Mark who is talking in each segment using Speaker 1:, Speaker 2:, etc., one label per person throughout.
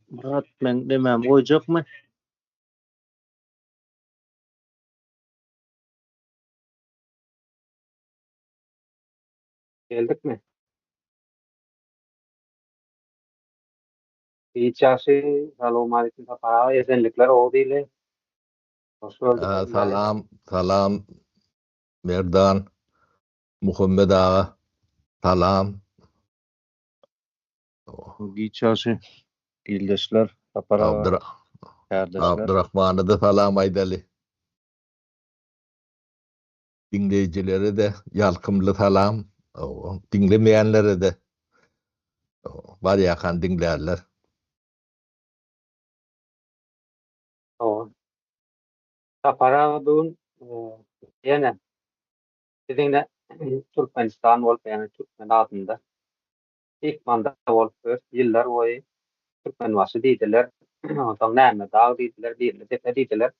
Speaker 1: Myrat meň nemämi goýjakmy?
Speaker 2: Geldikmi? Hiç ýagşy. Salowmaleýkim Sapar aga. Esenlikler Oguz ili. Hoş gördük.
Speaker 3: Ha, salam, salam Merdan, Muhammet aga, salam.
Speaker 1: Giç ýagşy ildeşler, Sapar aga,
Speaker 3: Abdyr
Speaker 1: kärdeşler.
Speaker 3: Abdyrahmana-da salam aýdaly. Diňleýjilere-de ýalkymly salam. Diňlemeýänlere-de barýakan diňlärler.
Speaker 2: Hawa. Sapar aga bu gün ýene biziňle Türkmenistan bolup, ýagny türkmen adynda myhmanda bolup ýörüs. Ýyllar boýy Türkmenbaşy diýdiler, onsoň näme dag diýdiler, Birli depe diýdiler.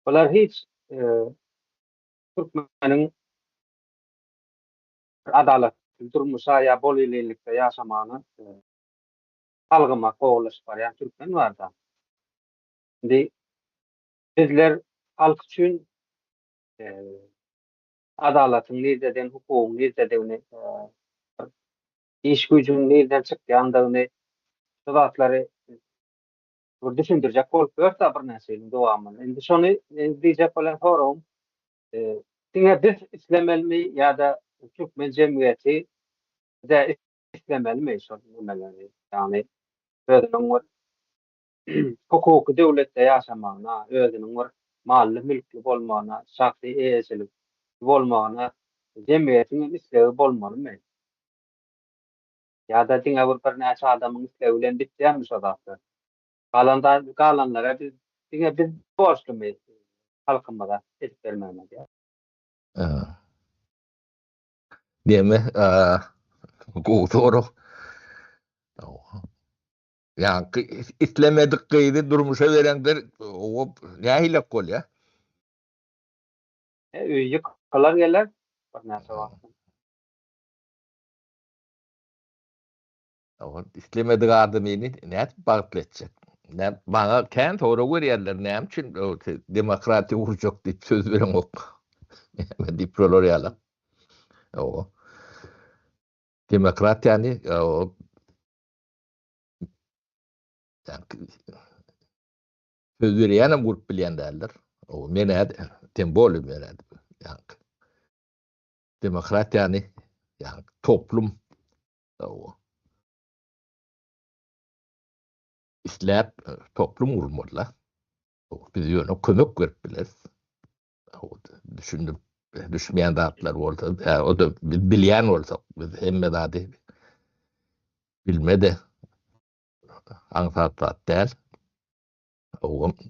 Speaker 2: Bular hiç türkmeniň bir adalatly durmuşa ýa bol-elinlikde ýaşamagyna salgyma kowalaşyp barýan türkmen barda. Indi bizler halk üçin adalatyň nirdeden, hukugyň nirdedigini, iş güýjüniň nirden çykýandygyny şu zatlary bir düşündirjek bolup ýörse birnäçe ýylyň dowamynda. Indi şony diýjek bolan soragym, diňe biz islemelimi ýa-da türkmen jemgyýeti de islemelimi şol nimeleri, ýagny özüniň bir hukuky döwletde ýaşamagyna, özüniň bir mally-mülkli bolmagyna, şahsy eýeçilik bolmagyna jemgyýetiň hem islegi bolmalymy? Ýa-da diňe bir birnäçe adamyň islegi bilen bitýärmi şo zatlar? Galan galanlara biz diňe biz borçlumy halkymyza edip bermegine diýýär.
Speaker 3: Neme, gowy sorag. Ýaňky islemedik gyzy durmuşa bereňde o nähilek bolýar?
Speaker 2: E, öý ýykylar geler birnäçe wagtdan.
Speaker 3: Oňa islemedik adamyny nädip bagtly etjek? Nä, maňa kän sorag berýärler, näme üçin demokratiýa gurjak diýip söz bereňok? Näme diýip şolar ýaly. Owa. Demokratiýany söz berýänem gurup bilýän däldir. Owa, men-ä tem bolýa men-ä. Ýaňky. Demokratiýany ýagny toplum isläp toplum gurmalylar. Biz ýöne kömek berip bileris. Düşündirip düşmeýän zatlar bolsa, o da biz bilýän bolsak, biz hemme zady bilme-de aňsat zat däl.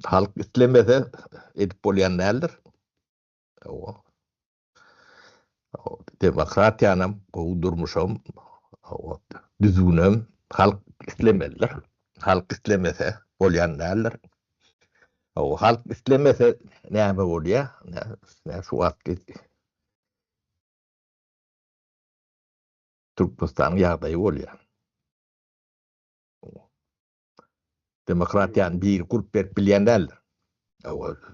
Speaker 3: Halk islemese edip bolýan däldir. Demokratiýanam, gowy durmuşam, düzgünem halk islemelidir. Halk islemese bolýan däldir. Halk islemese näme bolýar? Şu wagtky Türkmenistanyň ýagdaýy bolýar. Demokratiýany biri gurup berip bilýän däldir.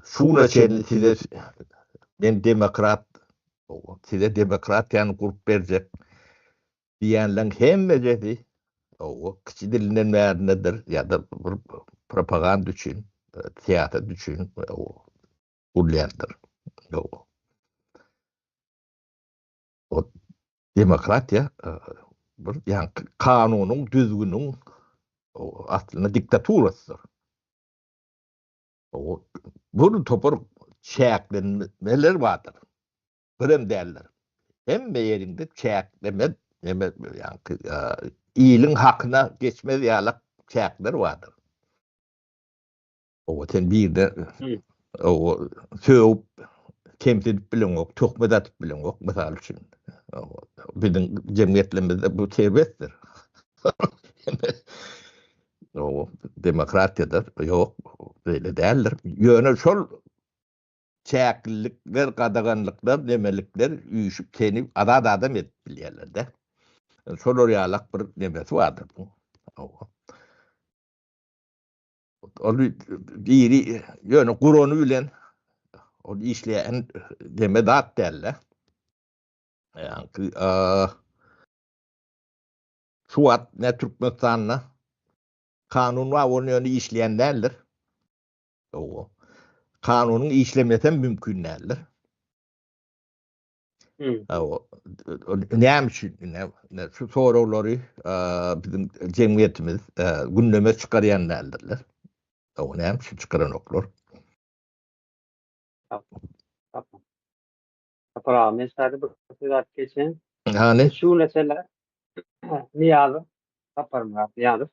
Speaker 3: Şuna çenli size men demokrat, size demokratiýany gurup berjek diýýänleň hemmejesi kiçi dilinden bärindedir ýa-da bir propaganda üçin, syýasat üçin gurulýandyr. O demokratiýa bir ýaňky kanunyň, düzgüniň aslynda diktaturasydyr. O bir topar çäklenmeler bardyr. Birem däldir. Hemme ýerinde çäkleme, neme ýaňky iliň hakyna geçmez ýaly çäkler bardyr. Owa sen birde owa sögüp kemsidip bileňok, töhmet atyp bileňok mysal üçin. Biziň jemgyýetlerimizde bu serbestdir. Owa demokratiýada ýok, beýle däldir. Ýöne şol çäklilikler, gadaganlyklar, nemelikler üýşüp seni azat adam edip bilýärler-de. Şolar ýalak bir nemesi bardyr bu. Owa. Ol biri ýöne gurany bilen ol işleýän deme zat däl-de. Ýaňky şu wagt ne Türkmenistanda kanun bar, ol ýöne işleýän däldir. Owo. Kanunyň işlemesem mümkin däldir. Owo. Näme üçin? Ine, şu soraglary biziň jemgyýetimiz gündeme çykarýan däldirler. Owo, näme üçin çykaranoklar?
Speaker 2: Sapar aga, men şäde bir söz aýdyp geçeýin.
Speaker 3: Hany?
Speaker 2: Şu mesele Nyýazow, Saparmyrat Nyýazow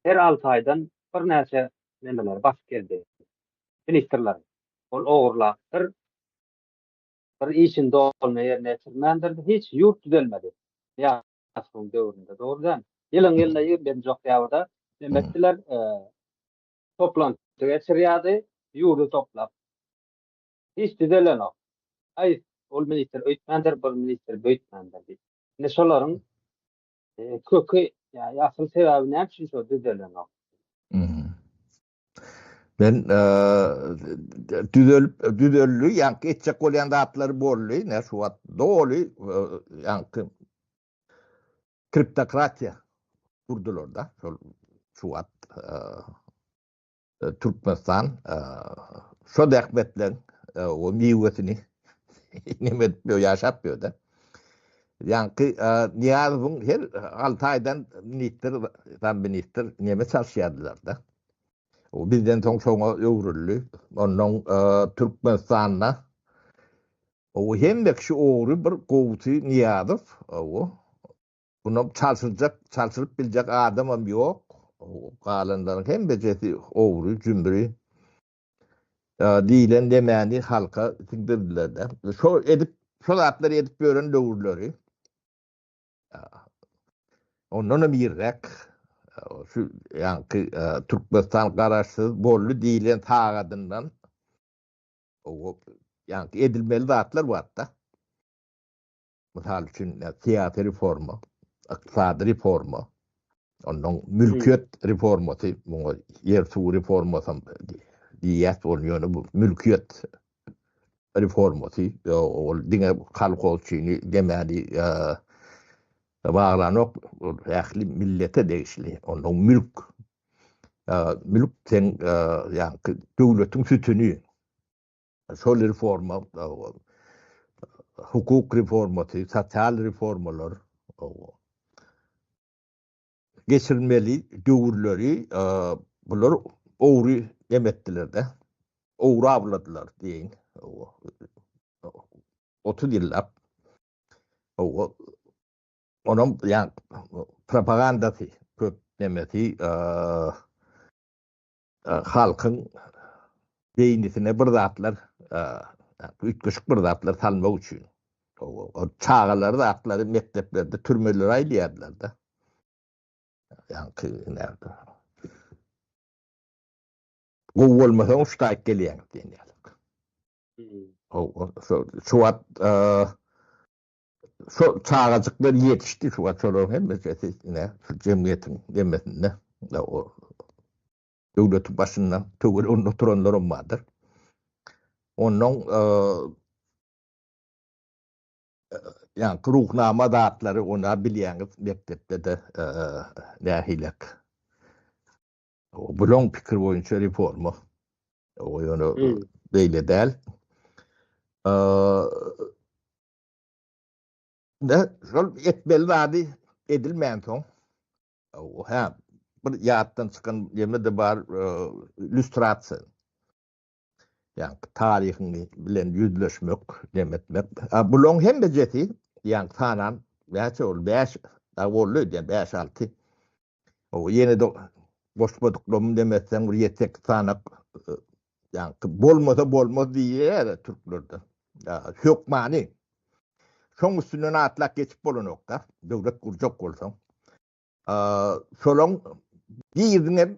Speaker 2: her alty aýdan birnäçe nemeleri basyp geldi. Ministrleri. Ol ogurlapdyr. Bir işini doly ýerine ýetirmändir. Hiç ýurt düzelmedi. Nyýazowyň döwründe. Dogry dälmi? Ýylyň ýylyna 27-nji oktýabrda neme etdiler? Toplanty geçirýärdi. Ýurdy toplap. Hiç düzelenok. Aý, ol ministr öýtmändir, bu ministr beýtmändir diýip. Indi şolaryň köki, ýa asyl sebäbi näme üçin şo düzelenok?
Speaker 3: Men düzelip düzeldi, ýaňky etjek bolýan zatlary boldy, ne şu wagt doly ýaňky kriptokratiýa gurdular-da, şol şu wagt Türkmenistan şo zähmetleň o miwesini neme edip ýör, ýaşap ýör-de. Ýaňky Nyýazowyň her 6 aýdan ministr, zam ministr neme çalyşýardylar-da. O bizden soň şoňa öwrüldi. Ondan Türkmenistanda o hemme kişi ogry bir gowusy Nyýazow, o Munam çalşyrjak, çalşyryp biljek adamam ýok. Galanlaryň hemmejesi ogry, jümri diýlen demäni halka siňdirdiler-de. Şo edip, şo zatlary edip ýören döwürleri ondanam irräk şu ýaňky Türkmenistan garaşsyz boldy diýlen sagadyndan ýaňky edilmeli zatlar bardy-da. Mysal üçin, syýasy reforma, ykdysady reforma, ondan mülkiýet reformasy, muňa ýer-suw reformasam diýýäs, ol ýöne bu mülkiýet reformasy, ol diňe kolhozçyny demäni baglanok, ol ähli millete degişli. Ondan mülk, mülk seň ýaňky döwletiň sütüni. Şol reforma, hukuk reformasy, sosial reformalar geçirilmeli döwürleri bular ogry neme etdiler-de, ogry awladylar diýeýin. 30 ýyllap. Onuň ýa propagandasy köp nemesi halkyň beýnisine bir zatlar üýtgeşik bir zatlar salmak üçin. O çagalary zatlary mekdeplerde türmelere aýlaýardylar-da. Ýaňky näde. Gowy bolmasaň şu taýyk gelýäň diýen ýaly. Şu wagt şo çagajyklar ýetişdi şu wagt şolaryň hemmesi ine şu jemgyýetiň hemmesinde o döwletiň başynda töwereginde oturanlaram bardyr. Ondan ýaňky ruhnama zatlary ona bilýäňiz mekdepde-de nähilek. Bulaň pikir boýunça reforma. O ýöne beýle däl. Ne, şol etmeli zady edilmänsoň, hä, bir ýatdan çykan ýeme-de bar, lýustrasiýa. Ýagny taryhyň bilen ýüzleşmek, neme etmek. A bulaň hemmejesi, ýagny sanan näçe boldy? 5 dagy boldy öýdýän, 5-6. O ýene-de goşmadyklarym demeseň bir ýedi-sekiz sanak ýagny bolmasa bolmaz diýýär türklerde. Hökmany. Şoň üstünden atlap geçip bolanok-da, döwlet gurjak bolsaň. Şolaň biriniň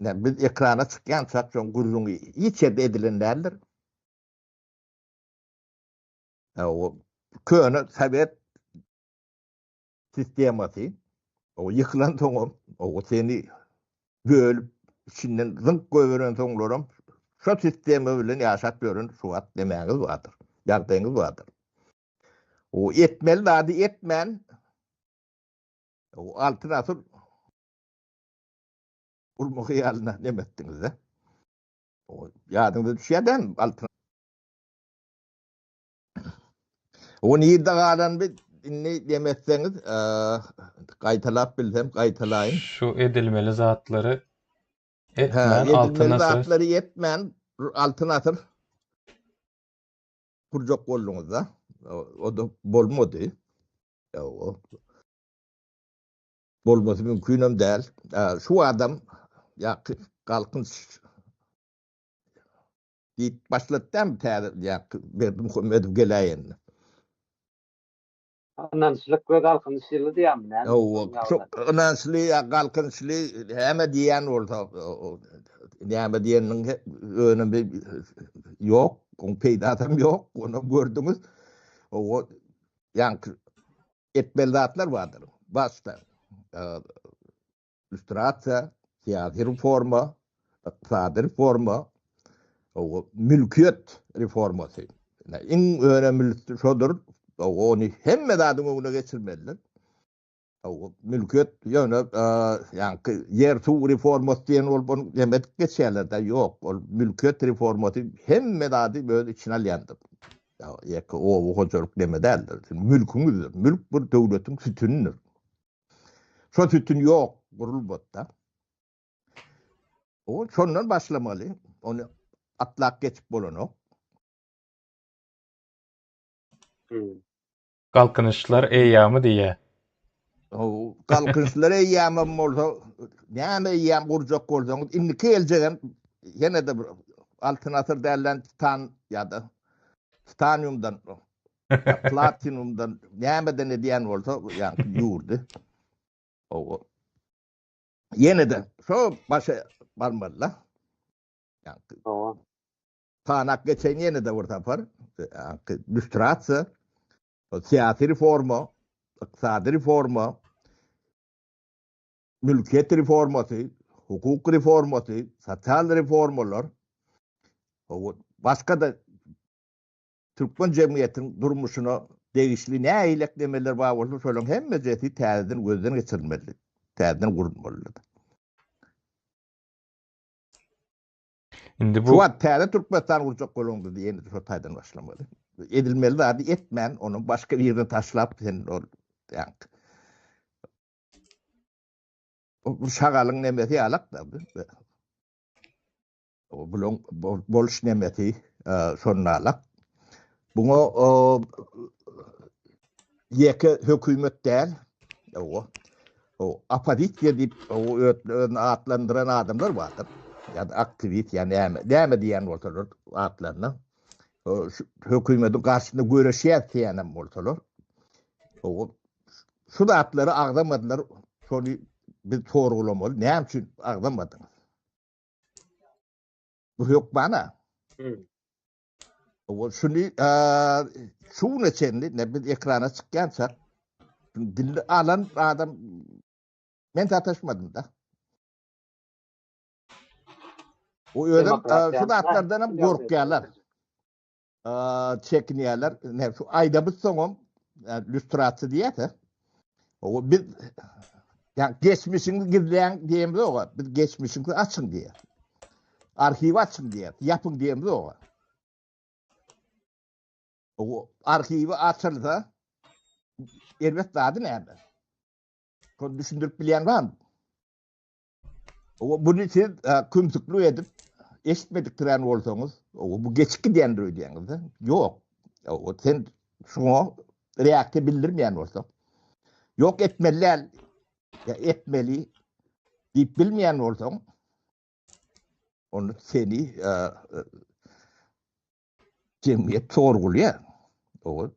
Speaker 3: hem biz ekrana çykýançak şoň gürrüňi hiç ýerde edilen däldir. O köne sowet sistemasy o ýykylan soňam o seni bölüp. içinden zyňk goýberensoňlaram şo sistema bilen ýaşap ýören şu wagt nemäňiz bardyr, ýagdaýyňyz bardyr. O etmeli zady etmän o altyn asyr gurma hyýalyna neme etdiňiz-de. O ýadyňyza düşýär dämi altyn O nirde galan bir indi dem etseňiz, gaýtalap bilsem gaýtalaýyn.
Speaker 4: Şu edilmeli zatlary etmän altyn
Speaker 3: asyr. Zatlary etmän altyn asyr gurjak bolduňyz-da. O da bolmady. O bolmasy mümkinem däl. Şu adam ýa galkynç Diýip başlady dämi täze ýa Berdimuhamedow geläýende.
Speaker 2: Ynançlyk we galkynyş ýyly diýýärmi näme?
Speaker 3: Hawa, şu ynançly ýa galkynyşly näme diýýän bolsa, näme diýeniniň önümi ýok, oň peýdasam ýok, ony gördüňiz. Hawa, ýaňky etmeli zatlar bardyr. Başda Lýustrasiýa, syýasy reforma, ykdysady reforma, mülkiýet reformasy. Iň önemlisi şodur. Ony hemme zadyň öňüne geçirmelidir. Mülkiýet ýöne ýaňky ýer-suw reformasy diýen bolup ony neme edip geçýärler-de, ýok, ol mülkiýet reformasy hemme zady öz içine alýandyr. Ýeke oba hojalyk neme däldir. Mülküňizdir. Mülk bir döwletiň sütünidir. Şo sütün ýok gurulmady-da. O şondan başlamaly. Ony atlap geçip bolanok.
Speaker 2: Hmm.
Speaker 4: Galkynyşlar eýýamy diýýä.
Speaker 3: O galkynyşlar eýýamam bolsa, näme eýýam gurjak bolsaňyz, indiki geljegem ýene-de bir altyn asyr dälden titan ýa-da titaniumdan Platinumdan nämeden edýän bolsa, ýa ýurdy. Owa. Ýene-de şo başa barmaly-da. Ýa-ni.
Speaker 2: Owa.
Speaker 3: Tanak geçen ýene-de bir sapar, lýustrasiýa, syýasy reforma, ykdysady reforma, mülkiýet reformasy, hukuk reformasy, sosial reformalar, başga-da Türkmen jemgyýetiniň durmuşyna degişli nähili eklemeler bar bolsa, şolaryň hemmejesi täzeden gözden geçirilmeli, täzeden gurulmalydyr.
Speaker 4: Indi bu
Speaker 3: Şu wagt täze Türkmenistan gurjak bolanyňda ýene-de şo taýdan başlamaly. Edilmeli zady etmän, ony başga birine taşlap sen ol ýaňky bu şagalyň nemesi ýalak-da. Bulaň boluş nemesi şonalak. Buňa ýeke hökümet däl. O oppozisiýa diýip özüni atlandyran adamlar bardyr. Ýa-da aktiwist ýa näme, näme diýen bolsalar atlaryna. Hökümetiň garşysynda göreşýär diýenem bolsalar. Şu zatlary agzamadylar. Şony biz sorgulamaly. Näme üçin agzamadyňyz? Bu hökmana. O şuny şu güne çenli ne biz ekrana çykýança dilli alan adam men sataşmadym da. O özüm şu zatlardan hem gorkýarlar. Çekinýärler. Ne şu aýda biz soňam lüstrasiýa diýýärse. O biz ýa geçmişiňi gizläň diýemizok. Biz geçmişiňi açyň diýýär. Arhiw açyň diýýär. Ýapyň diýemizok. O arhiwi açylsa erbet zady näme? Şony düşündirip bilýän barmy? O buny siz kümsüklik edip eşitmedikdirän bolsaňyz, o bu geçip gidýändir öýdýäňiz-de. Ýok. O sen şuňa reaksiýa bildirmeýän bolsaň, ýok etmeli däl, ýa etmeli diýip bilmeýän bolsaň, onda seni jemgyýet sorgulýar. O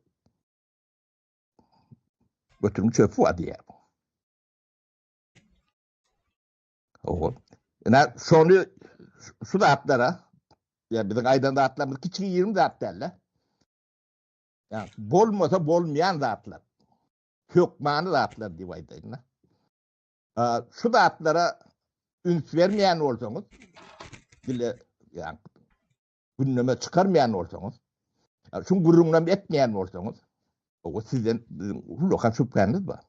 Speaker 3: götüriň çöpi bar diýýär. Oho. Ina şony şu zatlara ýa biziň aýdan zatlarymyz kiçi ýirim zat däl-de. Ýa bolmasa bolmaýan zatlar. Hökmany zatlar diýip aýdaýyn-da. Şu zatlara Üns bermeýän bolsaňyz, dile ýa gündeme çykarmaýan bolsaňyz, şuň gürrüňinem etmeýän bolsaňyz, o sizden biziň ullakan şübhämiz bar.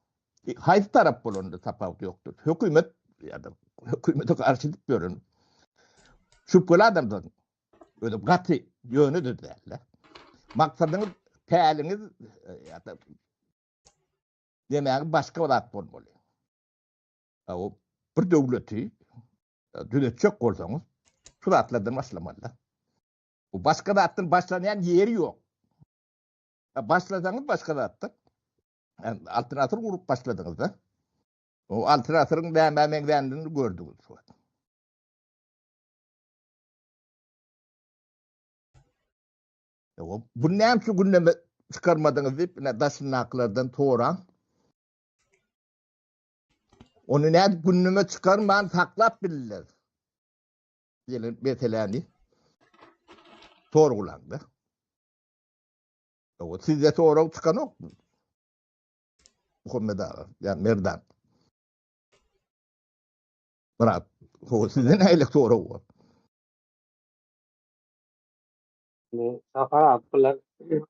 Speaker 3: E, haýsy tarap bolanda tapawut ýokdur. Hökümet ýa-da hökümete garşy diýip ýören şübheli adamdan özi gaty ýöne-de däl. Maksadyňyz, päliňiz e, ýa-da demägi başga bir zat bolmaly. O bir döwleti e, düzetjek bolsaňyz, şu zatlardan başlamaly. Bu başga zatdan başlanýan ýeri ýok. Başlasaňyz başga zatdan, yani altyn asyr gurup başladyňyz da. O altyn asyryň nämä meňzändigini gördüňiz şu wagt. O, bu näme üçin gündeme çykarmadyňyz diýip, ine daşyndakylardan soraň. Ony nädip gündeme çykarman saklap bildiler? Diýen meseläni sorgulaň-da. O sizde sorag çykanok. Muhammed aga, ýa Merdan. Myrat, o sizde nähili sorag bar?
Speaker 2: Indi Sapar aga bular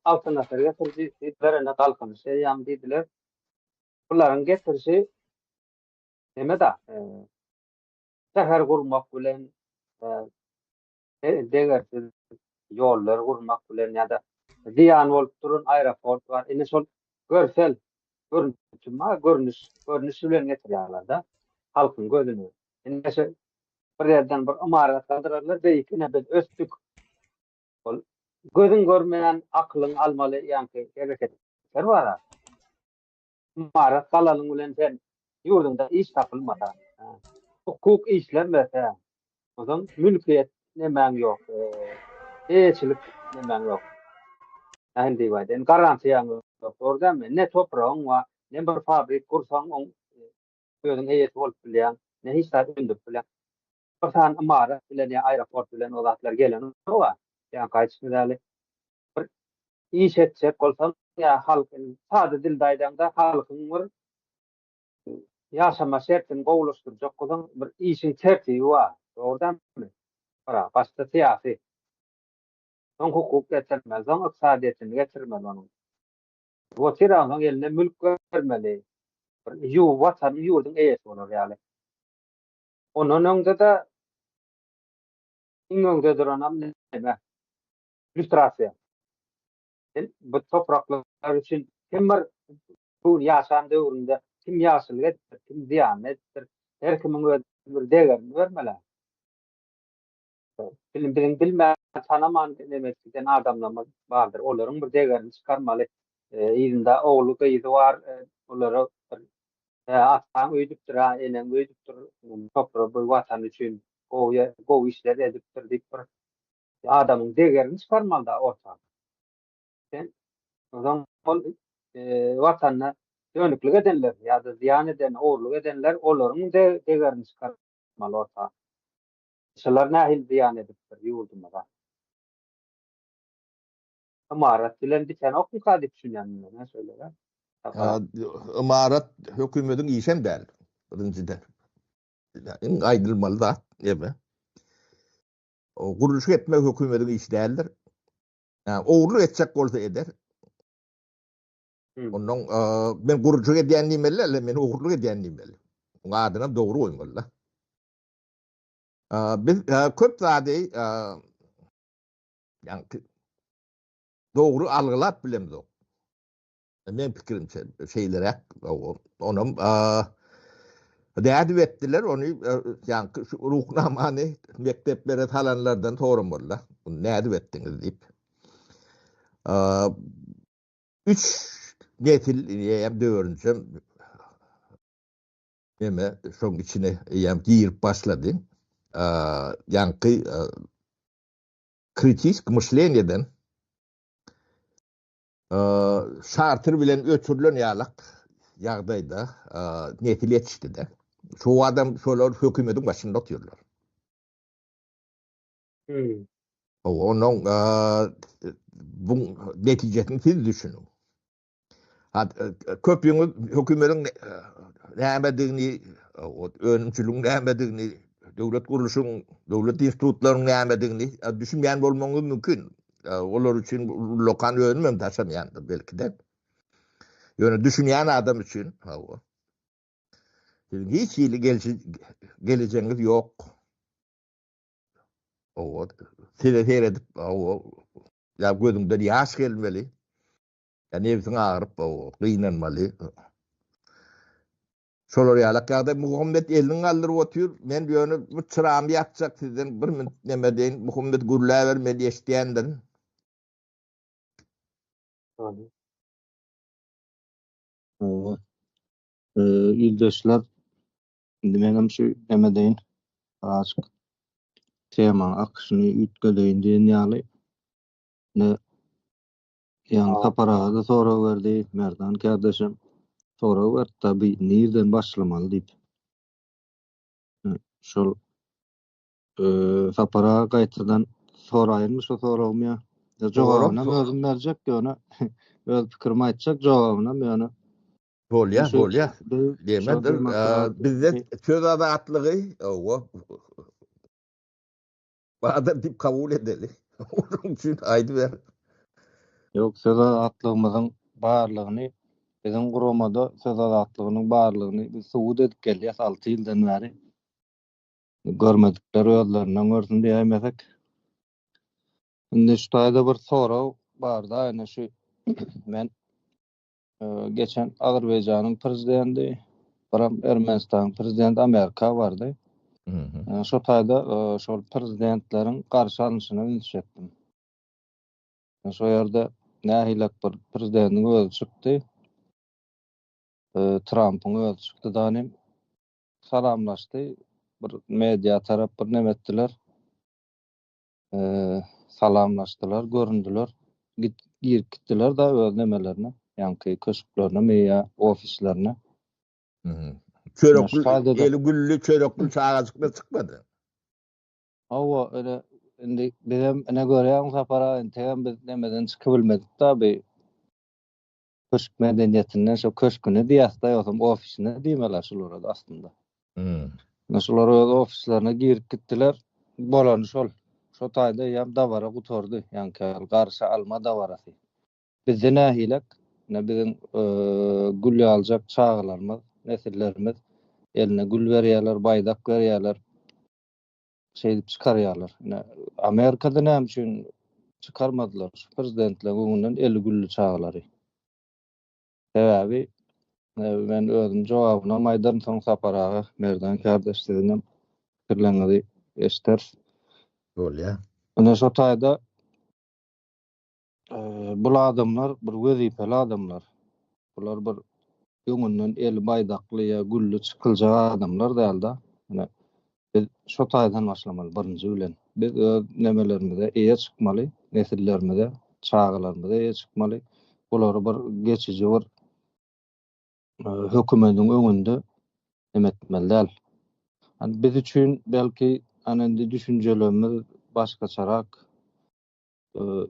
Speaker 2: Altyn asyr getiriji diýdiler, indi Galkynyş eýýamy diýdiler. Bularyň getirişi neme-da, şäher gurmak bilen, degersiz ýollar gurmak bilen ýa-da zyýan bolup duran aeroport bar. Indi şol görsel görnüş, görnüş bilen getirýärler-de halkyň gözüne. Indi şu bir ýerden bir ymarat galdyrarlar, beýik ine biz ösdük. Ol gözüň görmeýän, akylyň almaly ýaňky hereketler bar. Ymarat galalyň bilen sen ýurduňda iş tapylmasa, hukuk işlemese, onsoň mülkiýet nemäň ýok, eýeçilik nemäň ýok. Nähili diýip aýdaýyn, garantiýaň ýok, dogry dälmi? Ne topragyň bar, ne bir fabrik gursaň, oň özüň eýesi bolup bilýäň, ne hiç zat öndürip bilýäň. Bir sany ymarat bilen ýa aeroport bilen o zatlar gelenok-a. Ýaňky aýdyşymyz ýaly, bir iş etjek bolsaň ýa halk sada dilde aýdaňda halkyň bir ýaşama şertini gowulaşdyrjak bolsaň bir işiň tertibi bar. Dogry dälmi? Bara başda syýasy, soň hukuk getirmeli, soň ykdysadyýetini getirmeli onuň. Otyr soň eline mülk bermeli. Bir ýu watanyň ýurduň eýesi bolar ýaly. Ondan öňde-de iň öňde duranam näme? Lýustrasiýa. Sen bu topraklar üçin kim bir bu ýaşan döwründe kim ýagşylyk edipdir, kim zyýanyny edipdir, her kimiň öz bir degerini bermeli. Biziň biziň bilmän, tanaman neme edip giden adamlarymyz bardyr. Olaryň bir degerini çykarmaly. Yzynda ogly, gyzy bar, olara bir ataň öýdüpdir, ha, eneň öýdüpdir, topragy bu watan üçin gowy gowy işler edipdir diýip bir adamyň degerini çykarmaly-da orta. Sen onsoň ol watanyna dönüklik edenler ýa-da zyýan eden, ogurlyk edenler olaryň degerini çykarmaly orta. Şular nähili zyýan edipdir ýurdumyza? Ymarat bilen bitenokmyka diýip düşünýän men şeýle.
Speaker 3: Ymarat hökümetiň işem däl, birinjiden. Iň aýdylmaly zat ebe. O gurluşyk etmek hökümetiň işi däldir. Ogurlyk etjek bolsa eder. Ondan men gurluşyk edýän diýmeli däl, men ogurlyk edýän diýmeli. Oň adyny hem dogry goýmaly-da. Biz köp zady ýaňky dogry algylap bilemzok. Men pikirimçe şeýleräk onam nädip etdiler ony ýaňky şu ruhnamany mekdeplere salanlardan soramalyda. Bunu nädip etdiňiz diýip. Üç nesil eýýäm dördünjem neme şoň içine eýýäm girip başlady. Ýaňky kritik myşleniýeden şarter bilen öçürilen ýalak ýagdaýda nesil ýetişdi-de. Şu adam şolar hökümetiň başynda otyrlar. Hmm. Onuň bu netijesini siz düşüniň. Ha köpüňiz hökümetiň nämedigini, önümçiligiň nämedigini, döwlet gurluşyň, döwlet institutlarynyň nämedigini düşünmeýän bolmagyňyz mümkin. Olar üçin ullakan önüm hem daşamaýandyr belki-de. Ýöne düşünýän adam üçin, hawa. Siziň hiç hili gelejegiňiz ýok. Hawa, size seredip, hawa, ýa gözüňden ýaş gelmeli. Ýa nebsiň agyryp, gynanmaly. Şolar ýalak ýagdaý Muhammet elini galdyryp otyr. Men ýöne bu çyramy ýakjak sizden bir minut neme deýin. Muhammet gürläber men eşidýändirin.
Speaker 1: Hawa. Ildeşler, indi menem şu neme deýin. Birazjyk temaň akyşyny üýtgedeýin diýen ýaly. Ine Ýaňy Sapar aga-da sorag berdi, Merdan kärdeşem sorag berdi-de, bi nirden başlamaly diýip. Şol Sapar aga gaýtadan soraýynmy şo soragymy ýa? Jogabynam özüm berjek, ýöne öz pikirimi aýtjak, jogabynam ýöne.
Speaker 3: Bolýar, bolýar. Diýmedir, bizde söz azatlygy, hawa, Badyr diýip kabul edeli. Onuň üçin aýdyber.
Speaker 1: Ýok, söz azatlygymyzyň barlygyny, biziň guramada söz azatlygynyň barlygyny biz subut edip gelýäs 6 ýyldan bäri. Görmedikler özlerinden görsün diýäýmesek. Indi şu taýda bir sorag barda, ine şu men Geçen Azerbaýjanyň prezidenti, biram Ermenistanyň prezidenti Amerika bardy. Şo taýda şol prezidentleriň garşy alnyşyna üns çekdim. Şo ýerde nähilek bir prezidentiň özi çykdy. Trampyň özi çykdy da nim salamlaşdy. Bir media tarap bir neme etdiler. Salamlaşdylar, göründiler. Git, girip gitdiler-de öz nemelerine, ýaňky köşklerinemi ýa ofislerine.
Speaker 3: Çörekli, eli gülli, çörekli çagajyklar çykmady.
Speaker 1: Hawa, öyle indi bizem ine görýäň Sapar aga, entegem biz nemeden çykybilmedik-de bi köşk medeniýetinden şo köşküne diýäs-de, ýogsam ofisine diýmeli şulara-da aslynda. Ine şular öz ofislerine girip gitdiler. Bolany şol. Şo taýda eýýäm dabara gutardy. Ýaňky garşy alma dabarasy. Bizde nähilek? Ine biziň gül ýaljak çagalarymyz, nesillerimiz eline gül berýärler, baýdak berýärler. Şeýdip çykarýarlar. Ine Amerikada näme üçin çykarmadylar şu prezidentleriň öňünden eli gülli çagalary? Sebäbi men özüm jogabynam aýdaryn soň Sapar aga, Merdan kardeş siziňem pikirleriňizi eşderis.
Speaker 3: Bolýa.
Speaker 1: Ine şo taýda bul adamlar bir wezipeli adamlar. Bular bir öňünden eli baýdakly ýa gülli çykyljak adamlar dälde. Ine biz şo taýdan başlamaly birinji bilen. Biz öz nemelerimize eýe çykmaly, nesillerimize, çagalarymyza eýe çykmaly. Bulary bir geçiji bir hökümediň öňünde neme etmeli däl. Hani biz üçin belki hani indi düşünjelerimiz başgaçarak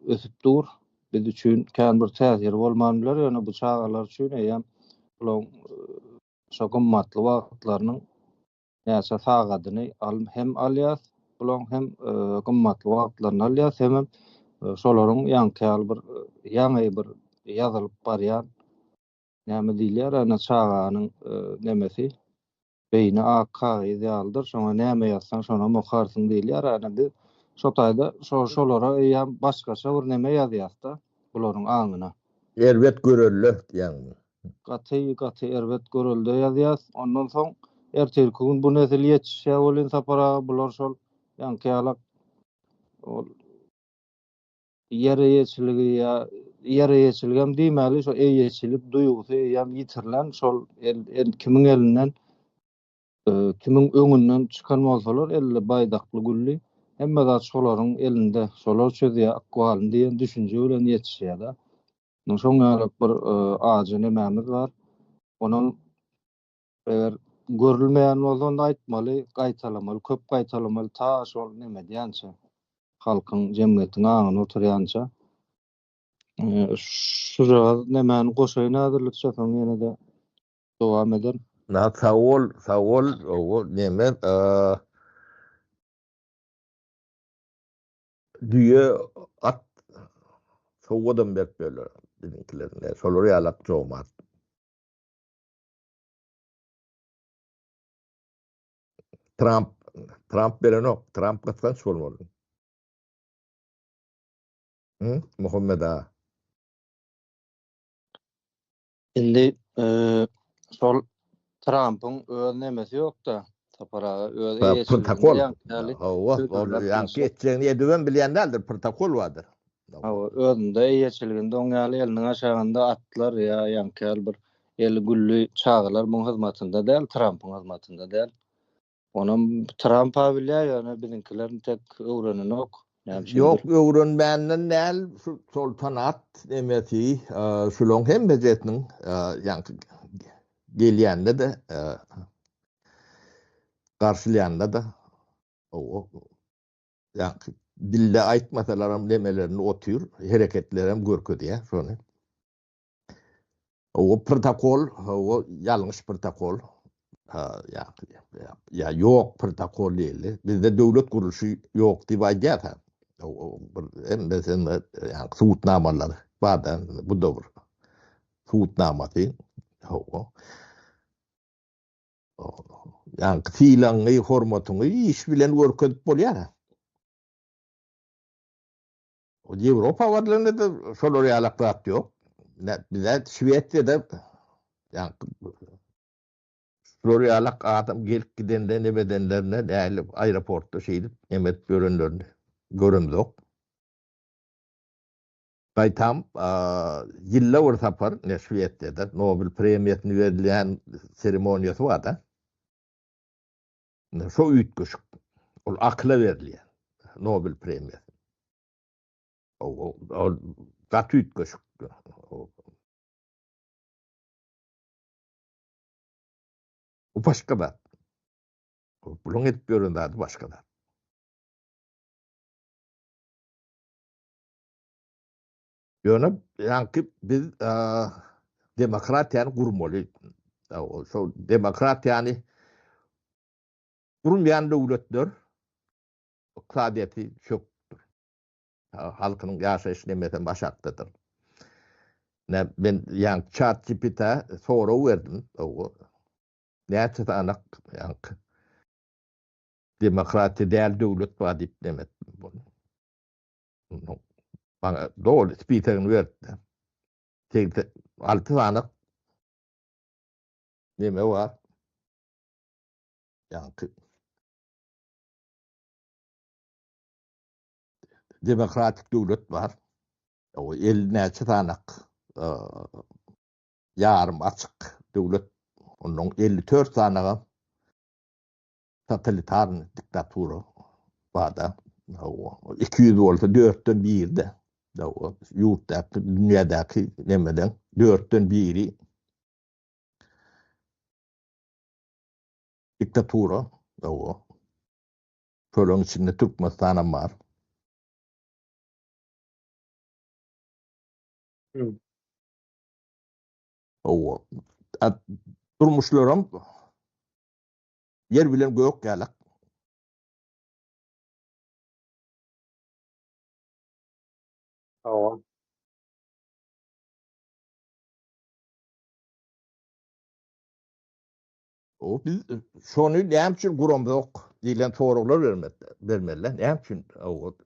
Speaker 1: ösüp dur. Biz üçin kän bir täsiri bolman biler, ýöne bu çagalar üçin eýýäm bularyň şo gymmatly wagtlarynyň näçe sagadyny al hem alýas, bularyň hem gymmatly wagtlaryny alýas, hemem şolaryň ýaňky ýaly bir ýaňy bir ýazylyp barýan näme diýilýär, ana çaganyň nemesi Beýni ak kagyz ýalydyr, şoňa näme ýazsaň şonam okarsyň diýilýär, ýagny biz şo taýda şo şolara eýýäm başgaça bir neme ýazýasda bularyň aňyna.
Speaker 3: Erbet görelde diýýäňmi?
Speaker 1: Gaty gaty erbet görelde ýazýas. Ondan soň ertirki gün bu nesil ýetişýär welin Sapar aga bular şol ýaňky ýalak ol ýer eýeçiligi ýa ýer eýeçiligem diýmäli, şo eýeçilik duýgusy eýýäm ýitirilen, şol el, el kimiň elinden e, kimiň öňünden çykan bolsalar, elle baýdakly gülli, hemme zat şolaryň elinde, şolar çözýär ykbalyny diýen düşünje bilen ýetişýär-de. Şoň ýaly bir e, ajy nemämiz bar. Onuň Eger görülmeýän bolsa onda aýtmaly, gaýtalamaly, köp gaýtalamaly ta şol neme diýänçe, halkyň, jemgyýetiň aňyna oturýança. Şujagaz nemäni goşaýyn häzirlikçe soň ýene-de dowam ederin.
Speaker 3: Na sag bol, sag bol, owo neme. düýe, at sowgadam berip ýörler biziňkilerine. Şolar ýalak jomart. Tramp Tramp berenok. Tramp gysganç bolmaly. Hı? Muhammed aga.
Speaker 1: Indi şol Trampyň öz nemesi ýok-da, Sapar aga, öz
Speaker 3: Protokol. Hawa, ol ýaňky etjegini edibem bilýän däldir, protokol bardyr.
Speaker 1: Hawa, özünde eýeçiliginde oň ýaly eliniň aşagynda atlar ýa ýaňky ýaly bir eli gülli çagalar muň hyzmatynda däl, Trampyň hyzmatynda däl. Onam Tramp-a bilýär, ýöne biziňkiler tek öwrenenok.
Speaker 3: Näme üçindir. Ýok, öwrenmänden däl, şu soltanat nemesi, şulaň hemmejesiniň ýaňky gelýände-de, garşylaýanda-da, ýaňky dilde aýtmasalaram nemelerini otyr, hereketlerem görkezýär şony. O protokol, o ýalňyş protokol. Ha, ýa, ýa ýok protokol diýildi. Bizde döwlet gurluşy ýok diýip aýdýar ha. O bir hemmesinde ýa subutnamalar bar da, bu da bir subutnamasy. Hawa. Ýa sylagyňy, hormatyňy iş bilen görkezip bolýar. Ýewropa barlanda-da şolar ýalak zat ýok. Bize Şwesiýada şular ýalak adam gelip gidende neme edenlerine nähili aeroportda şeýdip neme edip ýörenlerini göremzok. Gaýtam ýylda bir sapar ne Şwesiýada Nobel premiýasyny berilýän seremoniýasy bar-da. Şo üýtgeşik. Ol akyla berilýär. Nobel premiýasy. Ol gaty üýtgeşik. Bu başga zat. Bulaň edip ýören zady başga zat. Ýöne ýaňky biz demokratiýany gurmaly. Şol demokratiýany gurmaýan döwletler ykdysadyýeti çökdür. Halkynyň ýaşaýyş nemesem aşakdadyr. Nä men ýaňky chat GPT-ä sorag berdim. Näçe sanak ýaňky demokratiýa däl döwlet bar diýip neme etdim. Maňa doly spisegini berdi. 86 sany neme bar. Ýaňky demokratik döwlet bar. O el näçe sanak ýarym açyk döwlet. Ondan 54 sanaga Totalitarny diktatura barda. 200 bolsa dörtden biri-de. Ýurtdaky, dünýädäki nemeden dörtden biri diktatura. Şolaryň içinde Türkmenistanam bar. Hawa. Durmuşlaram Ýer bilen gök ýalak.
Speaker 2: Hawa.
Speaker 3: O biz şony näme üçin guramzok diýlen soraglar bermek bermeli. Näme üçin o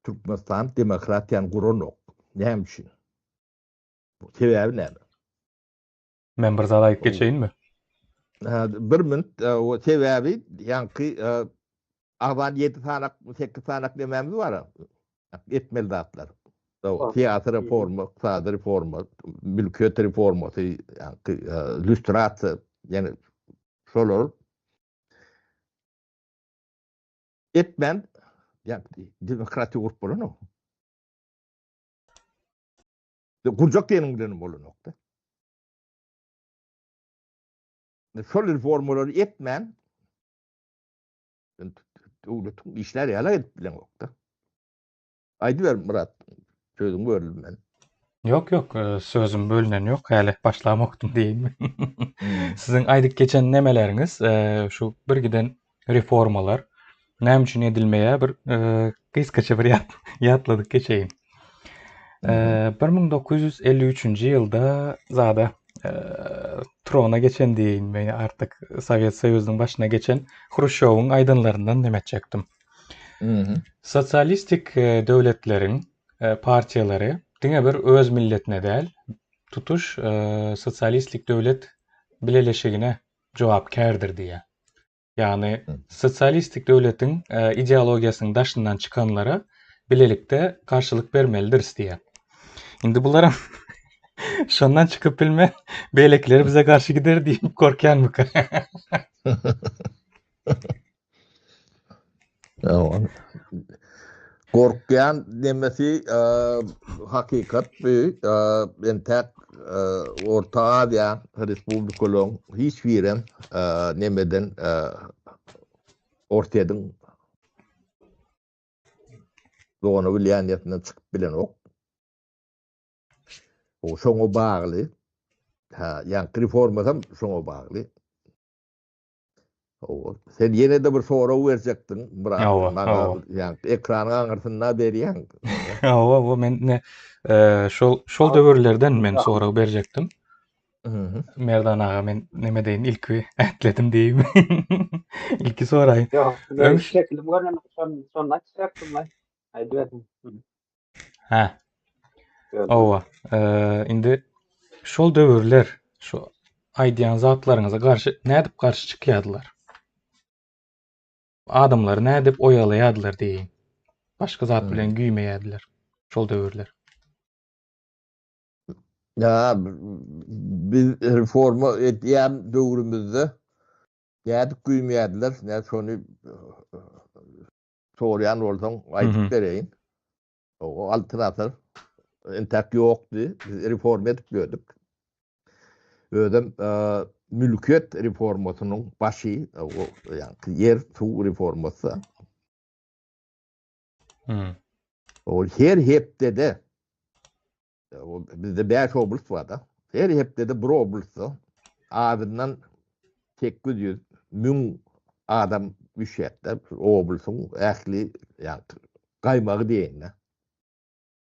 Speaker 3: Türkmenistan demokratiýany guranok? Näme üçin? Sebäbi näme?
Speaker 4: Men bir zat aýdyp geçeýinmi?
Speaker 3: Bir minut, o sebäbi ýaňky agzan 7 sanak, 8 sanak nemämiz bar. Etmeli zatlar. Syýasy reforma, ykdysady reforma, mülkiýet reformasy, ýaňky lýustrasiýa, ýani şolar etmän, ýa demokratiýa gurup bolanok. Gurjak diýeniň bilen bolanok-da. Şol reformalary etmän döwletiň işler ýaly edip bileňok-da. Aýdyber Myrat, sözüňi böldüm men.
Speaker 4: Ýok, ýok, e, sözüm bölünen ýok, häli başlamokdym diýeýinmi. Hmm. Siziň aýdyp geçen nemeleriňiz, e, şu bir giden reformalar. Näme üçin edilmeýär? Bir gysgaça bir ýatladyk geçeýin. 1953-nji ýylda zada trona geçen diýeýin men artyk Sowet Soýuzynyň başyna geçen Hruşýowyň aýdanlaryndan neme etjekdim. Sosialistik döwletleriň partiýalary diňe bir öz milletine däl, tutuş sosialistik döwlet bileleşigine jogapkärdir diýýär. Ýagny sosialistik döwletiň ideologiýasynyň daşyndan çykanlara bilelikde garşylyk bermelidiris diýýär. Indi bularam şondan çykyp bilme, beýlekiler bize garşy gider diýip gorkýanmyka?
Speaker 3: Gorkýan demesi hakykat bu entäk Orta Aziýa respublikalaryň hiç birem nemeden Orsýetiň zona wliýaniýasyndan çykyp bilenok. O şoňa bagly. Ha, ýaňky reformasam şoňa bagly. Hawa. Sen ýene-de bir sorag berjekdiň, Myrat.
Speaker 4: Hawa,
Speaker 3: Maňa
Speaker 4: hawa.
Speaker 3: ýaňky ekranyň aňyrsynda berýäň.
Speaker 4: Hawa, hawa, men ne e, şol şol döwürlerden men sorag berjekdim.
Speaker 3: Mhm.
Speaker 4: Merdan aga men neme deýin ilki ätledim diýip. Ilki soraýyn.
Speaker 2: Ýok,
Speaker 4: Öň
Speaker 2: men şekilim görnen şon şondan çykdym ben. Aýdyberdim.
Speaker 4: Hä. Hawa. Indi şol döwürler şu aýdýan zatlaryňyza garşy nädip garşy çykýardylar? Adamlary nädip oýalaýardylar diýeýin. Başga zat bilen güýmeýärdiler şol döwürler.
Speaker 3: Ýa biz reforma edýän döwrümizde nädip güýmeýärdiler? Nädip şony Soraýan bolsaň aýdyp bereýin. O Altyn asyr entäk ýokdy. Biz reforma edip ýördük. Özem mülkiýet reformasynyň başy, o ýa-ni ýer suw reformasy.
Speaker 4: Hmm.
Speaker 3: Ol her hepdede Bizde 5 oblast bar-da. Her hepdede bir oblastda azyndan 800 müň adam düşýär-de. Oblastyň ähli ýa-ni gaýmagy diýeýin-de.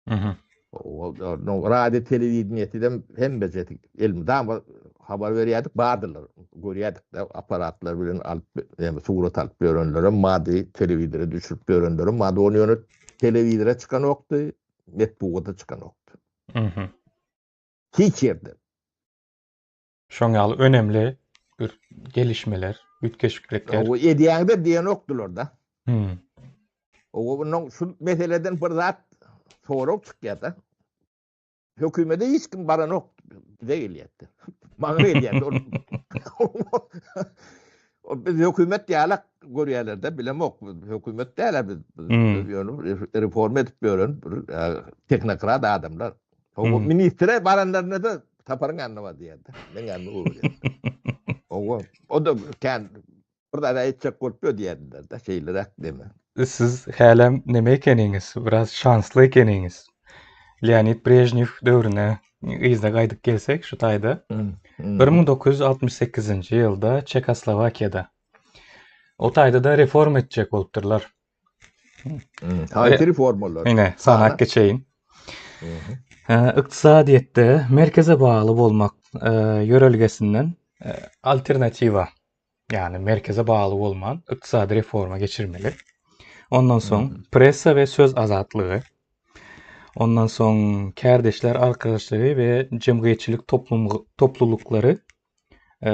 Speaker 4: Mhm.
Speaker 3: O radio telewideniýesiden hemmejesi elmydama habar berýärdik, bardylar. Görýärdik-de, apparatlar bilen alyp, ýa surat alyp ýörenlerem bardy, telewizora düşürip ýörenlerem bardy. Ony ýöne telewizora çykanokdy, metbugata çykanokdy.
Speaker 4: Mhm.
Speaker 3: Hiç ýerde.
Speaker 4: Şoň ýaly önemli bir gelişmeler, üýtgeşiklikler.
Speaker 3: O edýäňde diýenokdylar-da.
Speaker 4: Hmm.
Speaker 3: O bundan şu meseleden bir zat sorag çykýar-da. Hökümete hiç kim baranok bize gelýärdi. Maňa gelýärdi. O biz hökümet ýalak görýärler-de, bilemok. Hökümet däl biz. Biz hmm. ýöne reforma edip ýören bir e, tehnokrat adamlar. O hmm. ministre baranlarynda da Saparyň ýanyna bar diýýärdi. Men ýanyma ugrýar. O o da kän Bir zat aýtjak bolup ýör diýerdiler-de, şeýleräk deme.
Speaker 4: Siz hälem neme ekeniňiz, biraz şansly ekeniňiz. Leonid Brežnew döwrüne yza gaýdyp gelsek şu taýda. 1968-nji ýylda Çekoslowakiýada o taýda-da reforma etjek bolupdyrlar.
Speaker 3: Haýsy reformalar?
Speaker 4: Ine, sanap geçeýin. Ykdysadyýetde merkeze bagly bolmak ýörelgesinden alternatiwa ýagny merkeze bagly bolman ykdysady reforma geçirmeli. Ondan soň pressa we söz azatlygy. Ondan soň kärdeşler arkalaşygy we jemgyýetçilik toplum toplulyklary e,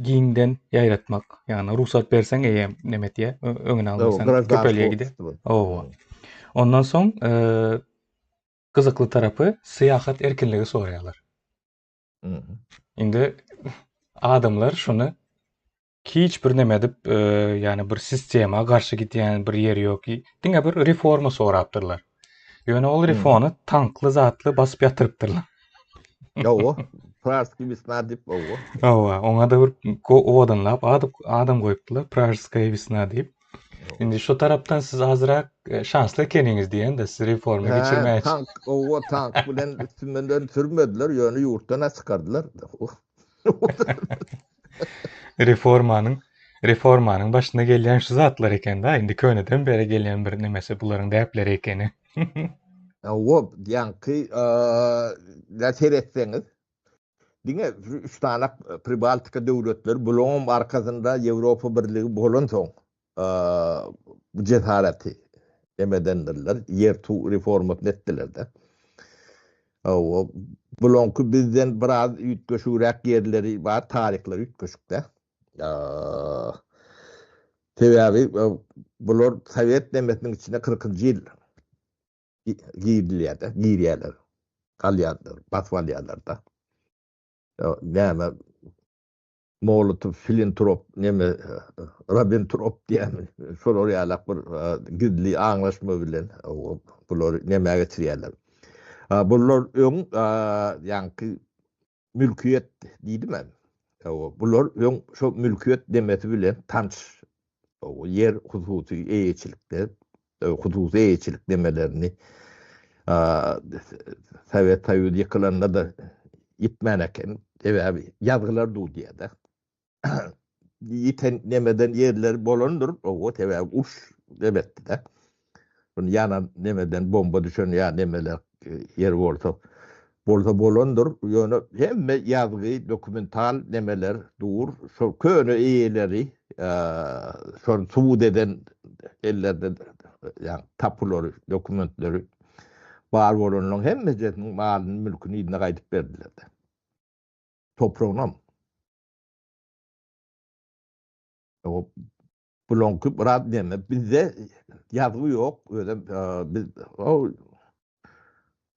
Speaker 4: giňden ýaýratmak. Ýagny rugsat berseň eýem neme etýär, öňüni almasaň köpelýär gidýär. Owa. Ondan soň e, gyzykly tarapy syýahat erkinligi soraýarlar. Indi adamlar şuny hiç bir neme edip, e, ýagny bir sistema garşy gidýän bir ýeri ýok. Diňe bir reforma sorapdyrlar. Ýöne ol reformy tankly zatly basyp ýatyrypdyrlar.
Speaker 3: Ýowa, Pražskiý wesna diýip, owa.
Speaker 4: Owa, oňa da bir owadanlap adam goýupdylar, Pražskaýa wesna diýip. Indi şu tarapdan siz azrak e, şansly ekeniňiz diýen-de siz reforma geçirmäge.
Speaker 3: Tank, owa tank bilen üstünden sürmediler, ýöne ýurtdan çykardylar.
Speaker 4: Reformanyň. Reformanyň başyna gelýän şu zatlar eken-da, indi köneden bäri gelýän bir nemesi bularyň däpleri ekeni.
Speaker 3: Hawa, ýaňky nä seretseňiz, diňe şu üç sany Pribaltika döwletleri bularyňam arkasynda Ýewropa Birligi bolansoň bu jesaraty emedendirler, ýer-suw reformasyny etdiler-de. Hawa, bulaňky bizden biraz üýtgeşigräk ýerleri bar, taryhlary üýtgeşik-dä. Sebäbi bular sowet nemesiniň içine kyrkynjy ýyl girilýär-de, girýärler, alýarlar, basyp alýarlar-da. Näme Molotow, Filintrop, neme Rabintrop diýýärmi, şolar ýalak bir gizli aňlaşma bilen bulary nämä geçirýärler. Bular öň ýaňky mülkiýet diýdim-ä. Bular öň şo mülkiýet demesi bilen tanyş. Ýer hususy eýeçilikde, hususy eýeçilik demelerini Sowet Soýuzy ýykylanda-da ýitmän eken. Sebäbi ýazgylar dur diýýär-de. Ýiten nemeden ýerleri bolandyr, owo, sebäbi uruş nebetdi-de. Şuny ýanan nemeden bomba düşen ýa nemeler ýer bolsa, bolsa bolandyr. Ýöne hemme ýazgy, dokumental nemeler dur. Şol köne eýeleri şony subut eden ellerde ýa tapulary, dokumentleri bar bolanlaryň hemmejesiniň malyny, mülküni yzyna gaýdyp berdiler-de. Topragynam. Bulaňky biraz neme bizde ýazgy ýok özem biz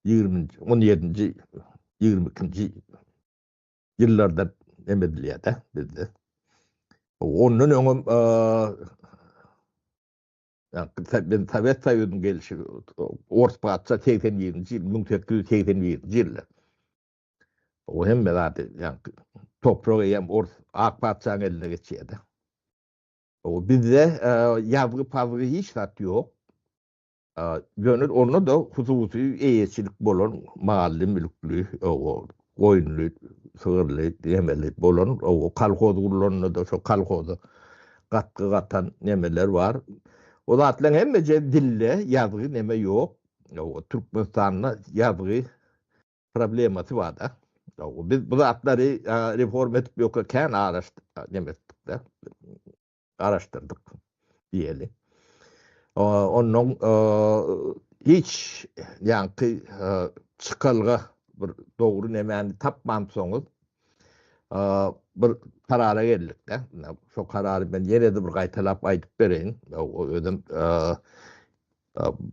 Speaker 3: ýigriminji on ýedinji ýigrimi ikinji ýyllarda neme edilýärde bizde. Ondan öňem ben Sowet Soýuzynyň gelşi Ors patyşa 81-nji ýyl 1881-nji ýylda. O hemme zady ýaňky toprak eýýäm ors ak patyşaň eline geçýärdi. O bizde ýazgy pazgy hiç zat ýok. Ýöne onda-da hususy eýeçilik bolan mally mülkli, o goýunly, sygyrly, nemeli bolan, o kolhoz gurlanda-da şo kolhoza gatgy gatan nemeler bar. O zatlaryň hemmeje dilde ýazgy neme ýok. O Türkmenistanda ýazgy problemasy bar-da. Biz bu zatlary reforma edip ýoka kän neme etdik-de, garaşdyrdyk diýeli. Ondan hiç ýaňky çykalga bir dogry nemäni tapmansoňyz bir karara geldik-de. Şo karary men ýene-de bir gaýtalap aýdyp bereýin. Özüm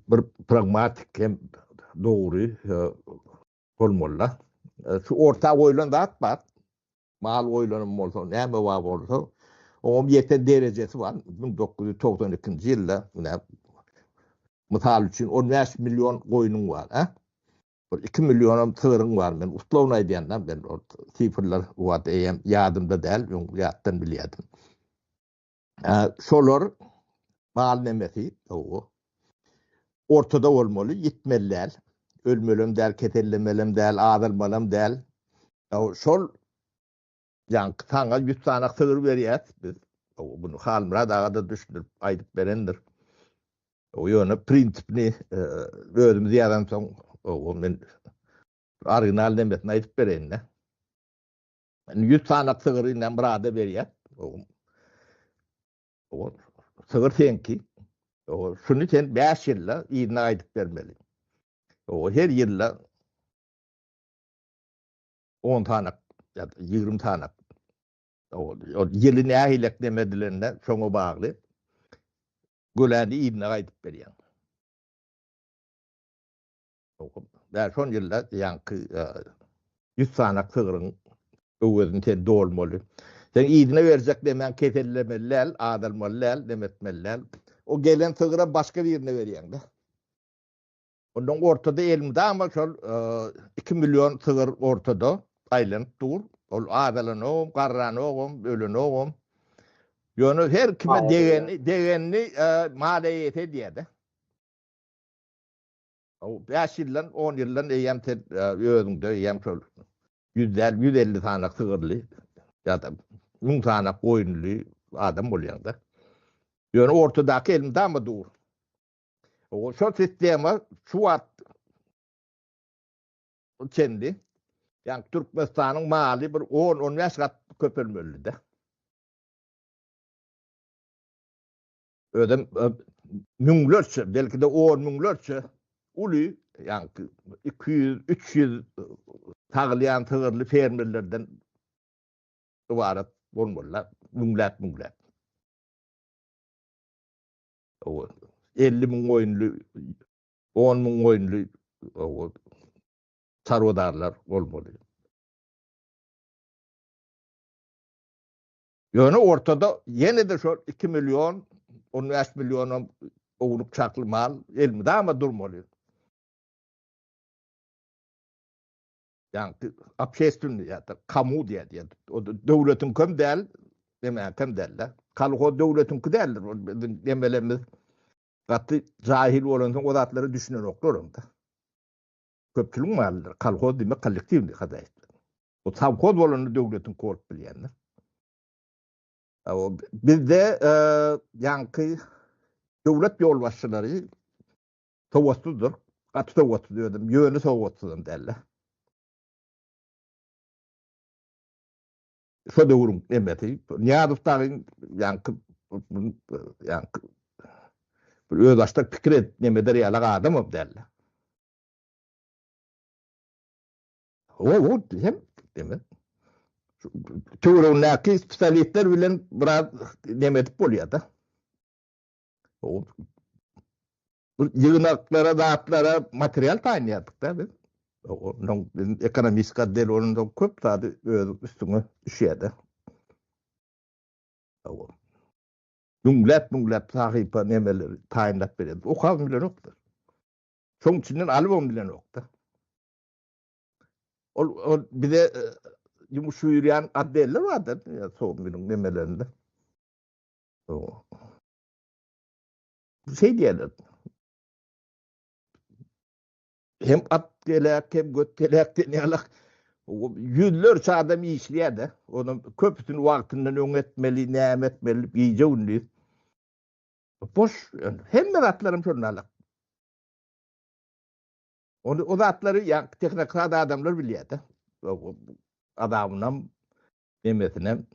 Speaker 3: Bir pragmatik hem dogry bolmaly-da. Şu orta goýlan zat bar. Mal goýlanam bolsa, näme bar bolsa, oňam ýeten derejesi bar. 1992-nji ýylda, ine, mysal üçin, 15 million goýnuň bar, a? Bir 2 millionam sygryň bar. Men uslovno aýdýan-da, men ol sifrler bu wagt eýýäm ýadymda däl, öň ýatdan bilýärdim. Şolar mal nemesi, hawa, ortada bolmaly, ýitmeli däl. Ölmelem däl, kesellemelem däl, azalmalam däl. Şol ýaňky saňa 100 sany sygyr berýäs biz. Bunu Halmyrat aga-da düşündirip aýdyp berendir. Ýöne prinsipini özümiz ýazansoň, men original nemesini aýdyp bereýin-de. Indi 100 sanak sygyry indi Myrada berýär. O sygyr seňki. O şuny sen 5 ýylda yzyna gaýdyp bermeli. O her ýylda 10 sanak ýa 20 sanak. O ýyly nähili neme edilende şoňa bagly. Göläni yzyna gaýdyp berýär. Bäş-on ýylda ýaňky ýüz sanak sygryň öwezini sen dolmaly. Sen yzyna berjek demäň kesellemeli däl, azalmaly däl, neme etmeli däl. O gelen sygra başga birine berýäň-de. Ondan ortada elmydama şol 2 million sygyr ortada aýlanyp dur. Ol azalanogam, garranogam, ölenogam. Ýöne her kime degeni, degenini mal eýesi edýär-de. 5 ýyldan, 10 ýyldan eýýäm sen özüňde eýýäm şol 100 däl, 150 sany sygyrly ýa-da 1000 sany goýunly. adam bolýaň-da. Ýöne ortadaky elmydama dur. O şol sistema şu wagt çenli ýagny Türkmenistanyň maly bir 10-15 gat köpelmelidi. Özem müňlerçe, belki-de on müňlerçe uly, ýagny 200, 300 sagylýan sygyrly fermerlerden ybarat bolmalylar, müňläp-müňläp. 50 müň goýunly, 10 müň goýunly çarwadarlar bolmaly. Ýöne ortada ýene-de şol 2 million, 15 millionam ownuk çakly mal elmydama durmaly. Ýagny общественный ýa-da kamu diýýär diýýär. O döwletiňkem däl, demäňkem däl-de. Kolhoz döwletiňki däldir. Ol biziň demelerimiz gaty jahil bolansoň o zatlara düşünenoklar onda. Köpçüligiň malydyr. Kolhoz diýmek kollektiwnyý hazaýstwo. O sowhoz bolanda döwletiňki bolup bilýändir. Bizde ýaňky döwlet ýolbaşçylary sowatsyzdyr. Gaty sowatsyz özem, ýöne sowatsyzam däldir. Şo döwrüň emesi Nyýazow dagyň ýaňky ýaňky bir özbaşdak pikir edip neme eder ýalak adamam däldir. O, o hem deme. Töweregindäki spesialistler bilen biraz neme edip bolýar-da. O bu ýygnaklara, zatlara material taýynlaýardyk-da biz. Onuň bizim ekonomist otdel bolanda köp zady öz üstüňe düşýär-de. Müňläp-müňläp sahypa nemeleri taýynlap berýärdik. Okabam bilenokdy. Şoň içinden alybam bilenokdy. Ol, ol bize e, ýumuş buýurýan otdeller bardy, Sowminiň nemelerinde. Şeý diýerler. Hem at geläk, hem göt geläk diýen ýaly ýüzlerçe adam işleýär-de. Onuň köpüsini wagtyndan öň etmeli, näme etmeli, gije-gündiz. Boş, hemme zatlaram şonda alak. Ony o zatlary ýa tehnokrat adamlar bilýär-de. Adamynam nemesinem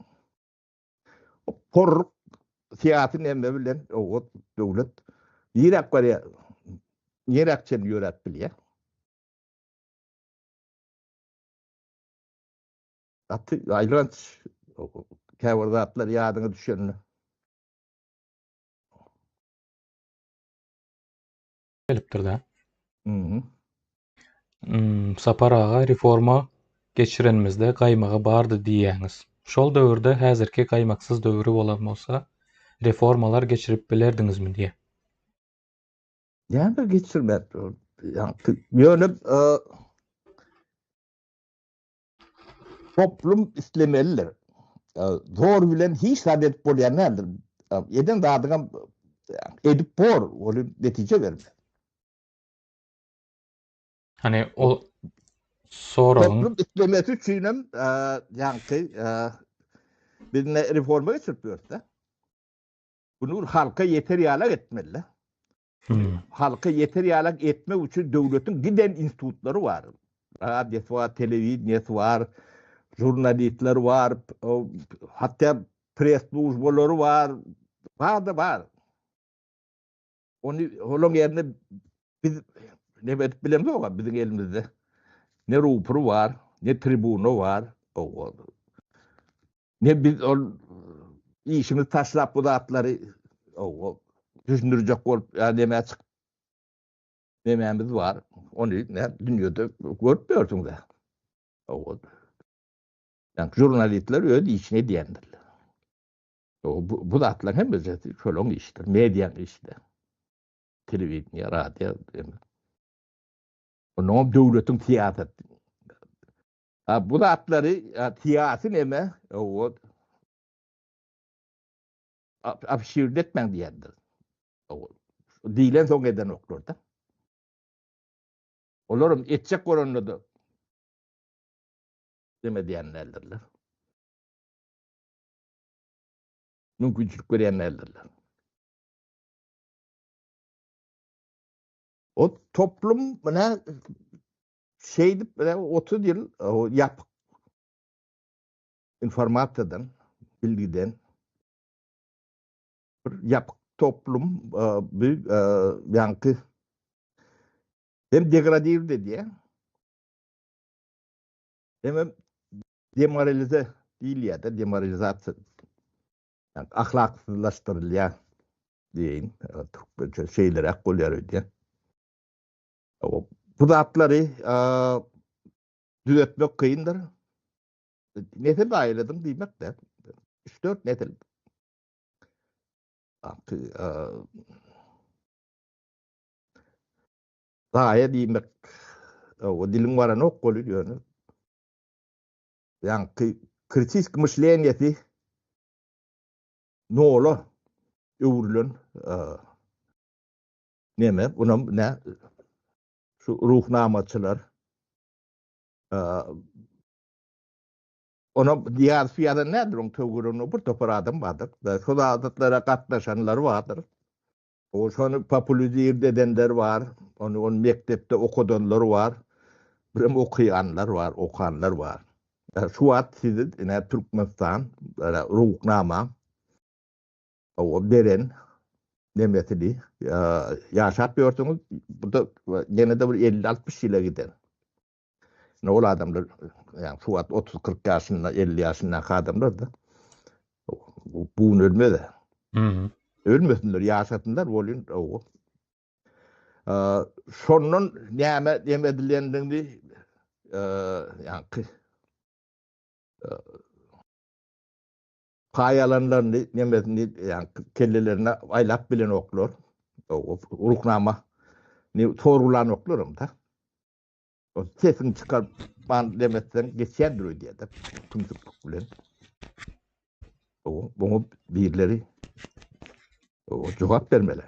Speaker 3: porruk syýasy neme bilen o döwlet niräk barýar, niräk çenli ýöräp bilýär. Gaty aýylganç käbir zatlar ýadyňa düşende.
Speaker 4: Gelipdir-dä. Sapar aga reforma geçirenimizde gaýmagy bardy diýýäňiz. Şol döwürde häzirki gaýmaksyz döwri bolan bolsa reformalar geçirip bilerdiňizmi diýýä.
Speaker 3: Näme geçirmek? Ýöne Toplum islemelidir. Zor bilen hiç zat edip bolýan däldir. Eden zadyňam edip bor, ol netije bermez.
Speaker 4: Hani o soragyň
Speaker 3: Toplum islemesi üçinem ýaňky biz ne reforma geçirip ýörüs-de. Bunu halka ýeter ýalak etmeli. Hmm. Halka ýeter ýalak etmek üçin döwletiň giden institutlary bar. Radiosy bar, telewideniýesi bar, žurnalistler bar, hatda press slujbalary bar, bar-da bar. Ony olaň ýerine biz neme edip bilemzok, biziň elimizde ne rupur bar, ne tribuna bar. Ne biz ol işimizi taşlap bu zatlary düşündirjek bolup ýa nämä çykyp nemämiz bar. Ony ne dünýede görüp ýörsüň-dä. Ýa žurnalistler öz işini edýändirler. Bu, bu zatlar hemmesi şolaryň işidir, medianyň işidir. Telewideniýe, radio. Onuň döwletiň syýasaty. Ha bu zatlary syýasy neme, o afişirde etmäň diýendir. Diýlen soň edenoklar-da. Olaram etjek bolanda-da neme diýen däldirler. mümkinçilik berýän däldirler. O toplum mine şeýdip mine 30 ýyl ýapyk informasiýadan, bilgiden bir ýapyk toplum bu ýaňky hem degradirdi edýär. Hem demoralize diýilýär-de, demoralizasiýa. Ýagny ahlaksyzlaşdyrylýar diýeýin, türkmençe şeýleräk bolýar öýdýän. Bu zatlary düzetmek kyndyr. Nesil zaýaladyň diýmek-de, üç-dört nesil. Zaýa diýmek, o diliň baranok welin ýöne ýaňky kritiski myşleniýesi nola öwrülen neme, bunam nä şu ruhnamaçylar ona ýazyp ýazan nädir oň töwereginde bir topar adam bardyr. Şol adatlara gatnaşanlar bardyr. O şony populizird edenler bar, ony ony mekdepde okadanlar bar, birem okaýanlar bar, okanlar bar. Şu wagt sizi ine Türkmenistan Ruhnama o beren nemesini ýaşap ýörsüňiz, bu da ýene-de bir 50-60 ýyla gider. Ine ol adamlar, ýagny şu wagt 30-40 ýaşynda, 50 ýaşyndaky adamlar da bu gün ölmez. Ölmesinler, ýaşasynlar bolýan o. Şondan näme dem edilendigini ýagny paý alanlaryny nemesini ýagny kellelerine aýlap bilenoklar. Ruhnama ne sorgulanoklar hem da. O sesiňi çykarman demezseň geçýändir öýdýär-de kümsüklik bilen. O buňa birleri o jogap bermeli.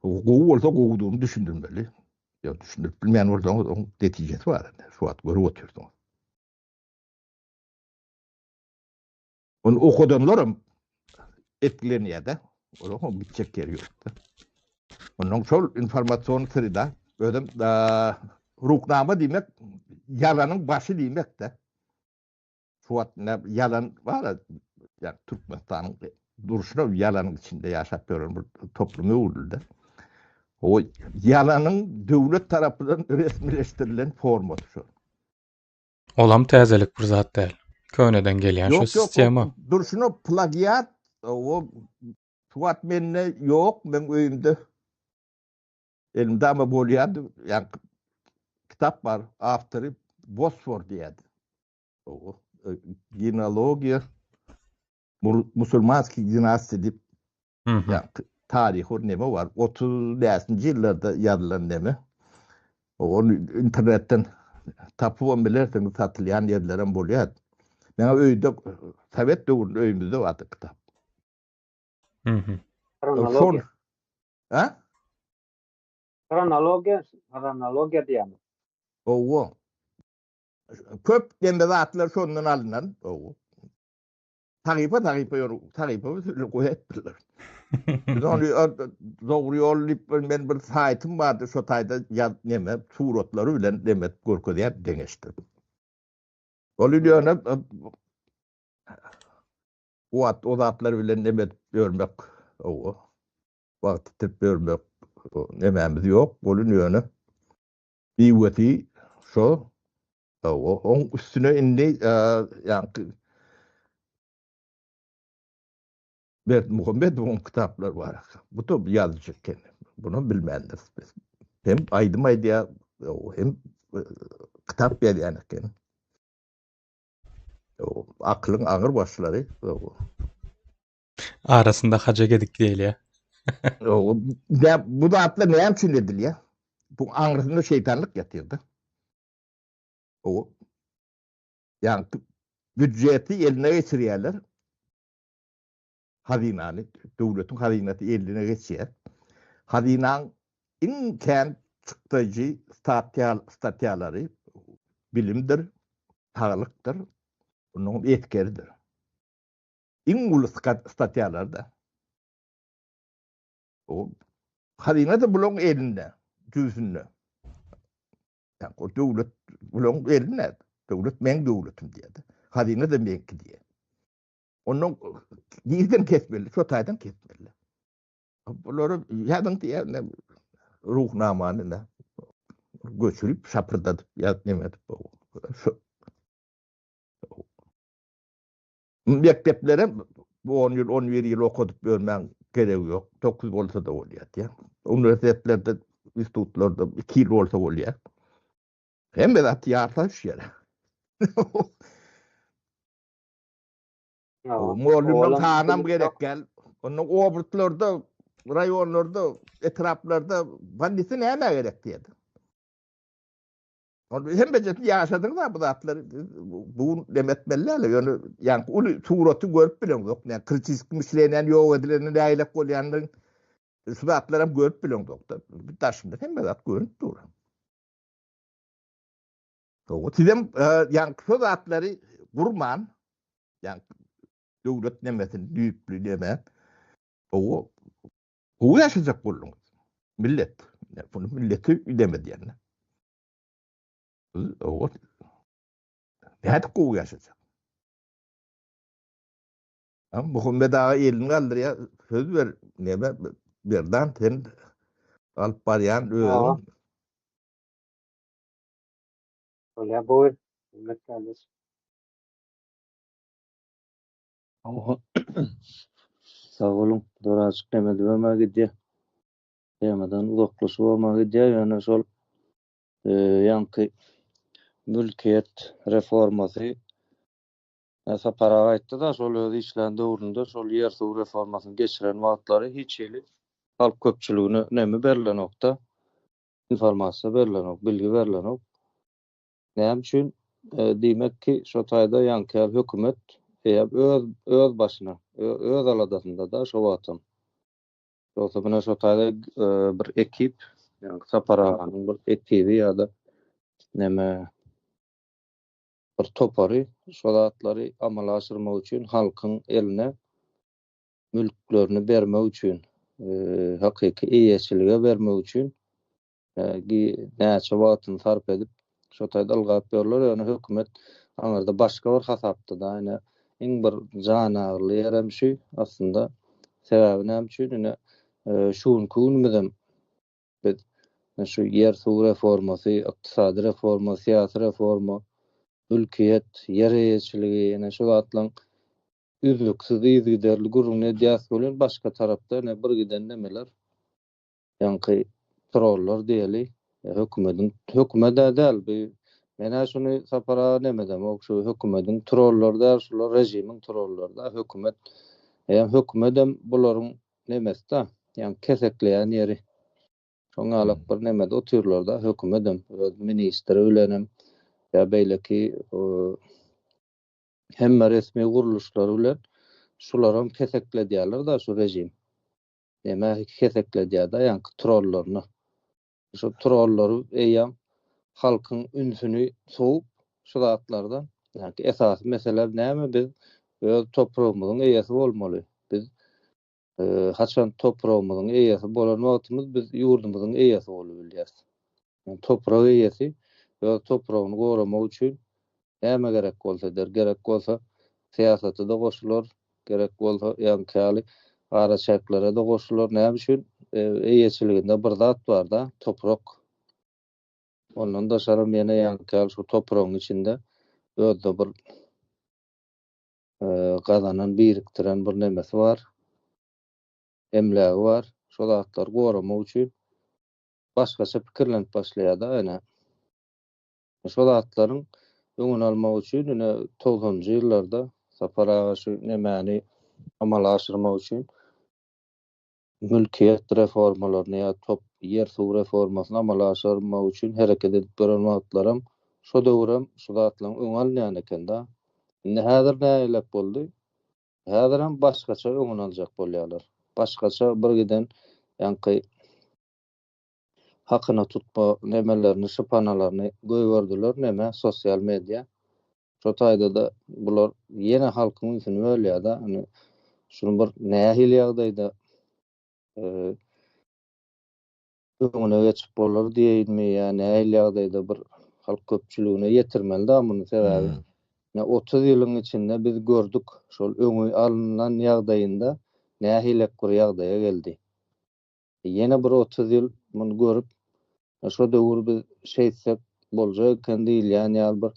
Speaker 3: O gowy bolsa gowudygyny düşündirmeli. Ýa düşündirip bilmeýän bolsaňyz oň netijesi bar indi. Şu wagt görüp otyrsyňyz. Ony okadanlaram etkilenýär-de. Olaryň gitjek ýeri ýok-da. Ondan şol informasion sreda özem ruknama diýmek ýalanyň başy diýmek-de. Şu wagt ine ýalan bar, ýa Türkmenistanyň durşuna ýalanyň içinde ýaşap ýören bir toplum öwrüldi. O ýalanyň döwlet tarapyndan resmileşdirilen formasy şol.
Speaker 4: Olam täzelik bir zat däl. Köneden gelýän şu sistema.
Speaker 3: Ýok, ýok, durşuna plagiat, o şu wagt mende ýok, meň öýümde elimde ama bolýardy, ýa kitap bar, awtory Bosfor diýýärdi. O genealogiýa musulmanskiý dinastiýa diýip Ýa taryhy bir neme bar. 35-nji ýyllarda ýazylan neme. Ony internetden tapybam bilersiňiz, satylýan ýerlerem bolýar. Meňe öýde sowet döwründe öýümizde bardy kitap.
Speaker 4: Mhm.
Speaker 2: Hronologiýa.
Speaker 3: Ha?
Speaker 2: Hronologiýa, hronologiýa diýýärmi?
Speaker 3: Hawa. Köp neme zatlar şondan alnan. Hawa. Sahypa sahypa ýör, sahypa bir goýupdyrlar. Biz ony dogry ýol diýip bir men bir saýtym bardy, şo taýda ýaz neme suratlary bilen neme görkezýär deňeşdirip. Ol ýöne bu wagt o zatlar bilen neme edip ýörmek, owa, wagt ýitirip ýörmek nemämiz ýok, ol ýöne miwesi şo Hawa, oň üstüne indi ýaňky Berdimuhamedowyň kitaplary bar. Bu da ýazyjy eken. Bunam bilmändiris biz. Hem aýdym aýdýar, hem kitap ýazýan eken. Akylyň agyr başlary.
Speaker 4: Arasynda haja gedik diýilýär.
Speaker 3: Bu zatlar näme üçin edilýär? Bu aňrysynda şeýtanlyk ýatyr-da. O ýagny býudjeti eline geçirýärler. Hazynany, döwletiň hazynasy eline geçýär. Hazynaň iň kän çykdaýjy statýa statýalary bilimdir, saglykdyr, onnoňam esgeridir. Iň uly statýalar-da. O hazyna-da bulaň elinde, jübüsinde. Ýa o döwlet bulaň elinde. Döwlet meň döwletim diýýär. Hazyna-da meňki diýýär. Ondan nirden kesmeli? Şo taýdan kesmeli. Bulary ýazyň diýýär, ruhnamany ne göçürip, şapyrdadyp, ýazyp neme edip. Şu Mekdeplere 10 ýyl, 11 ýyl okadyp ýörmäň geregi ýok. 9 bolsa-da bolýar diýýär. Uniwersitetlerde, institutlarda 2 ýyl bolsa bolýar. Hemme zat ýarsa düşýär. Mugallymlaryň sanam gerek däl. Onda oblastlarda, raýonlarda, etraplarda bolnisa nämä gerek diýdi. Ol hemmejesini ýaşadyňyz bu zatlary bu gün dem etmeli däl. Ýöne ýaňky uly suraty görüp bileňzok. Näme kritiski myşleniýäni ýok edilende nägilek bolýandygyny şu zatlaram görüp bileňzok-da. Daşynda hemme zat görünip dur. Soňra sizem ýaňky şo zatlary gurman, ýaňky döwlet nemesini düýpli neme, owo gowy ýaşajak bolduňyz. Millet. Bunu milleti neme diýende. Owo nädip gowy ýaşajak? Muhammet aga elini galdyrýar, söz ber, neme Berdan sen alyp barýan özüň.
Speaker 2: Bolýar, buyur. Hümmet kardeş.
Speaker 1: Sag boluň. Birazjyk neme edibem-ä gidýär. Temadan uzaklaşybam-a gidýär, ýöne şol ýaňky mülkiýet reformasy Sapar aga aýtdy-da, şol özi işlän döwründe şol ýer-suw reformasyny geçiren wagtlary hiç hili halk köpçüligine neme berlenok-da. Informasiýa berlenok, bilgi berlenok. Näme üçin? Diýmek ki, şo taýda ýaňky ýaly hökümet eýýäm öz öz başyna, öz aladasynda-da şo wagtam. Ýogsa mine şo taýda bir ekip, ýaňky Sapar aganyň bir ekibi ýa-da neme bir topary şo zatlary amala aşyrmak üçin halkyň eline mülklerini bermek üçin, hakyky eýeçilige bermek üçin näçe wagtyny sarp edip, şo taýda ylgap ýörler, ýöne hökümet aňyrda başga bir hasapda-da, ine, iň bir janagyryly ýerem şu aslynda. Sebäbi näme üçin, ine, şu günki günümizem biz şu ýer-suw reformasy, ykdysady reforma, syýasy reforma, mülkiýet, ýer eýeçiligi, ine, şu zatlaryň üznüksiz yzygiderli gürrüňini edýäs welin başga tarapda ine bir giden nemeler ýaňky trollar diýeli hökümediň hökümed-ä däl bu men-ä şuny Sapar aga nemedemok şu hökümediň trollary däl şular režimiň trollary-da hökümet eýýäm hökümedem bularyň nemesi-da ýaňky kesekleýän ýeri şoň ýalak bir nemede otyrlar-da hökümedem öz ministri bilenem ýa beýleki Hemme resmi gurluşlary bilen şularam kesekledýärler-da şu režim. Neme kesekledýär-da ýaňky trollaryny. Şu trollary eýýäm halkyň ünsüni sowup şu zatlardan. Ýaňky esasy mesele näme biz öz topragymyzyň eýesi bolmaly. Biz haçan topragymyzyň eýesi bolan wagtymyz biz ýurdumyzyň eýesi bolubilýäris. Toprak eýesi öz topragyny goramak üçin näme gerek bolsa eder, gerek bolsa syýasata-da goşular, gerek bolsa ýaňky ýaly araçäklere-de goşular. Näme üçin? Eýeçiliginde bir zat bar-da, toprak. Ondan daşaram ýene ýaňky ýaly şu topragyň içinde özde bir gazanan, birikdiren bir nemesi bar, emlägi bar. Şo zatlary goramak üçin başgaça pikirlenip başlaýar-da ene. Şo zatlaryň öňüni almak üçin ine togsanynjy ýyllarda Sapar aga şu nemäni amala aşyrmak üçin mülkiýet reformalaryny ýa top ýer-suw reformasyny amala aşyrmak üçin hereket edip ýören wagtlaram şo döwürem şu zatlaryň öňi alynýan eken-da. Indi häzir nähilek boldy? Häzirem başgaça öňüni aljak bolýarlar. Başgaça bir giden ýaňky hakyna tutma nemelerini, şypanalaryny goýberdiler neme sosial media. Şo taýda-da bular ýene halkyň ünsüni bölýär-de, indi şuny bir nähili ýagdaýda öňüne geçip bolar diýeýinmi ýa nähili ýagdaýda bir halk köpçüligine ýetirmeli-da muny sebäbi ine 30 ýylyň içinde biz gördük şol öňi alynlan ýagdaýynda nähilek bir ýagdaýa geldi. Ýene bir 30 ýyl muny görüp şo döwür biz şeýtsek boljak eken diýilýän ýaly bir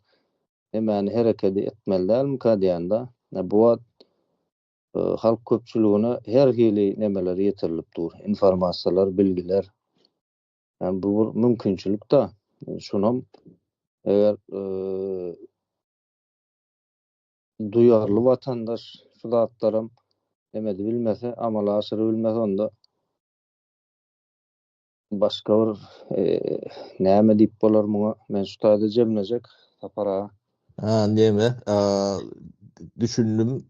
Speaker 1: nemäni herekedi etmeli dälmika diýende bu wagt halk köpçüligine her hili nemeler ýetirilip dur, informasiýalar, bilgiler. Ýani bu bir mümkinçilik-de. Şunam eger duýarly watandaş şu zatlaram neme edibilmese, amala aşyrybilmese onda Başga bir näme diýip bolar muňa? Men şu taýda jemlejek Sapar aga.
Speaker 3: Ha, neme, düşündim.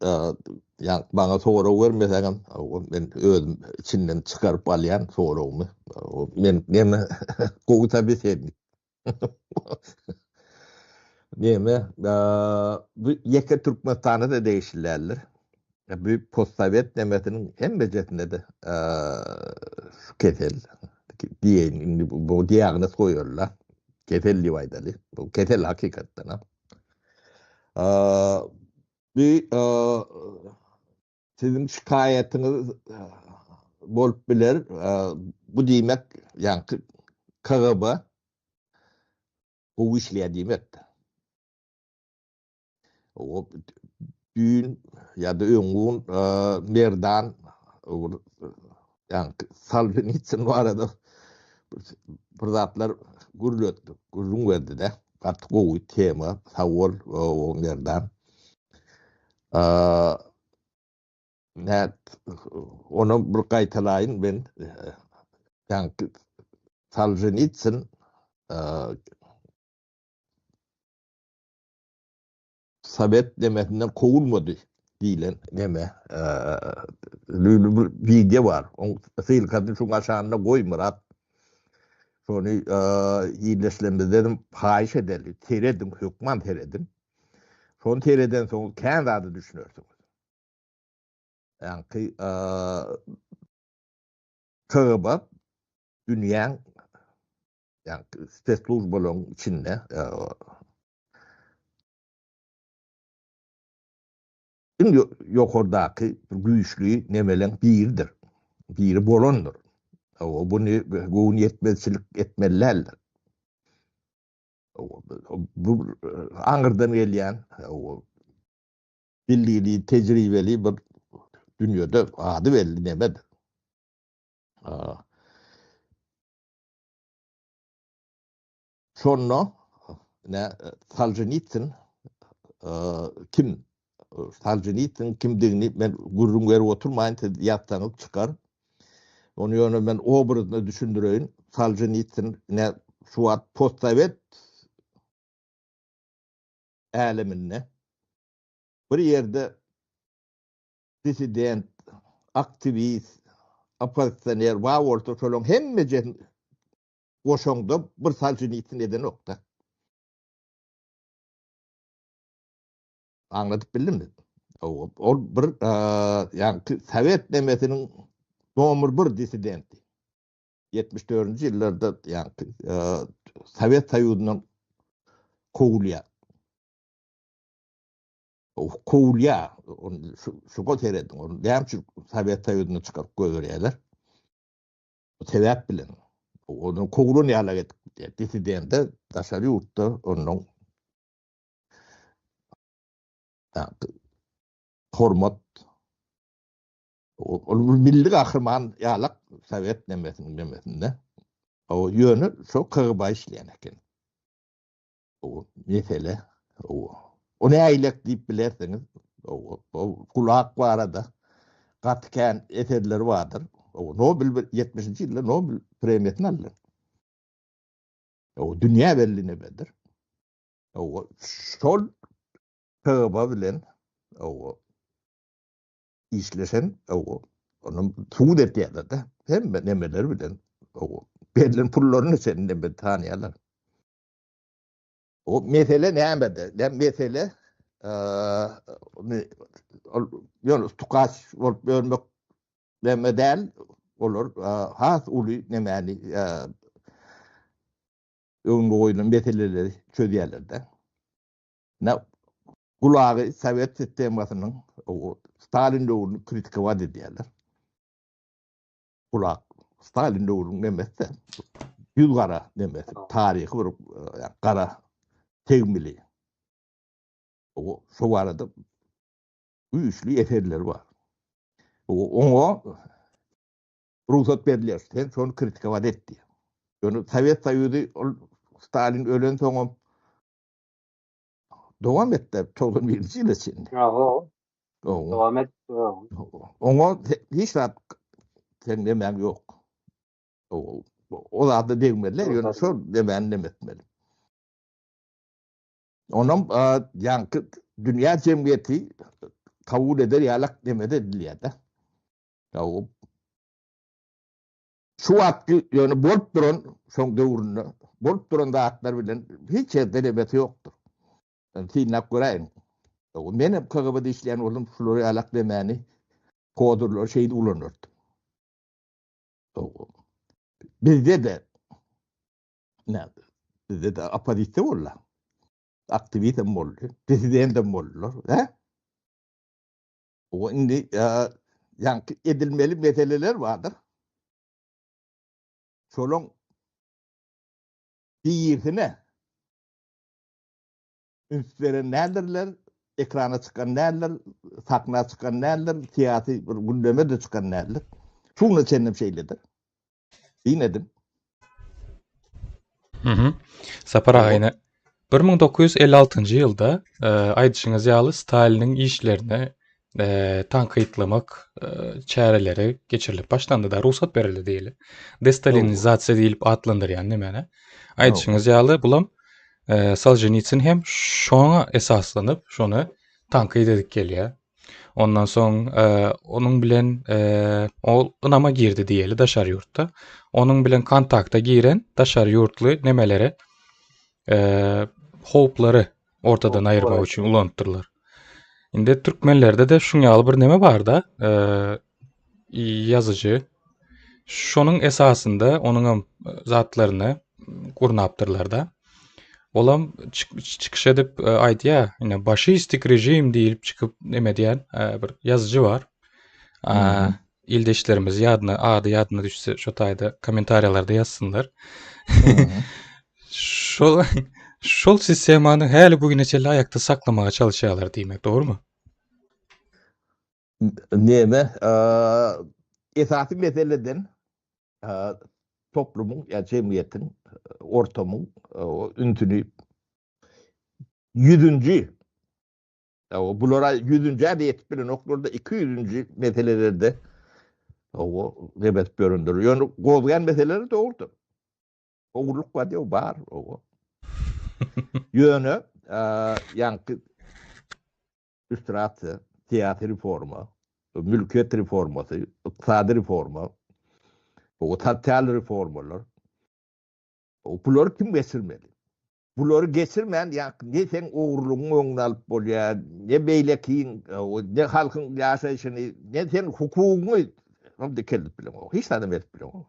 Speaker 3: Ýa maňa sorag bermeseňem, men özüm içinden çykaryp alýan soragymy. Men neme gowy sobesednik. Neme, bu ýeke Türkmenistana-da degişli däldir. Bu postsowet nemesiniň hemmejesinde-de şu kesel diýeýin, indi bu diagnoz goýarlar. Kesel diýip aýdaly. Bu kesel hakykatdan. Bu Siziň şikaýatyňyz bolup biler. Bu diýmek, ýaňky KGB gowy işleýär diýmekdir. O düýn ýa-da öňňun Merdan ýaňky Solženitsyn barada bir zatlar gürletdi, gürrüň berdi-de. Gaty gowy tema. Sag bol, Merdan. Nät, ony bir gaýtalaýyn men. Ýaňky Solženitsyn sowet nemesinden kowulmady diýlen neme bir wideo bar. Oň ssylkasyny şuň aşagynda goý Myrat. Şony ildeşlerimizden haýyş edeli, serediň, hökman serediň. Şony seredensoňyz kän zada düşünersiňiz. Ýaňky KGB dünýäň ýaňky speslužbalaryň içinde iň ýokardaky güýçli nemeleň biridir. Biri bolandyr. Buny göwün ýetmezçilik etmeli däldir. Bu aňyrdan gelýän bilgili, tejribeli bir dünýede ady belli nemedir. Şonda ne Solženitsyn kim? Solženitsyn kimdigini men gürrüň berip oturmaýyn, siz ýazsaňyz çykar. Ony ýöne men obrazyna düşündireýin. Solženitsyn ine şu wagt postsowet äleminde bir ýerde dissident, aktiwist, oppozisioner bar bolsa şolaryň hemmejesini goşaňda bir Solženitsyn edenok-da. Aňladyp bildimmi? Ol bir ýaňky sowet nemesiniň nomer bir dissidenti. 74-nji ýyllarda ýaňky Sowet Soýuzyndan kowulýar. Kowulýar. Şuňa serediň. Ony näme üçin Sowet Soýuzyndan çykaryp goýberýärler? Sebäp bilen. Ony kowulan ýaly edip, dissidente daşary ýurtda ondan hormat ol bir milli gahryman ýalak sowet nemesiniň nemesinde. O ýöne şo KGB işleýän eken. O mesele o. O näýlek diýip bilersiňiz. O, o gulak barada gaty kän eserleri bardyr. O Nobel 70-nji ýylda Nobel premiýasyny aldy. O dünýä belli nemedir. Owa, şol KGB bilen owa işleşen owa onuň subut etýärler-de. Hemme nemeler bilen owa berlen pullaryny sen neme tanýarlar. O mesele nämede? Näme mesele? Ol ýöne tukaç bolup ýörmek neme däl, olar has uly nemäni öňünde goýlan meseleleri çözýärler-de. Ine, Gulagy sowet sistemasynyň Stalin döwrüni kritikowat edýärler. Gulak Stalin döwrüniň nemesi-de, ýüz gara nemesi, taryhy bir gara tegmili. Şo barada güýçli eserleri bar. Oňa rugsat berilýär, sen şony kritikowat et diýip. Ýöne Sowet Soýuzy ol Stalin ölensoňam dowam etdi 91-nji ýyla çenli.
Speaker 2: Ýa-o. Dowam etdi.
Speaker 3: Oňa hiç zat sen nemäň ýok. O zada degmeliler, ýöne şol nemäni neme etmeli. Onam ýaňky dünýä jemgyýeti kabul eder ýalak nemede edilýär-de. Şu wagtky ýöne bolup duran şoň döwründe bolup duran zatlar bilen hiç ýerde nemesi ýokdur. Synlap göräýiň. Men hem KGB-de işleýän boldum, şular ýalak nemäni kodurlary şeýdip ulanardym. Bizde-de bizde-de oppozisiýa boldy. Aktiwist hem boldy, dissident hem boldular. Hä? O indi ýaňky edilmeli meseleler bardyr. Şolaň birisine üns beren däldirler, ekrana çykan däldir, sahna çykan däldir, syýasy bir gündeme-de çykan däldir. Şu güne çenlem şeýledir. Syn ediň.
Speaker 4: Mhm. Sapar aga ine 1956-njy ýylda e, aýdyşyňyz ýaly Staliniň işlerini e, tankytlamak e, çäreleri geçirilip başlandy da rugsat berildi diýeli. Destalinizasiýa diýlip atlandyrýan nemäne. Aýdyşyňyz ýaly bulam e, Solženitsin hem şoňa esaslanyp şony tankyt edip gelýär. Ondan soň e, onuň bilen e, ol ynama girdi diýeli daşary ýurtda. Onuň bilen kontakta giren daşary ýurtly nemeleri e, howplary ortadan aýyrmak üçin ulanypdyrlar. Indi türkmenlerde de şuň ýaly bir neme bar-da, e, ýazyjy şonuň esasynda onuňam zatlaryny gurnapdyrlar-da. Olam çykyş edip e, aýdýar, ine başistik režim diýilip çykyp neme diýen e, bir ýazyjy bar. Ildeşlerimiz ýadyna, ady ýadyna düşse şo taýda kommentariýalarda ýazsynlar. Şol şol sistemany häli bu güne çenli aýakda saklamaga çalyşýarlar diýmek, dogrumy?
Speaker 3: Neme, esasy meseleden toplumyň ýa jemgyýetiň, ortamyň ünsüni ýüzünji, bulara ýüzünjä-de ýetip bilenoklar-da, iki ýüzünji meselelerde neme edip ýörendir. Ýöne gozgaýan meseleleri dogrudyr. Ogurlyk bar diýip bar, owa. Ýöne ýaňky Lýustrasiýa, syýasy reforma, mülkiýet reformasy, ykdysady reforma, sosial reformalar. Bulary kim geçirmeli? Bulary geçirmän ýa ne seň ogurlygyň öňüni alyp bolýar, ne beýlekiň, ne halkyň ýaşaýşyny, ne sen hukugyňy dikeldip bileňok. Hiç zadam edip bileňok.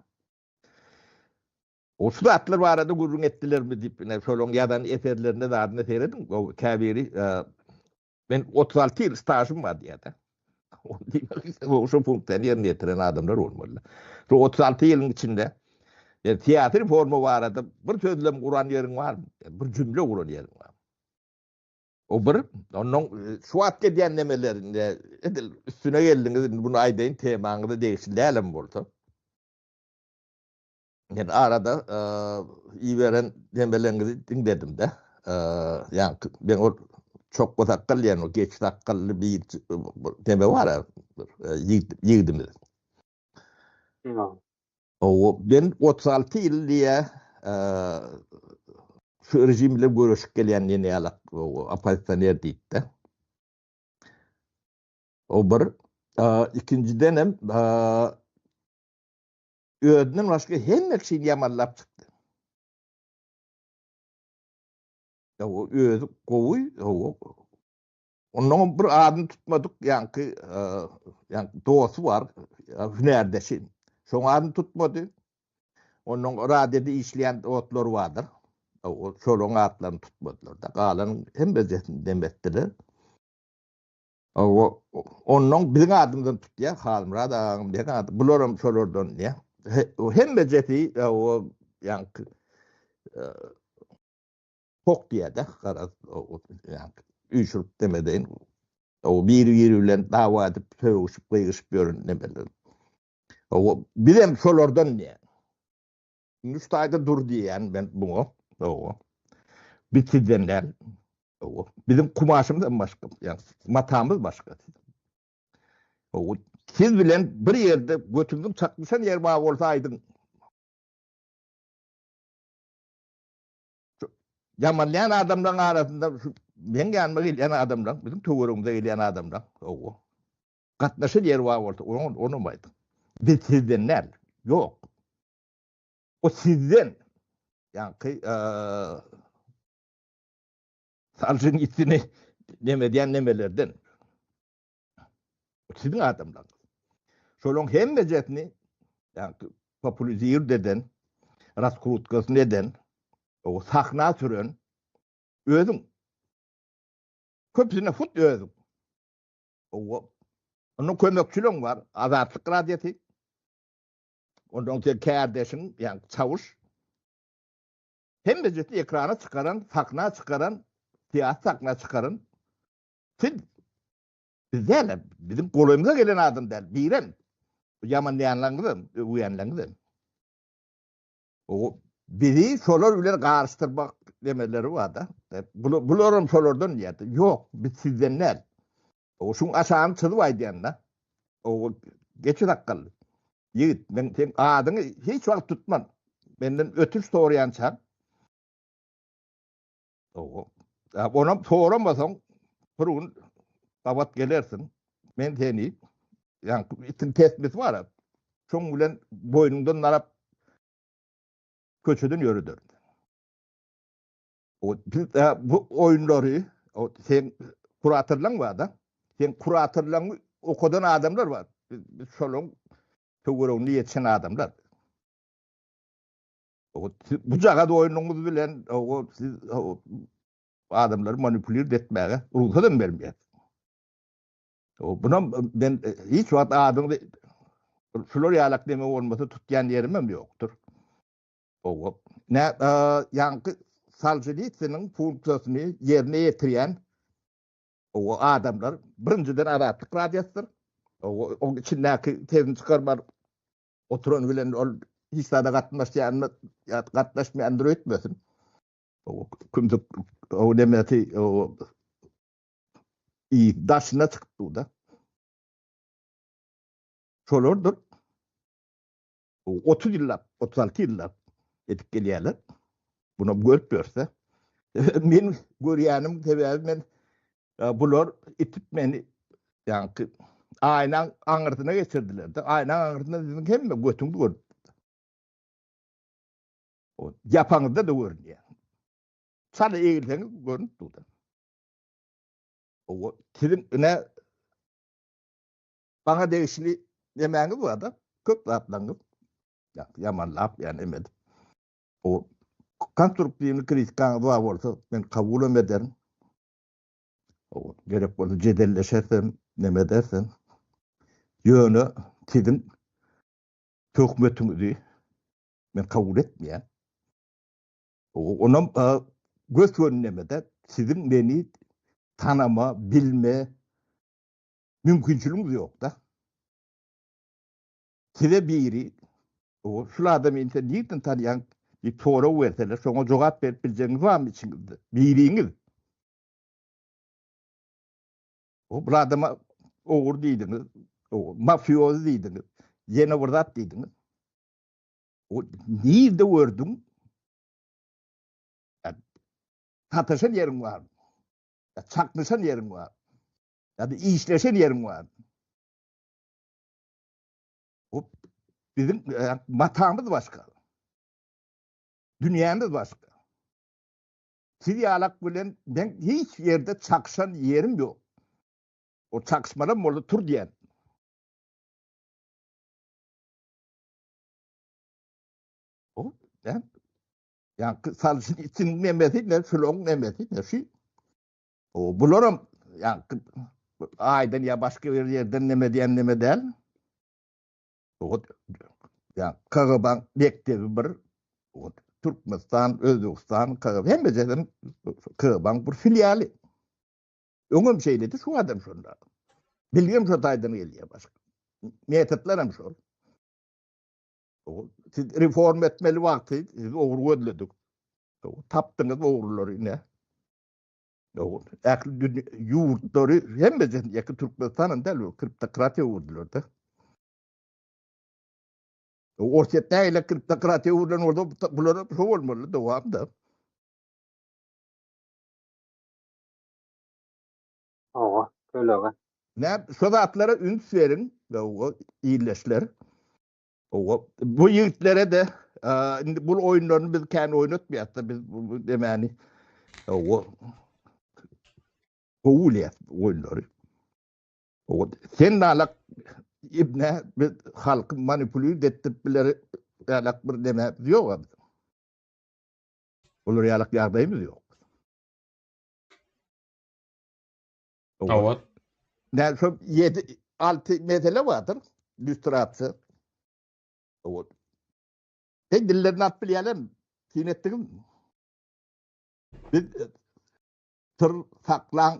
Speaker 3: O şu zatlar barada gürrüň etdilermi diýip, ine şolaryň ýazan eserlerine zadyna serediň, o käbiri men 36 ýyl stažym bar diýýär-de. O şu funksiýany ýerine ýetiren adamlar bolmaly. Şu 36 ýylyň içinde yani syýasy reforma barada bir sözlem guran ýeriň barmy? Bir jümle guran ýeriň barmy? O bir, ondan şu wagt edýän nemelerinde edil üstüne geldiňiz, indi bunu aýdaýyn, temaňyza degişli dälem bolsa. Men arada iberen demeleriňizi diňledim-de. Ýaňky men ol çokga sakgal diýen o geç sakgally bir deme bar ýigidimiz. O ben 36 ýyl diýä şu rejim bilen göreşip gelýän diýen ýaly oppozisioner diýipdi. O bir. Ikinjiden hem Özünden başga hemme kişini ýamanlap çykdy. Ýa o özi gowy, hawa. Ondan bir adyny tutmadyk ýaňky ýaňky dosty bar, hünärdeşi. Şoň adyny tutmady. Ondan radioda işleýän dostlary bardyr. Şolaryň atlaryny tutmadylar-da. Galan hemmejesini dem etdiler. Ondan biziň adymyzdan tutýar, Halmyrat agaň biziň ady. Bularam şolardan diýýär. Hemmejesi ýaňky pok diýýär-de, garaz, ýaňky üýşürip demedeýin. O biri-biri bilen dawa edip, sögüşip, gygyşyp ýören nemeler. O bizem şolardan diýýär. Indi şu taýda dur diýýän men buňa. Hawa. Biz sizden däl. Hawa. Biziň kumaşymyz hem başga, ýagny matamyz başga. Hawa. Siz bilen bir ýerde götümiziň çaknyşan ýeri bar bolsa aýdyň. Ýamanlaýan adamlaryň arasynda şu meň ýanyma gelýän adamlaryň, biziň töweregimize gelýän adamlaryň, hawa. Gatnaşan ýeri bar bolsa, onam aýdyň. Biz sizden däl. Ýok. O sizden ýaňky saljyň içini neme edýän nemelerden. Siziň adamlaryňyz. Şolaryň hemmejesini ýaňky populizir eden, raskrutkasyny eden, o sahna süren özüň. Köpüsine hut özüň. Owa. Onuň kömekçileň bar, Azatlyk radiosy. Ondan sen kärdeşiň, ýagny çawuş. Hemmejesi ekrana çykaran, sahna çykaran, syýasy sahna çykaran siz. Biz däl, biziň golaýymyza gelen adam däl, birem. Ýamanlaýanlaryňyzam, öwýänleriňizem. O bizi şolar bilen garyşdyrmak demeleri bar-da. Bularam şolardan diýýär. Ýok, biz sizden däl. O şuň aşagyny çyzyp aýdýan-da. O geçi sakgally. Ýigit, men seň adyňy hiç wagt tutman. Menden ötünç soraýançaň. O onam soramasaň bir gün gabat gelersiň. Men seni ýaňky itiň tesbisi bar. Şoň bilen boýnuňdan darap köçeden ýörederin. O biz bu oýunlary o sen kuratorlaň bar-da. Sen kuratorlaňy okadan adamlar bar. Biz şolaň töwereginde ýetişen adamlar. O bu jagaz oýnuňyz bilen o siz adamlary manipulir etmäge rugsat hem bermeýär. O bunam ben hiç wagt adyňyzy şular ýalak neme bolmasa tutýan ýerim hem ýokdur. Owa. Nä ýaňky Solženitsiniň funksiýasyny ýerine ýetirýän owa adamlar birinjiden Azatlyk radiosydyr. Owa oň içindäki sesini çykarman oturan bilen ol hiç zada gatnaşýanyny ýa gatnaşmaýandyr öýtmesin. Owa kümsük o nemesi o daşyna çykyp dur-da. Şolardyr. 30 ýyllap, 36 ýyllap edip gelýärler. Bunu görüp ýörse. Men görýänim sebäbi men bular itip meni ýaňky aýnaň aňyrsyna geçirdiler-de. Aýnaň aňyrsynda siziň hemme götüňizi görüp. O ýapaňyzda-da görünýär. Çala egilseňiz görünip dur. O siziň ine Maňa degişli demäňiz barda, köp zatlaryňyz ýamanlap ýa neme edip. O konstruktiwny kritikaňyz bar bolsa, men kabul hem ederin. O gerek bolsa jedelleşersem, neme edersem. Ýöne siziň töhmetiňizi men kabul etmeýän. Onam gös-göni nemede siziň meni tanama, bilme, mümkinçiligiňiz ýok-da. Size biri, o şul adamy sen nirden tanýaň diýip sorag berseler, şoňa jogap berip biljegiňiz barmy içiňizde? Biriňiz. O bu adama ogry diýdiňiz, o mafiozi diýdiňiz, ýene bir zat diýdiňiz. O nirde gördüň? Sataşan ýeriň barmy? Çaknyşan ýeriň barmy? Ýa-da işleşen ýeriň bar. O biziň e, matamyz başga. Dünýämiz başga. Siz ýalak bilen men hiç ýerde çakşan ýerim ýok. O çakyşmalam bolsa tur diýen. O, ne? Ýaňky Solženitsiň nemesi ne, şulaň nemesi ne şu. O bularam ýaňky aýdan ýa başga bir ýerden neme diýen neme däl. O ýa KGB-nyň mekdebi bir o Türkmenistan, Özbegistan, KGB hemmesem KGB-nyň bir filialy. Öňem şeýledi, şu adam şonda. Bilgem şo taýdan gelýär başga. Metodlar hem şol. Siz reform etmeli wagty siz ogry gözledik. Tapdyňyz ogrulary ine. Ähli ýurtlary hemmesini ýeke Türkmenistan hem däl, kriptokratiýa öwürdüler-de. Orsýet nähili kriptokratiýa öwrülen bolsa, bular şo bolmaly dowamda.
Speaker 2: Hawa, kölege.
Speaker 3: Nä, şo zatlara üns beriň, ildeşler. Owa, bu ýigitlere-de indi bul oýunlaryny biz kän oýnatmaýas-da, biz bu demäni. Owa. Gowy bilýäs bu oýunlary. Owa, sen nalak ibne biz halky manipulir etdirip biler ýalak bir deme ýok. Olar ýalak ýagdaýymyz ýok.
Speaker 4: Owa.
Speaker 3: Näme şo 7 6 mesele bardyr. Lüstrasiýa. Owa. Sen dillerini alyp bilýärlermi? Syn etdiňmi? Biz e, syr saklaň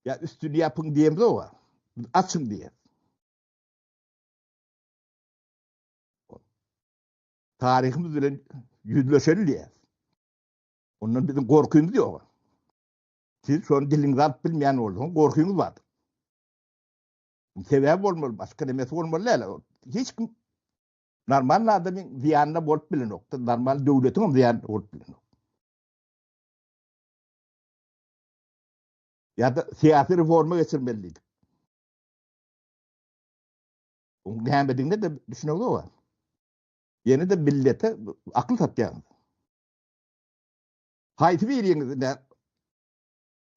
Speaker 3: ýa üstüni ýapyň diýemzok. Biz açyň diýýäs. Taryhymyz bilen ýüzleşeli diýýäs. Ondan biziň gorkymyz ýok. Siz şony diliňize alyp bilmeýän bolsaňyz, gorkyňyz bardyr. Sebäbi bolmaly, başga nemesi bolmaly däl. Hiç kim normal adamyň zyýanyna bolup bilenok. Normal döwletiň hem zyýanyna bolup bilenok. Ýa-da syýasy reforma geçirmeli diýdik. Oň nämedigine de düşüneňok bar. Ýene-de millete akyl satýaňyz. Haýsy biriňiz ine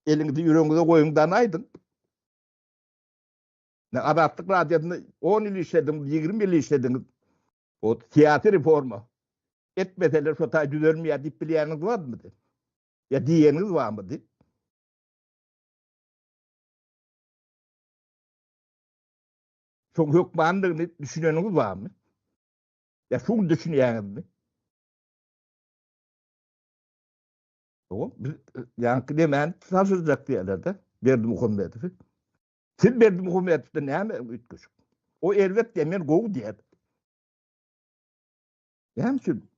Speaker 3: eliňizi ýüregiňize goýuň da aýdyň. Ne Azatlyk radiosynda 10 ýyl işlediňiz, 20 ýyl işlediňiz. O syýasy reforma etmeseler şo taý düzelmeýär diýip bilýäniňiz barmydy? Ýa diýeniňiz barmydy? Şoň hökmandygyny düşüneniňiz barmy? Ýa şuň düşünýäňizmi? Oňa biz ýaňky demän tabşyrjak diýerler-de Berdimuhamedowy. Siz Berdimuhamedowda näme üýtgeşik? O erbet diýen, men gowy diýen. Näme üçin?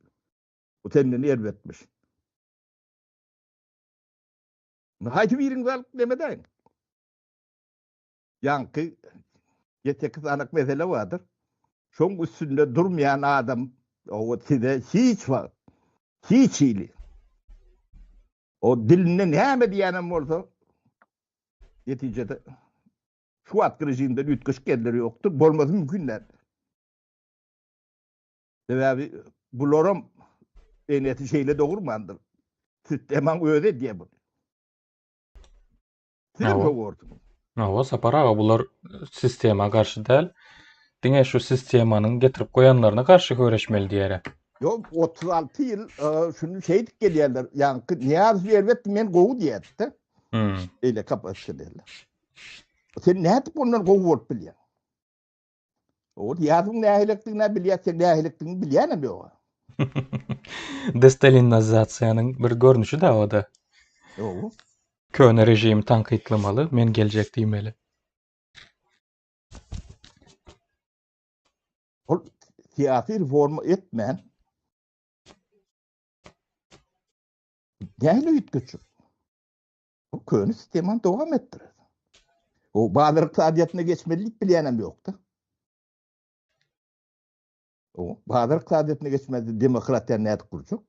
Speaker 3: O senden erbetmiş. Haýsy biriňizi alyp neme edäýiň? Ýaňky ýetekiz anyk mesele bardyr. Şoň üstünde durmaýan adam o size hiç wagt hiç hili o dilinde näme diýýänem bolsa netijede şu wagtky režimden üýtgeşik ýerleri ýokdur, bolmasy mümkin däl. Sebäbi bularam enesi şeýle dogurmandyr. Sistemaň özi edýär bunu. Siz hem dogurdyňyz.
Speaker 4: Hawa, Sapar aga, bular sistema garşy däl. Diňe şu sistemanyň getirip goýanlaryna garşy göreşmeli diýere.
Speaker 3: Ýok, 36 ýyl e, şuny şeýdip gelýärler. Ýaňky Nyýazow erbet, men gowy diýerdi.
Speaker 4: Hmm.
Speaker 3: Eýle kapasiteli. Sen nädip ondan gowy bolup bilýäň? O Nyýazowyň nähilidigini bilýär, sen nähilidigini bilýänem ýok.
Speaker 4: Destalinizasiýanyň bir görnüşi da o da.
Speaker 3: Ýok.
Speaker 4: Köne režimi tankytlamaly, men geljek diýmeli.
Speaker 3: Ol syýasy reforma etmän nähili üýtgetjek? Bu köne sistemany dowam etdirer. O bazar ykdysadyýetine geçmeli diýip bilýänem ýokdy. O bazar ykdysadyýetine geçmezde demokratiýany nädip gurjak?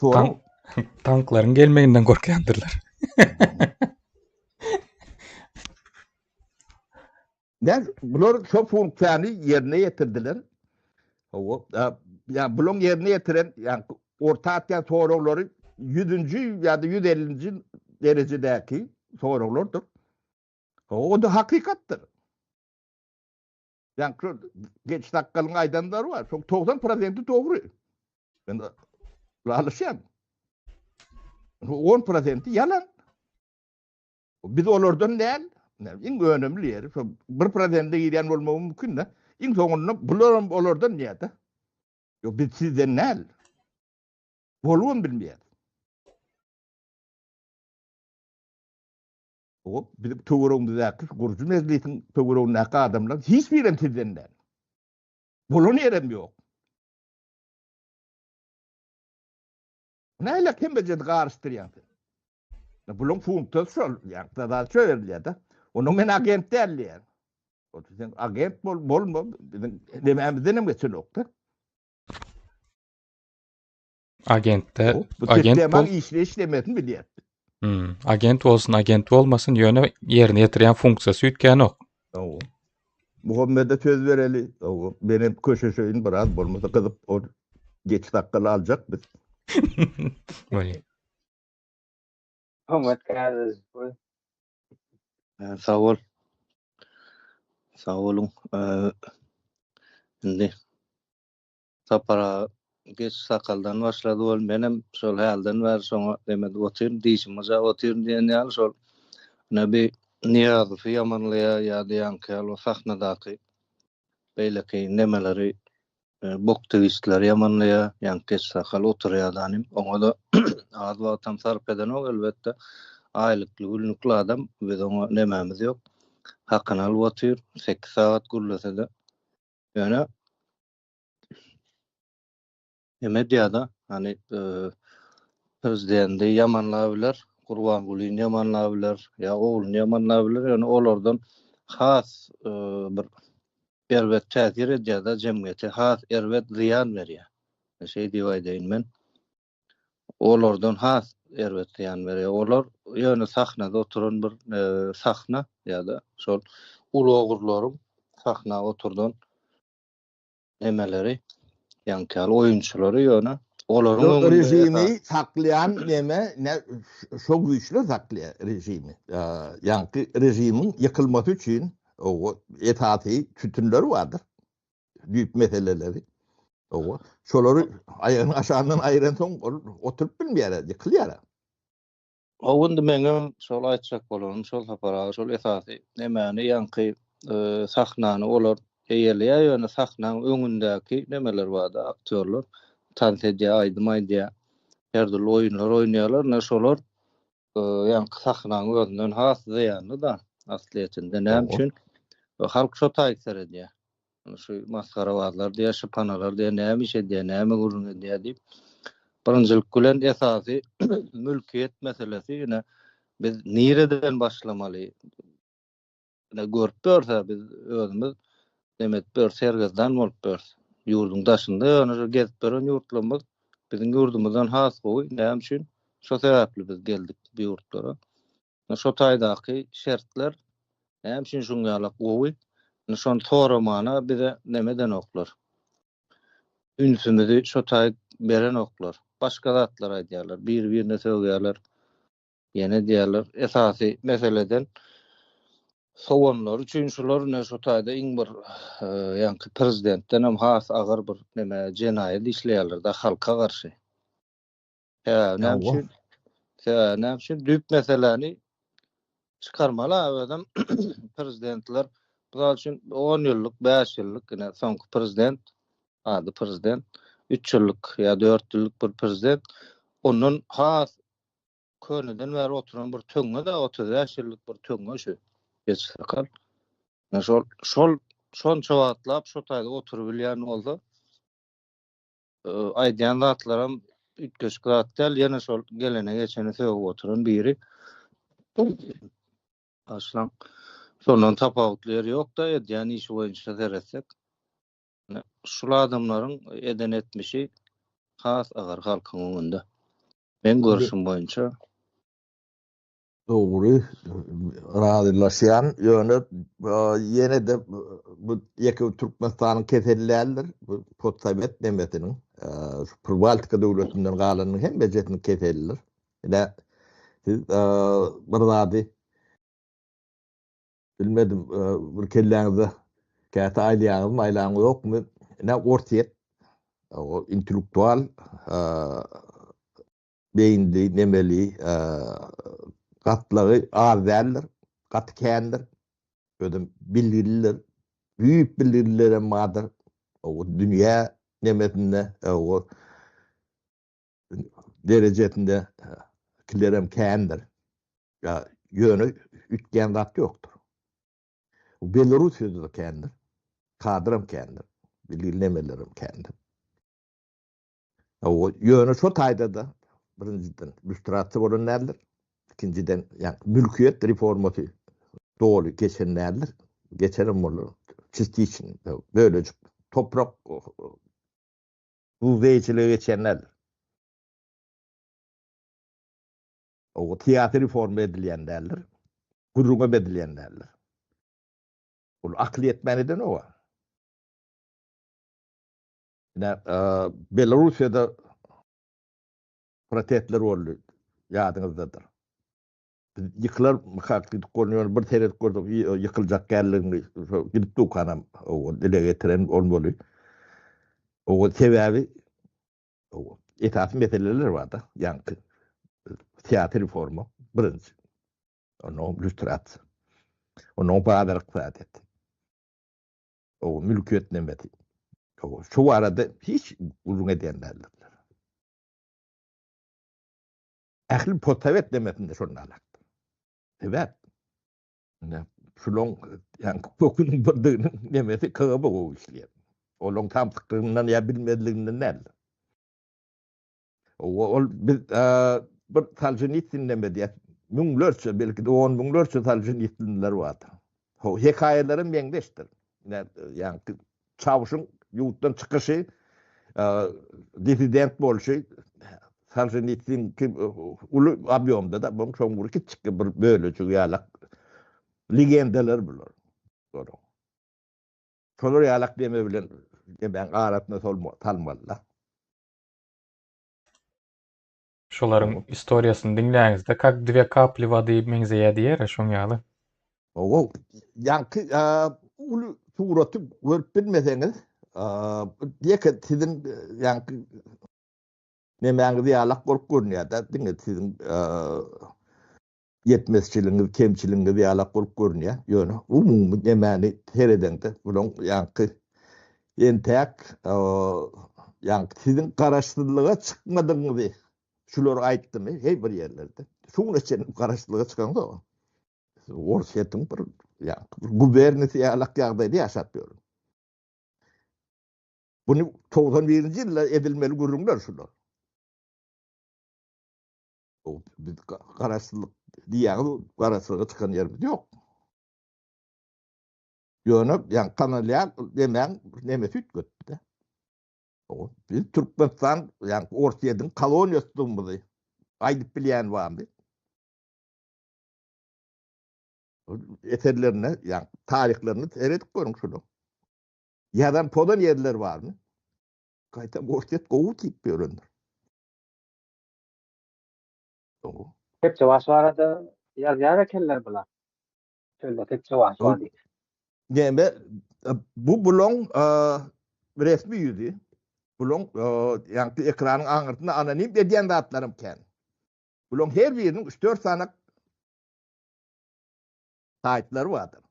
Speaker 4: Tank, tanklaryň gelmeginden gorkýandyrlar.
Speaker 3: Näme bular şo funksiýany ýerine ýetirdiler. Hawa, ýa bulaň ýerine ýetiren, ýa orta atýan soraglary 100-nji ýa-da 150-nji derejedäki. soraglardyr. O-da hakykatdyr. Ýaňky geç sakgalyň aýdanlary bar. Şoň 90 prosenti dogry. Men ylalaşýan. 10 prosenti ýalan. Biz olardan däl. Iň önümli ýeri şo 1 prosente girýän bolmagy mümkin-de. Iň soňunda bularam olardan diýýär-de. Ýok, biz sizden däl. Bolubam bilmeýär. O bizim töweregimizdäki gurujy mejlisiň töweregindäki adamlar hiç birem sizden däl. Bolan ýerem ýok. Näle hemmejedi garyşdyrýaň sen? Bulaň funksiýasy şol, ýa-da zat şo berilýär-de. Onuň men agent däl diýýär. O sen agent bol, bolma, biziň nemämizden hem geçenok-da.
Speaker 4: Agentde
Speaker 3: Bu
Speaker 4: agent
Speaker 3: sistemaň
Speaker 4: bol.
Speaker 3: işleýiş işlemesini bilýär.
Speaker 4: Hmm, agent bolsun, agent bolmasyn, ýöne ýerine ýetirýän funksiýasy üýtgänok.
Speaker 3: Hawa. Muhammede söz bereli. Hawa, men hem köşeşeýin biraz, bolmasa gyzyp ol geç sakgaly aljak biz.
Speaker 4: Bolýar.
Speaker 2: Muhammet kardeş. Bu
Speaker 1: Sag bol. Sag boluň. Indi Sapar aga geç sakaldan başlady ol menem şol hälden bäri şoňa dem edip otyryn dişimi gyjap otyryn diýen ýaly şol ine bi Nyýazowy ýamanlaýar ýa-da ýaňky ýaly o sahnadaky beýleki nemeleri boktiwistleri ýamanlaýar ýaňky geç sakal oturýar danym oňa-da az wagtam sarp edenok elbetde aýlykly günlükli adam biz oňa nemämiz ýok hakyny alyp otyr sekiz sagat gürlese-de ýöne Neme diýýär-de, hany prezidenti ýamanlabiler, Gurbangulyny ýamanlabiler, ýa ogluny ýamanlabiler, ýöne olardan has bir erbet täsir edýär-de jemgyýete, has erbet zyýan berýär. Şeý diýip aýdaýyn men. Olardan has erbet zyýan berýär. Olar ýöne sahnada oturan bir sahna ýa-da şol uly ogurlaryň sahna oturdan nemeleri, ýaňky ýaly oýunçylary ýöne olaryň
Speaker 3: Ýok,
Speaker 1: öňünde
Speaker 3: režimi
Speaker 1: esasy
Speaker 3: saklaýan neme, ne şo güýçler saklaýar režimi. Ýaňky režimiň ýykylmasy üçin o esasy sütünler bardyr. Düýp meseleleri. Owa, şolary aýagynyň aşagyndan aýyransoň ol oturyp bilmeýär, ýykylýar.
Speaker 1: O indi meňem şol aýtjak bolanym şol Sapar aga şol esasy nemäni ýaňky sahnany olar eýeleýär ýöne sahnaň öňündäki nemeler barda aktýorlar tans edýär aýdym aýdýar her dürli oýunlar oýnaýarlar ine şolar ýaňky sahnaň özünden has zyýanly da aslyýetinde näme üçin halk şo taýy seredýär Şu masgarabazlar diýýär, şypanalar diýýär, näme iş edýär, näme gürrüň edýär diýip. Birinjilik bilen esasy mülkiýet meselesi ine biz nireden başlamaly? Ine görüp ýörse biz özümiz neme edip ýörüs, sergezdan bolup ýörüs. Ýurduň daşynda ýöne şu gezip ýören ýurtlarymyz biziň ýurdumyzdan has gowy. Näme üçin? Şo sebäpli biz geldik bu ýurtlara. Şo taýdaky şertler näme üçin şuň ýalak gowy? Indi şony soramana bize neme edenoklar. Ünsümizi şo taý berenoklar. Başga zatlar aýdýarlar. Bir-birine sögýärler. Ýene diýýärler. Esasy meseleden sowanlar üçin şular ine şo taýda iň bir ýaňky prezidentden hem has agyr bir neme jenaýat işleýärler-de halka garşy. Sebäbi näme üçin? Sebäbi näme üçin? Düýp meseläni çykarmaly özem prezidentler. Mysal üçin 10 ýyllyk, 5 ýyllyk ine soňky prezident ady prezident 3 ýyllyk ýa 4 ýyllyk bir prezident ondan has köneden bäri oturan bir töňňe da 35 ýyllyk bir töňňe şu. Geç sakal. Şol şol şonça wagtlap şo taýda oturybilýän bolsa Aýdýan zatlaram üýtgeşik zat däl, ýene şol gelene geçeni sögüp oturan biri. Başlaň. Şondan tapawutly ýeri ýok-da, edýän işi boýunça seretsek. Şul adamlaryň eden etmişi has agyr halkyň öňünde. Meň görşüm boýunça.
Speaker 3: Dogry, razylaşýan, ýöne ýene-de bu ýeke Türkmenistanyň keseli däldir. Bu postsowet nemesiniň, şu Pribaltika döwletinden galanyň hemmejesiniň keselidir. Ine, siz bir zady. Bilmedim, bir kelläňizde käte aýlaýaňyzmy, aýlaňyz ýokmy? Ine, Orsýet o intellektual beýinli, nemeli gatlagy az däldir, gaty kändir. Özem bilgilidir. Düýp bilgililerem bardyr. O dünýä nemesinde, o derejesinde kilerem kändir. Ýa ýöne üýtgän zat ýokdur. Belarus ýüzde kändir. Kadram kändir. Bilgili nemelerem kändir. O ýöne şo taýda-da birinjiden lýustrasiýa bolan däldir. Ikinjiden, ýa mülkiýet reformasy doly geçen däldir. Geçenem bolar. Çistiçn, bölejik toprak duz eýeçilige geçen däldir. O syýasy reforma edilýän däldir. Gürrüňem edilýän däldir. Ol akyl ýetmän edenok. Ine, Belarussiýada protestler boldy, ýadyňyzdadyr. Biz ýykylarmykak diýdik, ony ýöne bir seredip gördük, ýykyljak däldigini, şo gidip dukanam dile getiren bolmaly. O sebäbi esasy meseleler bar-da, ýaňky syýasy reforma birinji. Ondan lýustrasiýa. Ondan bazar ykdysadyýeti. O mülkiýet nemesi. O şu barada hiç gürrüň edýän däldirler. Ähli postsowet nemesinde şonda alakdyr. Sebäp ine şulaň ýaňky köküniň birdiginiň nemesi KGB gowy işleýär. Olaň samsyklygyndan ýa bilmezliginden däl. Ol biz bir Solženitsin neme diýýär, müňlerçe, belki-de on müňlerçe Solženitsinler bardyr. Ho, hekaýalary meňzeşdir. Ine, ýaňky Çawuşyň ýurtdan çykyşy, dissident bolşy Solženitsinki uly obýomda-da, buň şoň bir kiçjik bir bölejigi ýalak legendalar bular. Şolar ýalak deme bilen demäň arasyna salmaly-da.
Speaker 4: Şolaryň istoriýasyny diňläňizde kak dwe kapli wady meňzeýä diýer şoň ýaly.
Speaker 3: Hawa, ýaňky uly suraty görüp bilmeseňiz, ýeke siziň ýaňky nemäňiz ýalak bolup görünýär-de, diňe siziň ýetmezçiligiňiz, kemçiligiňiz ýalak bolup görünýär. Ýöne umumy nemäni seredeňde, bulaň ýaňky entäk ýaňky siziň garaşsyzlyga çykmadygyňyzy şular aýtdymy heý bir ýerlerde. Şu güne çenli garaşsyzlyga çykaňzok. Orsýetiň bir ýaňky bir guberniýasy ýalak ýagdaýda ýaşap ýörün. Buny 91-nji ýylda edilmeli gürrüňler şular. Biz garaşsyzlyk diýýäňiz, garaşsyzlyga çykan ýerimiz ýok. Ýöne ýa kanalýar demäň nemesi üýtgetdi. Biz Türkmenistan, ýa Orsýetiň koloniýasydygymyzy aýdyp bilýän barmy? Eserlerine, ýa taryhlaryny seredip görüň şunuň. Ýazan pozan ýerleri barmy? Gaýtam Orsýet gowy diýip ýörendir.
Speaker 2: Kepjebaş barada ýazýar ekenler bular. Çölde kepjebaş bar diýip.
Speaker 3: Näme bu bulaň resmi ýüzi. Bulaň ýaňky ekranyň aňyrsynda anonim edýän zatlarym kän. Bulaň her biriniň 3-4 sany saýtlary bardyr.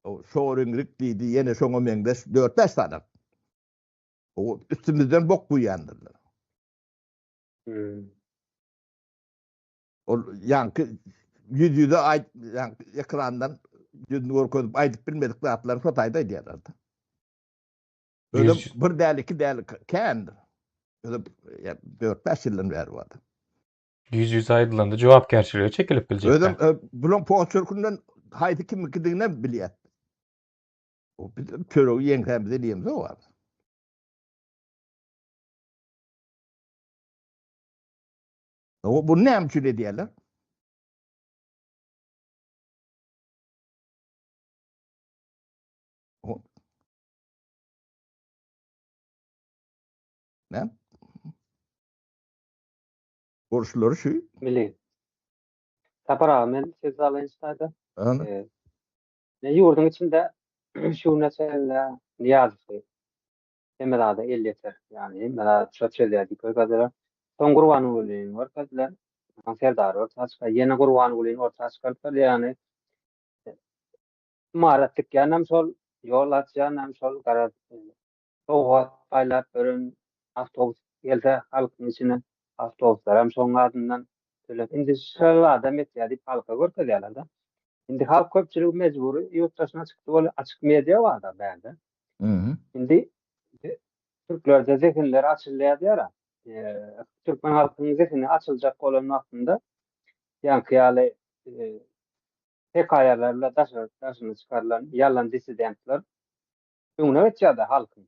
Speaker 3: O şoringrik diýdi, ýene şoňa meňzeş 4-5 sany. O üstümizden bok guýýandyrlar. Hmm. Ol ýaňky ýüz-ýüze aýt, ýaňky ekrandan ýüzüni görkezip aýdyp bilmedik zatlaryny şo taýda aýdýarlar. Özem bir däl, iki däl, kändir. Özem 4-5 ýyldan bäri bar.
Speaker 4: Ýüz-ýüze aýdylanda jogapkärçilige çekilip biljek.
Speaker 3: Özem e, bulaň poçerkinden haýsy kimikidigini hem bilýär. O biz çöregi ýeňsämize diýemizok abi. O bunu näme üçin edýärler? O Ne? Borçlary şu.
Speaker 2: Milli. Sapar aga men söz alaýyn şu taýda. Men ýurduň içinde şu güne çenli Nyýazowy hemme zada el ýeter. Ýagny hemme zady şo çözýär diýip görkezdiler. Soň Gurbangulyny görkezdiler. Soň Serdary orta çykar. Ýene Gurbangulyny orta çykarypdyr. Ýagny ymarat dikýänem şol, ýol açýanam şol, garaz sowgat paýlap ýören awtobus gelse halkyň içine awtobuslaram şoň adyndan töläp indi şol adam etýär diýip halka görkezýärler-de. Indi halk köpçüligi mejbury ýurt daşyna çykdy bol açyk media bar-da bärde. Indi türklerde zehinler açylýar diýýär. Türkmen halkynyň zehini açyljak bolan wagtynda ýaňky ýaly hekaýalarla daşyna çykarylan ýalan dissidentler öňüne geçýär-de halkyň.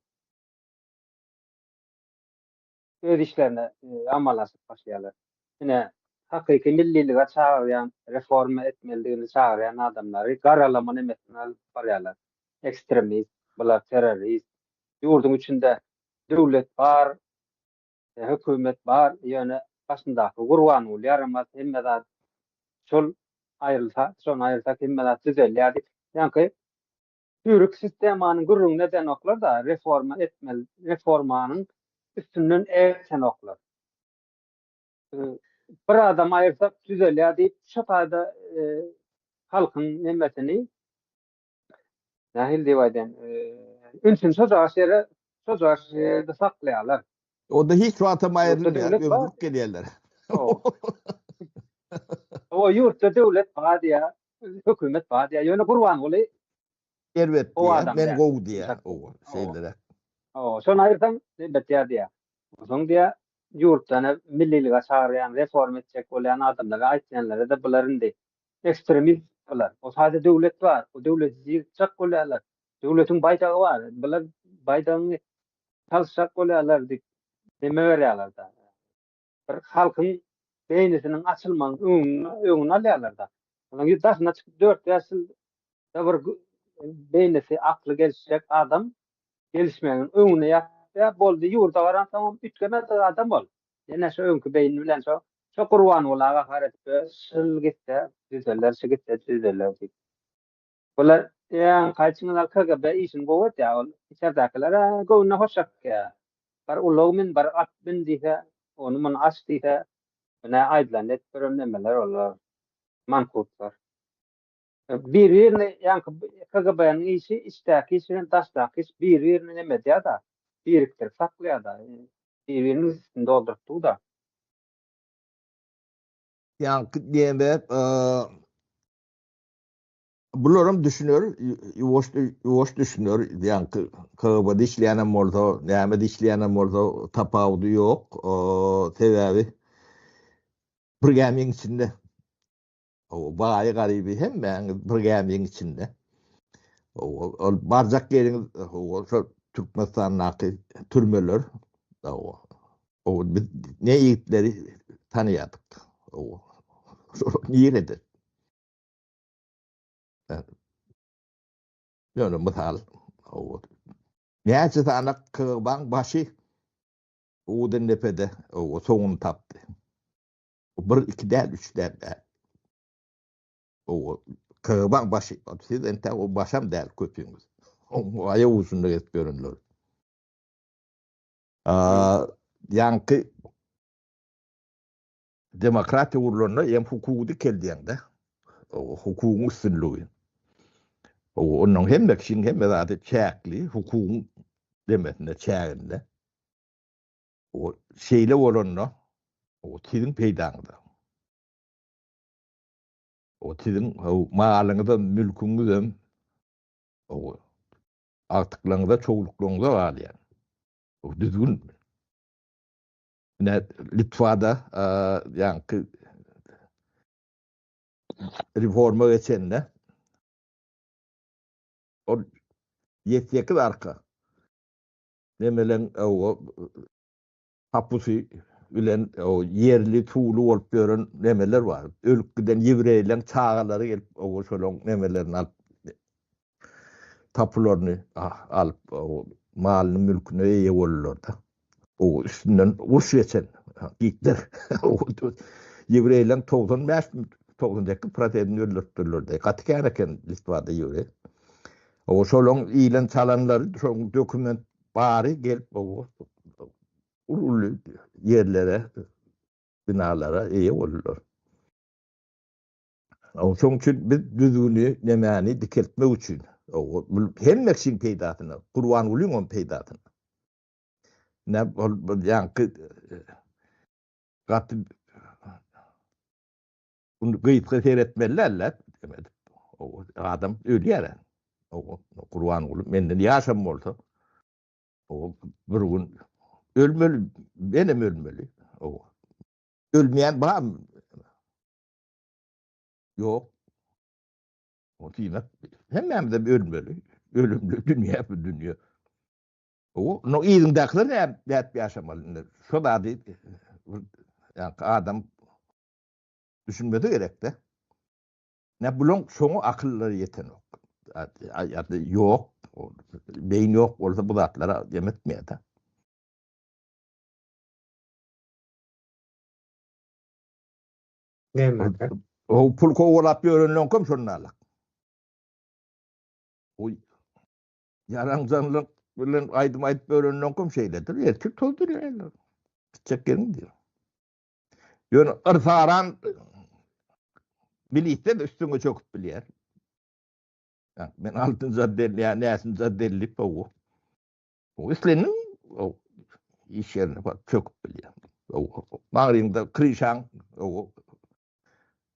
Speaker 2: Öz işlerine amala aşyryp başlaýarlar. Ine, hakyky millilige çagyrýan, reforma etmelidigini çagyrýan adamlary garalama nemesine alyp barýarlar. Ekstremist, bular terrorist. Ýurduň içinde döwlet bar, hökümet bar, ýöne başyndaky Gurbanguly ýaramaz, hemme zat şol aýrylsa, şony aýyrsak hemme zat düzelýär diýip, ýaňky Çüýrük sistemanyň gürrüňini edenoklar-da, reforma etmeli, reformanyň üstünden etenoklar. Bir adam aýyrsak düzelýär diýip, şo taýda halkyň nemesini nähili diýip aýdaýyn, ünsüni şojagaş ýere, şojagaş ýerde saklaýarlar.
Speaker 3: Onda hiç wagtam aýrylmaýar, ömürlik gelýärler.
Speaker 2: Hawa, ýurtda döwlet bar diýýär, hökümet bar diýýär. Ýöne Gurbanguly
Speaker 3: erbet diýýär, men gowy diýýär. Hawa, şeýleräk.
Speaker 2: Hawa, şony aýyrsaň erbet diýýär. Onsoň diýýär, ýurtda millilige çagyrýan, reforma etjek bolýan adamlara aýtýanlara-da bular indi ekstremist bular. O taýda döwlet bar, o döwleti ýykjak bolýarlar. Döwletiň baýdagy bar, bular baýdagyňy çalyşjak bolýarlar diýip neme berýärler-de. Bir halkyň beýnisiniň açylmagynyň öňüni alýarlar-da. Onuň ýüz daşyna çykyp dört-bäş ýylda bir beýnisi, akly gelişjek adam gelişmegiň öňüne ýapýar. Boldy, ýurda baransoňam üýtgemez adam ol. Ýene şo öňki beýni bilen şo şo Gurbanguly aga gahar edip şul gitse düzeler, şu gitse düzeler diýip. Bular ýaňky aýtşyňyz ýaly KGB işini gowy edýär. Ol içerdäkiler-ä göwnüne hoş çakýar. Bir ulag min, bir at min diýse, ony muny aç diýse, ine aýdylany edip ýören nemeler olar, mankurtlar. Bir-birini ýaňky KGB-niň işi içdäki iş bilen daşdaky iş bir-birini neme edýär-de, birikdirip saklaýar-da, bir-biriniň üstüni dolduryp dur-da.
Speaker 3: Ýaňky diýende, Bularam düşüner, ýuwaş ýuwaş düşüner. Ýaňky KGB-de işleýänem bolsa, nämede işleýänem bolsa tapawudy ýok. Sebäbi bir gämiň içinde. Baýy garyby hemmäňiz bir gämiň içinde. Ol barjak ýeriňiz şol Türkmenistandaky türmeler. Biz ne ýigitleri tanaýardyk. Şolar nirede? Ýöne mysal, näçe sany KGB-nyň başy Owdendepede soňuny tapdy. Bir, iki däl, üç däl. KGB-nyň başy, siz entäk o başam däl köpüňiz. Aýak ujunda gezip ýörenler. Ýaňky Demokratiýa gurlanda hem hukugy dikeldýäň-de. Hukugyň üstünligi. Ondan hemme kişiniň hemme zady çäkli, hukugyň demesinde, çäginde. O şeýle bolanda, o siziň peýdaňyza. O siziň malyňyzam, mülküňizem, o agtyklaryňyza, çowluklaryňyza galýar. O düzgün. Ine Litwada ýaňky reforma geçende ol 7-8 arka nemeleň o tapusy bilen o ýerli suwly bolup ýören nemeler bar. Ölüp giden ýewreýleň çagalary gelip o şolaň nemelerini alyp tapularyny alyp malyny mülküne eýe boldular-da. O üstünden uruş geçen Gitler. Ýewreýleň 95. 98 prosentini öldüripdirler-de. Gaty kän eken Litwada ýewreý. O şolaň iýlen çalanlary, şoň dokument bary gelip o uly-uly ýerlere, binalara eýe boldular. Şoň üçin biz düzgüni, nemäni dikeltmek üçin, hemme kişiň peýdasyna, Gurbangulyň hem peýdasyna. Ne ol ýaňky gaty gysga seretmeli däl-de. Adam ölýär. Gurbanguly menden ýaşam bolsa, bir gün ölmeli, menem ölmeli. Ölmeýän barmy? Ýok. O diýmek, hemmämiz hem ölmeli. Ölümli dünýä bu dünýä. O, no yzyňdakylar näme nädip ýaşamaly indi? Şo zady ýaňky adam düşünmese gerekde. Ne bulaň şoňa akyllary ýetenok. Ýa-da ýok. Beýin ýok bolsa bu zatlara jem etmeýär-de.
Speaker 2: Näme?
Speaker 3: O pul kowalap ýörenleňkem şonda alak. O ýaraňjanlyk bilen aýdym aýdyp ýörenleňkem şeýledir. Ertir tozdurýarlar. Gitjek ýeriň diýýär. Ýöne yrsaran milisde üstüňe çöküp bilýär. Men altynjy otdel ýa näsinji otdel diýip o. O islendik o iş ýerine baryp çöküp bilýär. Bagryňda krişaň o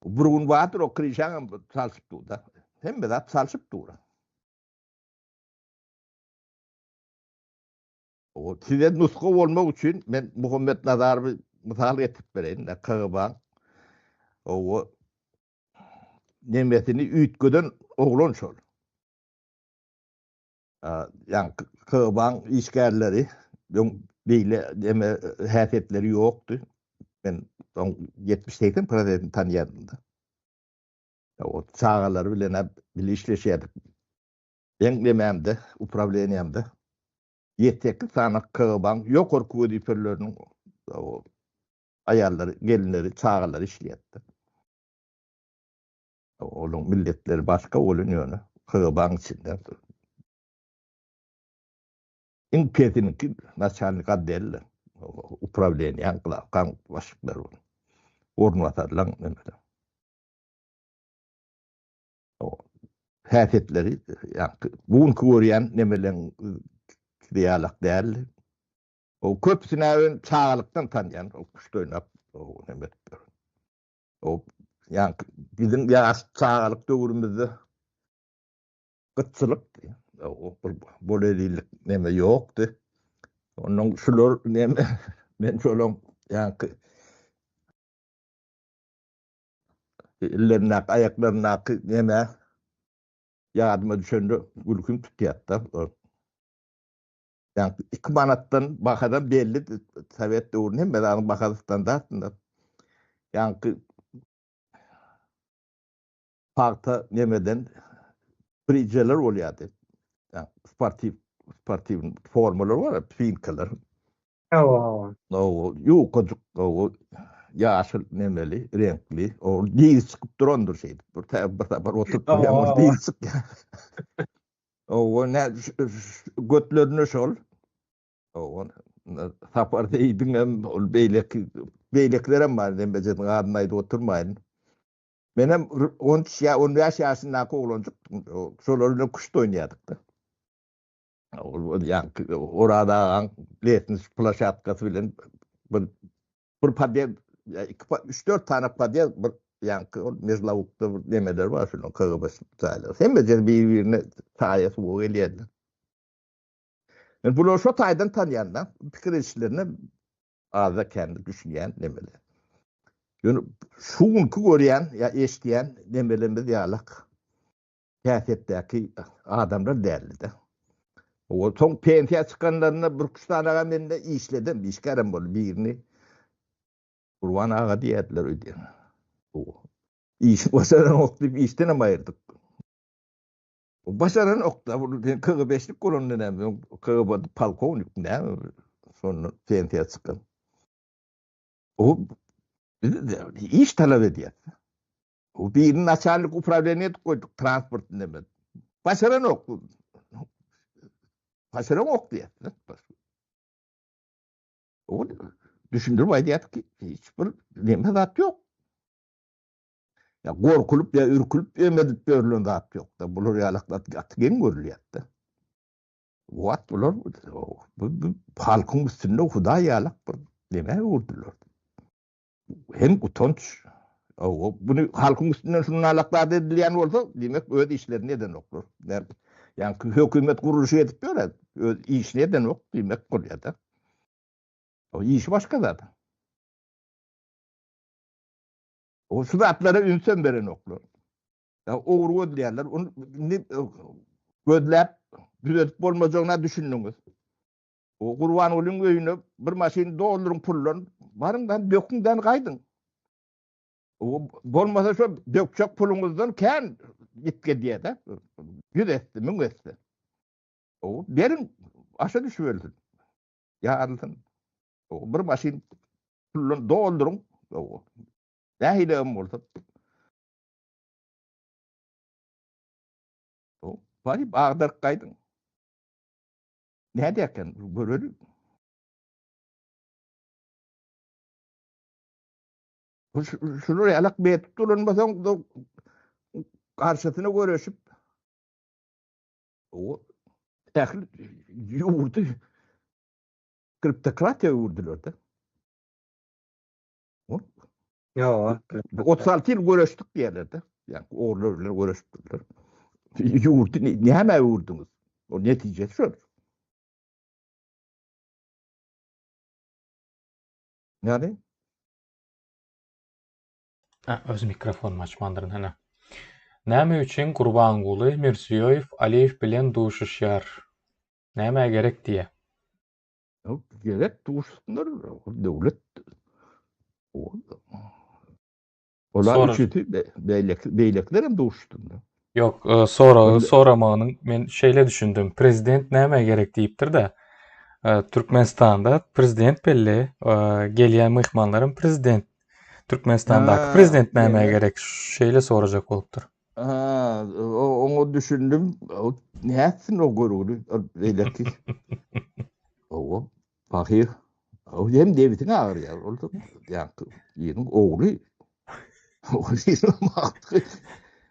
Speaker 3: bir gün bardyr o krişaň hem çalşyp dur da. Hemme zat çalşyp dur. O size nusga bolmak üçin men Muhammet Nazarowy mysal getirip bereýin. KGB-niň o nemesini üýtgeden oglan şol. Ýaňky KGB-niň işgärleri öň beýle neme häsiýetleri ýokdy. Men oň 70-80 prosentini tanýardym-da. O çagalary bilen hem bile işleşýärdik. Meň nemämde, uprawleniýamda 7-8 sany KGB-niň ýokarky wezipeleriniň aýallary, gelinleri, çagalary işleýärdi. Olaryň milletleri başga bolan ýöne KGB-niň içinde. Iň pesiniňki naçalnik otdelde, uprawleniýäň glawkaň başlyklary bolan. Orunbasarlaryň nemeleri. Häsiýetleri ýaňky bu günki görýän nemeleň ýalak däldi. O köpüsini men çagalykdan tanýan, o küşt oýnap, o neme edip ýören. O ýaňky biziň ýaş çagalyk döwrümizde gytçylyk, o bir bolelillik neme ýokdy. Ondan şular neme men şolaň ýaňky ellerindäki, aýaklaryndaky neme ýadyma düşende gülkim tutýardy. Ýagny 2 manatdan bahadan belli sowet döwründe hemme zadyň bahasy standartynda. Ýagny pagta nemeden brijeler bolýardy. Ýagny sportiw sportiw formalar bar, finkalar.
Speaker 2: Hawa.
Speaker 3: O ýukajyk, o ýaşyl nemeli, reňkli. O diz çykyp durandyr şeýdip. Bir bir sapar oturyp durýan, diz çykýar. Owa nä götlerine şol. Owa Sapar Seýidiň hem ol beýleki beýlekilerem bar dembejesiniň adyny aýdyp oturmaýyn. Menem 13 ýa 15 ýaşyndaky oglanjykdym. Şolar bilen küşt oýnaýardyk-da. Ol ýaňky Oraz agaň lesniç plaşatkasy bilen bir Bir podýezd, ýa iki, üç-dört sany podýezd bir ýaňky ol Mezlawukda bir nemeler bar şunuň KGB jaýlary. Hemme ýer bir-birine çaýa suwa gelýärler. Men bulary şo taýdan tanýan da, pikir edişlerine azda kände düşünýän nemeler. Ýöne şu günki görýän ýa eşidýän nemelerimiz ýalak häsiýetdäki adamlar däldi-de. O soň pensiýa çykanlarynda bir üç sany aga mende işledem, işgärem boldy. Birini Gurban aga diýerdiler öýdýän. O işi başaranok diýip işdenem aýyrdyk. O başaranok-da, bu sen KGB-şlik bolanda näme, KGB polkownik näme, şondan pensiýa çykan. O iş talap edýär. O birini naçalnik uprawleniýa edip goýduk, transport neme. Başaranok. Başaranok diýýär. O düşündirip aýdýar ki, hiç bir neme zat ýok. Ya gorkulyp ya ürkülip emedip berlen zat ýok da. Bular ýalak zat gaty geň görülýär-de. Wat bular bu, bu halkyň üstünde hudaý ýalak bir neme öwürdiler. Hem utanç. O bunu halkyň üstünden şundan alak zat edilýän bolsa, diýmek öz işlerini edenoklar. Ýa-ni hökümet gurluşy edip ýör, öz işini edenok diýmek bolýar-da. O işi başga zat. O şu zatlara ünsem berenoklar. Ya ogry gözleýärler. Ony indi gözläp düzetip bolmajagyna düşündiňiz. O Gurbangulyň öýüne bir maşyn dolduryň puldan, baryň-da döküň-de gaýdyň. O bolmasa şo dökjek puluňyzdan kän ýitgi edýär-de. 100 esse, 1000 esse. O beriň, aşa düşüp ölsün. Ýarylsyn. O bir maşyn puldan dolduryň. O nähili hem bolsa. O baryp agdaryp gaýdyň. Näderken göreli. Şular ýalak betip dolanmasaň garşysyna göreşip o ähli ýurdy kriptokratiýa öwürdiler-de.
Speaker 2: Ýok.
Speaker 3: 36 ýyl göreşdik diýerler-de. Ýa ogurlar bilen göreşipdirler. Ýurdy näme öwürdiňiz? O netijesi şol. Ýani
Speaker 4: Ha, öz mikrofonymy açmandyryn hene. Näme üçin Gurbanguly Mirziýoýew Aliýew bilen duşuşýar? Nämä gerek diýýä.
Speaker 3: Gerek duşuşsynlar, döwlet Olar üçüsi beýleki beýlekiler hem duşuşdynda.
Speaker 4: Ýok, e, soragy soramagynyň men şeýle düşündim. Prezident nämä gerek diýipdir-de. E, Türkmenistanda prezident belli, e, gelýän myhmanlaram prezident. Türkmenistandaky prezident nämä gerek? Şeýle sorajak bolupdyr.
Speaker 3: Ha, oňa düşündim. Nätsin o görgüli beýleki. Owa, pahyr. O hem debitiň agyrýar. Ol ýa-ni ýeriň ogly. Ogly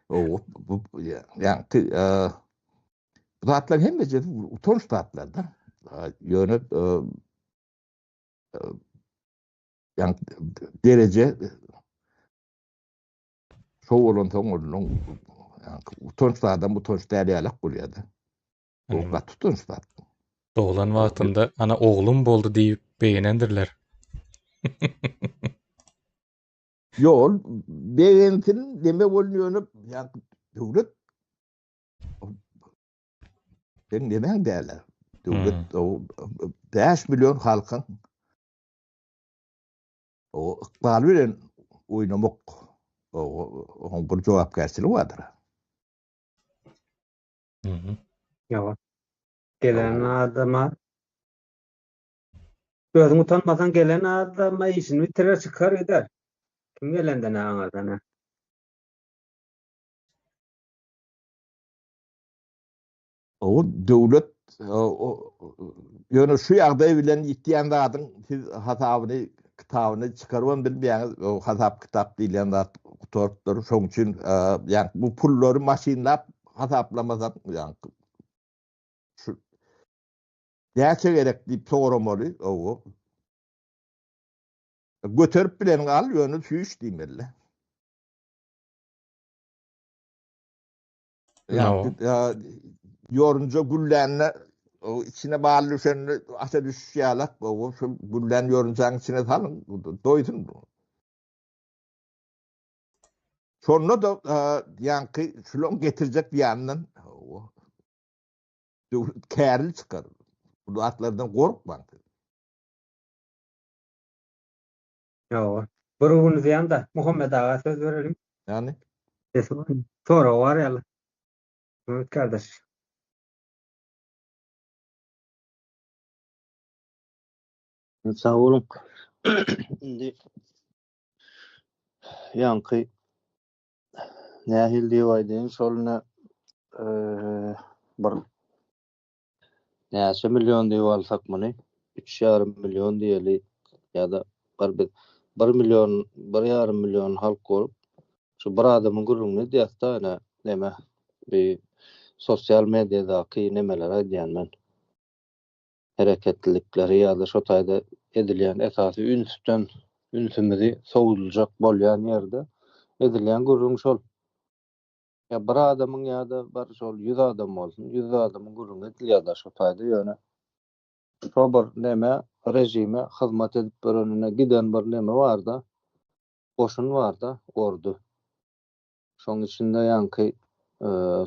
Speaker 3: O bu ýa-ni bu zatlar hemmesi utanç zatlar-da. Ýöne ýa dereje Şo bolansoň onuň utanç zadam utanç däl ýalak bolýar-da. O gaty utanç zat.
Speaker 4: Doglan wagtynda ana oglum boldy diýip begenendirler.
Speaker 3: Ýok, ol begensin deme bolun ýöne ýa döwlet sen nemäň däl-ä. Döwlet o 5 million halkyň O ykbaly bilen oýnamak oň bir jogapkärçiligi bardyr.
Speaker 4: Mhm.
Speaker 2: Ýok. Gelen adama Özüň utanmasaň gelen adama işini bitirer çykar gider. Kim gelende ne aňardan ne.
Speaker 3: O döwlet ýöne şu ýagdaý bilen ýitýän zadyň siz hasabyny kitabyny çykarybam bilmeýäňiz. O hasap kitap diýilýän zat gutarypdyr. Şoň üçin ýa bu pullary maşynlap hasaplamasak ýa şu näçe gerek diýip soramaly. O göterip bileniňi al, ýöne süýş diýmeli. Ýorunja güllände içine bal düşende aşa düşüş ýalak o şu güllän ýorunjaň içine salyň doýsun. Şonda da ýaňky şulaň getirjek ýanyndan döwlet kärli çykar. Bu zatlardan gorkmaň.
Speaker 2: Ýok. Bir gün zyýan-da. Muhammet aga söz bereliň.
Speaker 3: Ýani?
Speaker 2: Sesi bar. Soragy bar ýaly. Muhammet kardeş.
Speaker 1: Sag boluň. Indi ýaňky. Nähili diýip aýdaýyn, şol ine bir näçe million diýip alsak muny, üç ýarym million diýeli ýa-da bir biz bir million, bir ýarym million halk bolup, şu bir adamyň gürrüňini edýäs-de, ine, neme, bi sosial mediadaky nemeleri aýdýan men. Hereketlilikleri ýa-da şo taýda edilýän esasy ünsden ünsümizi sowuljak bolýan ýerde edilýän gürrüň şol. Ýa bir adamyň ýa-da bir şol 100 adam bolsun, 100 adamyň gürrüňi edilýär-de şo taýda ýöne şo bir neme režime hyzmat edip ýörenine giden bir neme bar-da, goşun bar-da, ordy. Şoň içinde ýaňky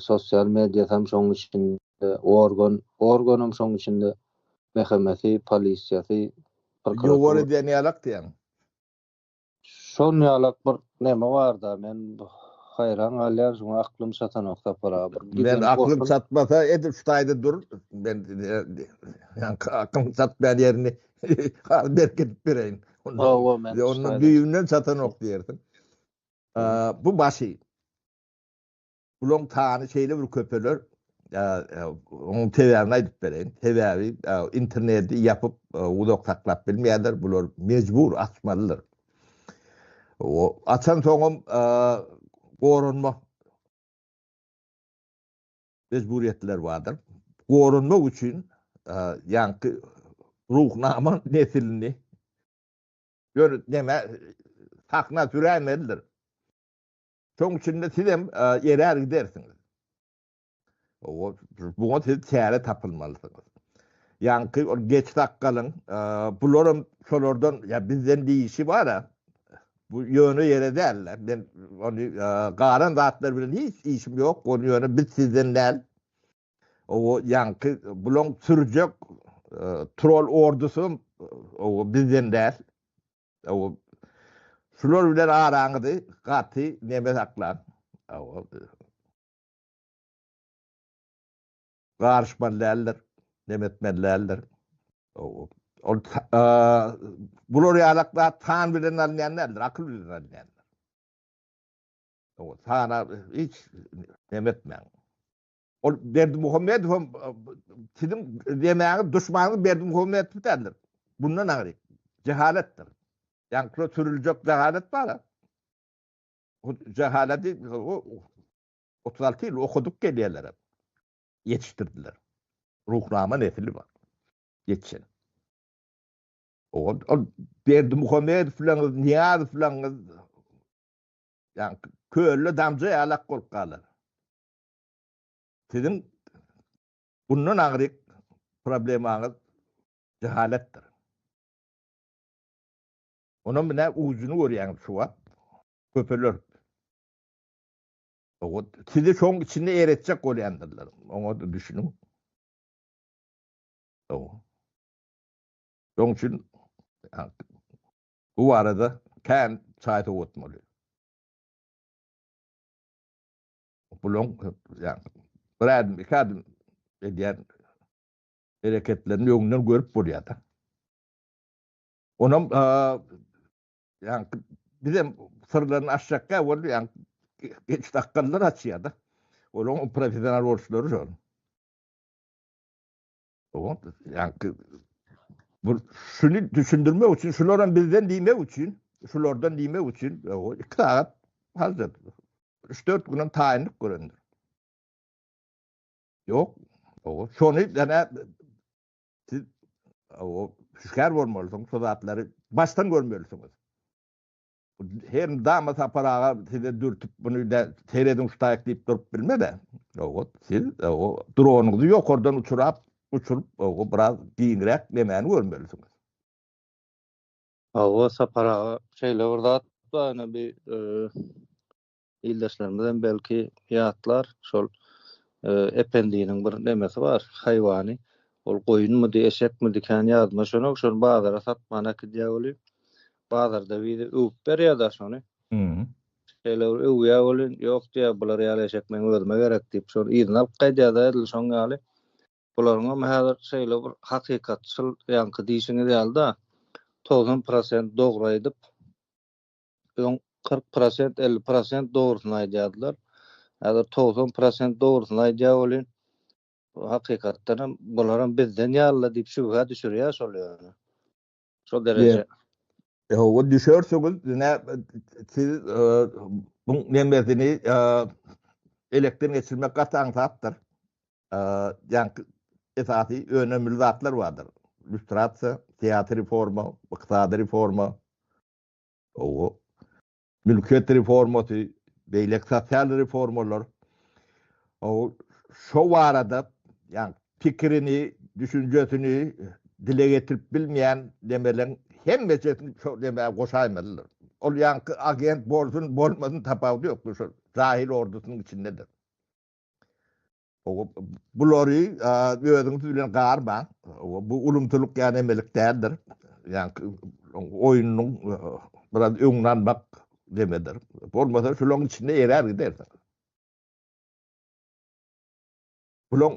Speaker 1: sosial mediasam şoň içinde, organ, organam şoň içinde, MHM-si, polisiýasy,
Speaker 3: Ýowar prokuratura. edýän ýalak diýýäň.
Speaker 1: Şon ýalak bir neme barda men haýran galýan şuňa aklym çatanok Sapar aga bir
Speaker 3: Men
Speaker 1: giden
Speaker 3: aklym
Speaker 1: goşun
Speaker 3: çatmasa edil şu taýda dur men ýaňky aklym çatmaýan ýerini has berk edip bereýin. Ondan
Speaker 1: Hawa men şu
Speaker 3: ondan
Speaker 1: taýda
Speaker 3: düýbünden çatanok diýersiň. Bu başy. Bulaň sany şeýle bir köpeler, onuň sebäbini aýdyp bereýin. Sebäbi interneti ýapyp uzak saklap bilmeýärler, bular mejbur açmalydyr. Açan soňam goranma mejburiýetleri bardyr. Goranmak üçin ýaňky Ruhnama neslini ýöne näme sahna süräýmelidir. Şoň üçin-de sizem erär gidersiňiz. Buňa siz çäre tapylmalysyňyz. Ýaňky ol geç sakgalyň, bularam şolardan, ýa bizden diýişi bar-a, bu ýöne ýere däl-de. Men ony galan zatlar bilen hiç işim ýok, ony ýöne biz sizden däl. O ýaňky bulaň sürjek trol ordusam o bizden däl. O şular bilen araňyzy gaty neme saklaň. Garyşmaly däldir, neme etmeli däldir. Ol bular ýalak zat san bilen alynýan däldir, akyl bilen alynýandyr. Sana hiç neme etmäň. Ol Berdimuhamedowam siziň demäňiz duşmanyňyz Berdimuhamedow däldir. Bundan aňry jehaletdir. Ýaňky sürüljek jehalet bar. O jehaleti 36 ýyl okadyp gelýärler. Ýetişdirdiler. Ruhnama nesli bar. Ýetişen. Ol Berdimuhamedow bilen Nyýazow bilen ýaňky kölde damja ýalak bolup galar. Siziň bundan aňryk problemaňyz jehaletdir. Onam ine ujuny görýäňiz şu wagt köpeler. Sizi şoň içinde eretjek bolýandyrlar. Oňa-da düşüniň. Şoň üçin bu barada kän çaý sowatmaly. Bulaň ýa bir ädim, iki ädim edýän hereketlerini öňünden görüp bolýar-da. Onam ýa bizem syrlaryny açjakka boldy, ýa geç dakgalylar açýar-da. Olaryň professional boluşlary şol. Ýa bu şuny düşündirmek üçin, şularam bizden diýmek üçin, şulardan diýmek üçin iki sagat hazır. 3-4 günem taýynlyk görendir. Ýok. O şony ýa siz o hüşgär bolmalysyňyz, şu zatlary başdan görmelisiňiz. Her mydama Sapar aga size dürtüp muny da serediň şu taýyk diýip durup bilmez-ä. O siz o dronyňyzy ýokardan uçurap, uçuryp, o biraz giňräk nemäni görmelisiňiz.
Speaker 1: Hawa Sapar aga şeýle bir zat bar ine bir ildeşlerimiz hem belki ýatlar şol Ependiniň bir nemesi bar haýwany ol goýunmydy eşekmidi kän ýadyma düşenok şony bazara satman äkidýär weli bazarda biri öwüp berýär-de şony şeýle bir öwýär welin ýok diýýär bular ýaly eşek meň özüme gerek diýip şony yzyna alyp gaýdýar-da edil şoň ýaly Bularyňam häzir şeýle bir hakykatçyl ýaňky diýşiňiz ýaly-da, 90 prosent dogry aýdyp, öň 40 prosent, 50 prosent dogrusyny aýdýardylar. Häzir 90% dogrusyny aýdýar welin, hakykatdan hem bularam bizden ýaly diýip şübhä düşürýär şol ýöne. Şo dereje.
Speaker 3: Hawa düşersiňiz, ine siz bu nemesini elekden geçirmek gaty aňsatdyr. Ýaňky esasy önemli zatlar bardyr. Lýustrasiýa, syýasy reforma, ykdysady reforma, hawa, mülkiýet reformasy, beýleki sosial reformalar. Şo barada ýagny pikirini, düşünjesini dile getirip bilmeýän nemeleň hemmejesini şo nemä goşaýmalydyr. Ol ýaňky agent bolsun, bolmasyn tapawudy ýokdur, şo jahil ordusynyň içindedir. Bulary özüňiz bilen garmaň. Bu ulumsylyk ýa nemelik däldir. Ýaňky oýnunyň biraz öňüni almak demedir. Bolmasa şularyň içinde erär gidersiň. Bulaň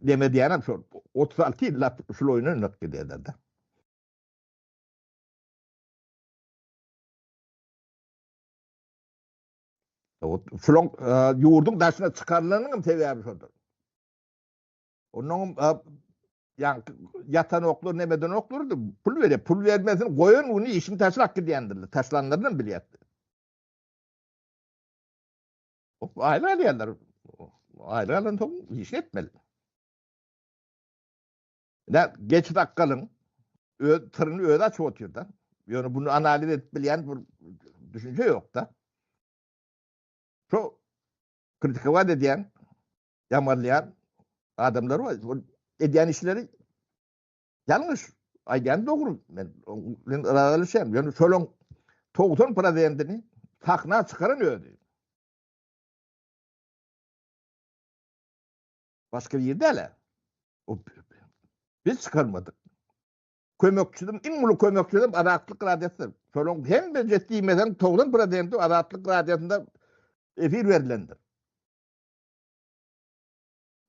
Speaker 3: neme diýýänem şol 36 ýyllap şul oýny oýnap gidýärler-de. Şulaň ýurduň daşyna çykarylanyň hem sebäbi şodur. Ondan ýaňky ýatan oklar nemeden oklardy, pul berýär. Pul bermesin, goýan güni işini taşlap gidýändirler. Taşlanlarynam bilýär. Aýlyk alýarlar. Aýlyk alan soň işini etmeli. Ne geç dakgalyň öz syryny özi açyp otyr-da. Ýöne bunu analiz edip bilýän bir düşünje ýok-da. Şu kritikowat edýän, ýamanlaýan adamlar bar. Edýän işleri ýalňyş. Aýdýan dogry. Men bilen ylalaşýan. Ýöne şolaň 90 prosentini sahna çykaran özi. Başga bir däl. O biz çykarmadyk. Kömekçidim, iň uly kömekçidim Azatlyk Radiosydyr. Şolaň hemmejesi diýmeseň 90 prosenti Azatlyk Radiosynda efir berlendir.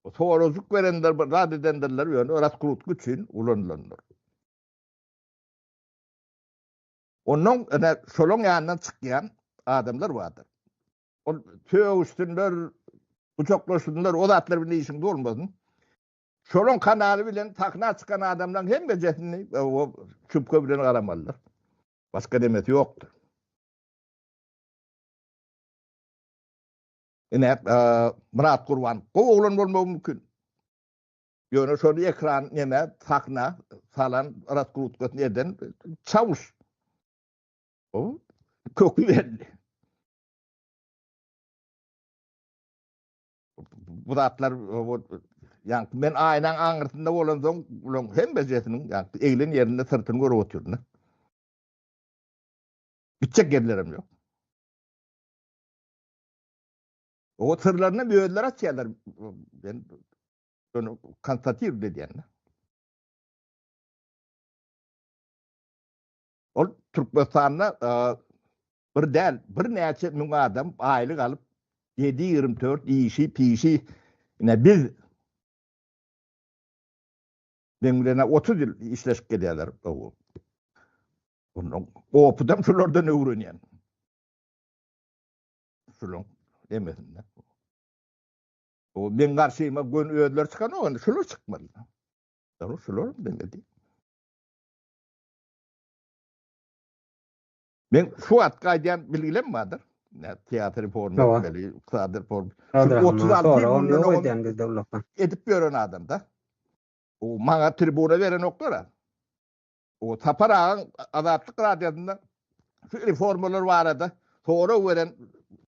Speaker 3: O sorajyk berenler, bir zat edendirler, ýöne raskrutka üçin ulanylandyr. Ondan ene şolaň ýanyndan çykýan adamlar bardyr. Ol sögüşsinler, gujaklaşsynlar, o zatlar bilen işiň bolmasyn. Şolaň kanaly bilen sahna çykan adamlaryň hemmejesini o şübhe bilen garamalydyr. Başga demesi ýokdur. Ine, Myrat Gurban gowy oglan bolmagy mümkin. Ýöne şony ekran neme sahna salan raskrutkasyny eden çawuş. O köki belli. Bu zatlar ýa men aýnaň aňyrsynda bolansoň bulaň hemmejesiniň ýa eglen ýerinde syrtyny görüp otyryn. Gitjek ýerlerim ýok. O syrlaryny özleri açýarlar. Men şony konstatir edýän. Ol Türkmenistanda bir däl, birnäçe müň adam aýlyk alyp, 7-24 işi, pişi, ine biz meň bilen 30 ýyl işleşip gelýärler. Ondan opudam şulardan öwrenýän. Şulaň demesinde. O meň garşyma gön özleri çykanok, indi şular çykmaly. Şular şular demedi. Men şu wagt gaýdýan bilgilem bardyr. Ne teatr reforma etmeli, ykdysady reforma. Şu 36 ýyl mundan öň
Speaker 2: bizde ulakdan.
Speaker 3: Edip ýören adam da. O maňa tribuna berenoklar. O Sapar agaň Azatlyk radiosynda şu reformalar barada sorag beren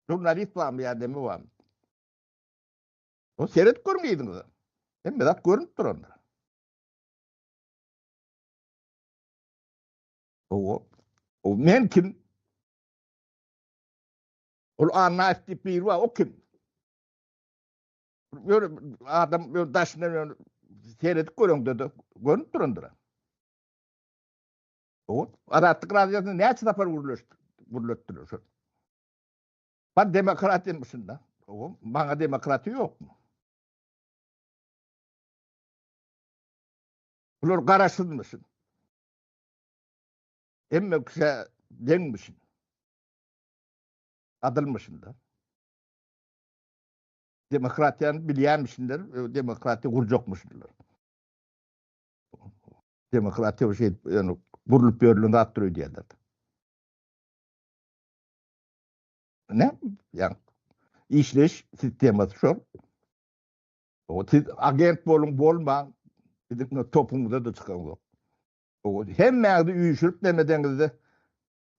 Speaker 3: žurnalist barmy ýa neme barmy? O seret görüň yzyňyza. Hemme zat görünip durandyr. O, o men kim? Ol Annaýew diýip biri bar, o kim? Ýöne adam ýöne daşyndan ýöne seredip göreňde-de görünip durandyr. O Azatlyk radiosynda näçe sapar gürleşdi, gürletdiler şol. Bar demokratiýamyşyn-da. O maňa demokratiýa ýokmy? Bular garaşsyzmyşyn. Hemme kişä deňmişin. Adylmyşyn-da. Demokratiýany bilýänmişinler, demokratiýa gurjakmyşynlar. Demokratiýa bir şey, ýöne gurlup ýörülen zatdyr öýdýärler. Ne? Ýa işleýiş sistemasy şol. O siz agent boluň, bolmaň, biziň topuňyza-da çykaňzok. O hemmäňizi üýşürip nemedeňizde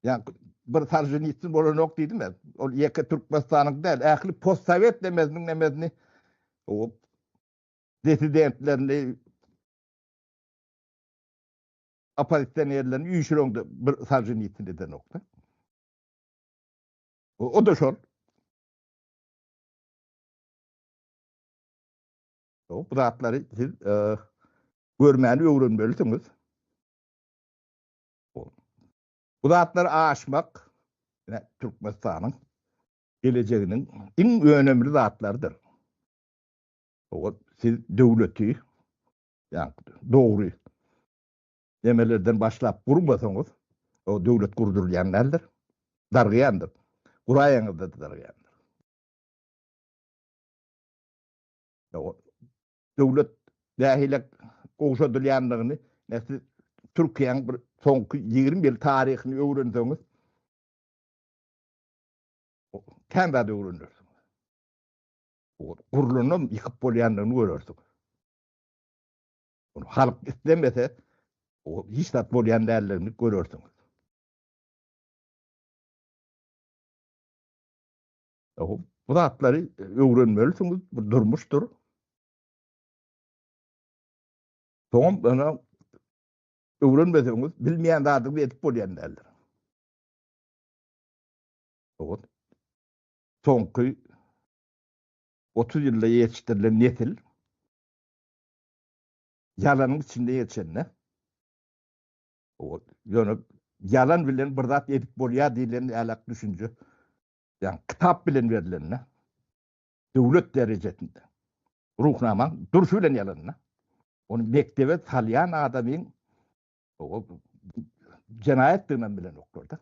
Speaker 3: ýa bir Solženitsyn bolanok diýdim ya. Ol ýeke Türkmenistanyň däl, ähli postsowet nemesiniň nemesini o dissidentlerini oppozisionerlerini üýşüreňde bir Solženitsyn edenokda. O, o da şol. O, bu zatlary siz e, görmäni öwrenmelisiňiz. Bu zatlary aşmak ine Türkmenistanyň gelejeginiň iň önemli zatlarydyr. O siz döwleti ýa dogry nemelerden başlap gurmasaňyz, o döwlet gurdurylýan däldir. Dargaýandyr. Guraýaňyzda da dargaýandyr. Döwlet nähili gowşadylýandygyny siz Türkiýäň bir soňky 20 ýyl taryhyny öwrenseňiz kän zat öwrenersiňiz. Gurlanam ýykyp bolýandygyny görersiňiz. Halk islemese o hiç zat bolýan däldigini görersiňiz. Bu zatlary öwrenmelisiňiz, bu durmuşdyr. Soňam ýöne öwrenmeseňiz, bilmeýän zadyňyzy edip bolýan däldir. Ot. Soňky 30 ýylda ýetişdirilen nesil ýalanyň içinde ýetişende ot. Ýöne ýalan bilen bir zat edip bolýar diýlen ýalak düşünje Ýagny kitap bilen berilende döwlet derejesinde Ruhnamaň durşy bilen ýalanda ony mekdebe salýan adamyň o jenaýatdygyny hem bilenoklar-da.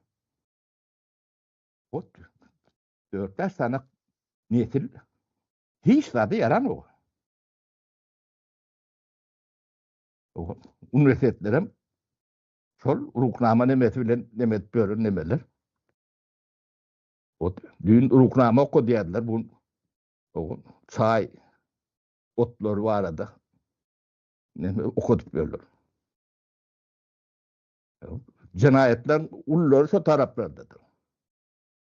Speaker 3: Ot 4-5 sany nesil hiç zada ýaranok. Uniwersitetlerem şol Ruhnama nemesi bilen neme edip ýören nemeler. Ot, düýn Ruhnama okadýardylar, bu çaý otlary barada näme okadyp ýörler. Jenaýatlaryň ullary şo taraplardadyr.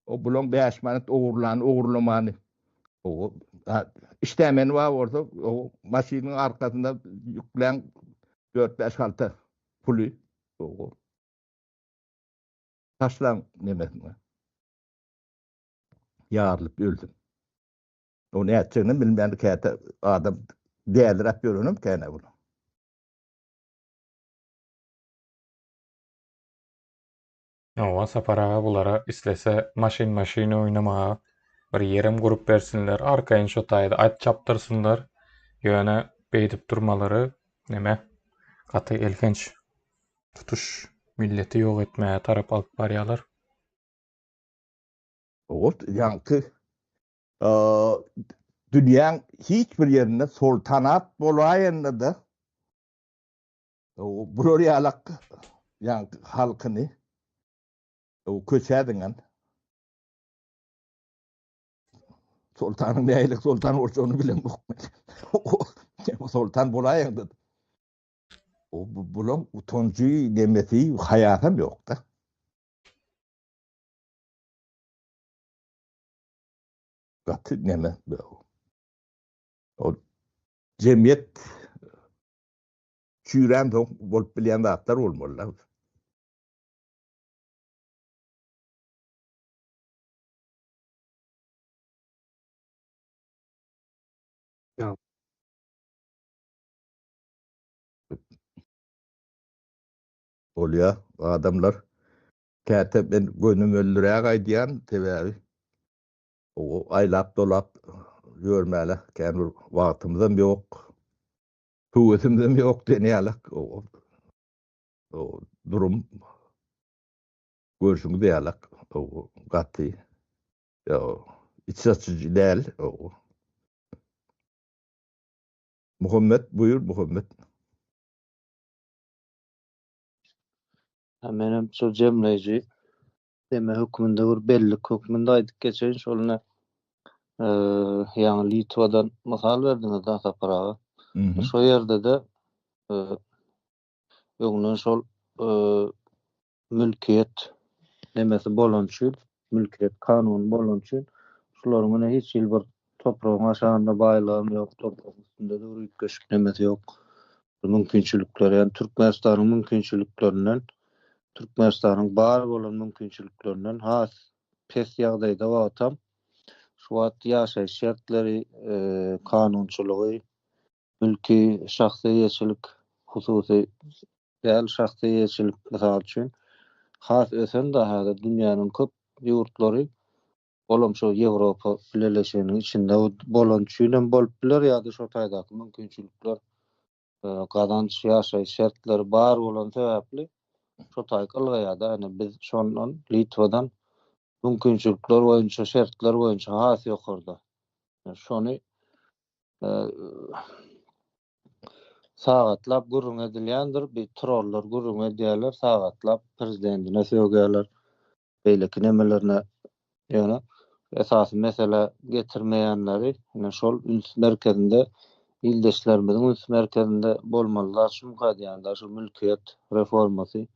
Speaker 3: O bulaň 5 manat ogurlany, ogurlamany. O işdämeni bar bolsa, o maşynyň arkasynda ýüklän 4-5 halta puly. O Taşlaň nemesini. Ýarylyp ölsün. O nätjegini bilmän käte adam däliräp ýörenem känä bul.
Speaker 4: Hawa Sapar aga bulara islese maşyn maşyn oýnamaga bir ýerem gurup bersinler arkaýyn şo taýda at çapdyrsynlar ýöne beýdip durmalary neme gaty elhenç. Tutuş milleti ýok etmäge tarap alyp barýarlar.
Speaker 3: Ot ýaňky dünýäň hiç bir ýerinde soltanat bolaýanda-da bular ýalak ýaňky halkyny köçä zyňan Soltanyň nähili soltan boljagyny bilemok men. Soltan bolaýanda O bulaň utanjy, nemesi, haýasam ýok-da. Gaty neme bu. O jemgyýet çüýrän soň bolup bilýän zatlar bolmaly-da.
Speaker 2: Ýa.
Speaker 3: Bolýa adamlar. Käte men gönümelliräk aýdýan, sebäbi o aýlap dolap ýörmäle kän bir wagtymyzam ýok. Höwesimizem ýok diýen ýaly. O durum görşüňiz ýaly gaty iç açyjy däl. Muhammet buýur Muhammet.
Speaker 1: Ha menem şu jemleýji deme hökmünde bir bellik hökmünde aýdyp geçeýin şol ne ýaňy Litwadan mysal berdiňiz da Sapar aga. Şo ýerde-de öňden şol mülkiýet nemesi bolany üçin, mülkiýet kanuny bolany üçin şularyň ine hiç hili bir topragyň aşagynda baýlygam ýok, topragyň üstünde-de bir üýtgeşik nemesi ýok. Mümkinçilikleri, ýagny Türkmenistanyň mümkinçiliklerinden, Türkmenistanyň bar bolan mümkinçiliklerinden has pes ýagdaýda wagtam şu wagt ýaşaýyş şertleri, kanunçylygy, mülki şahsy eýeçilik, hususy däl şahsy eýeçilik mysal üçin has ösen-de häzir dünýäniň köp ýurtlary olam şo Ýewropa Bileleşiginiň içinde bolany üçinem bolup biler ýa-da şo taýdaky mümkinçilikler gazanç ýaşaýyş şertleri bar bolany sebäpli şo taýyk ylgaýar-da ýöne biz şondan Litwadan mümkinçilikler boýunça şertler boýunça has ýokarda. Şony Sagatlap gürrüň edilýändir, bi trollar gürrüň edýärler, sagatlap prezidentine sögýärler, beýleki nemelerine, ýöne esasy meselä getirmeýänleri ine şol üns merkezinde ildeşlerimiziň üns merkezinde bolmaly zat şumyka diýýän-de, şu mülkiýet reformasy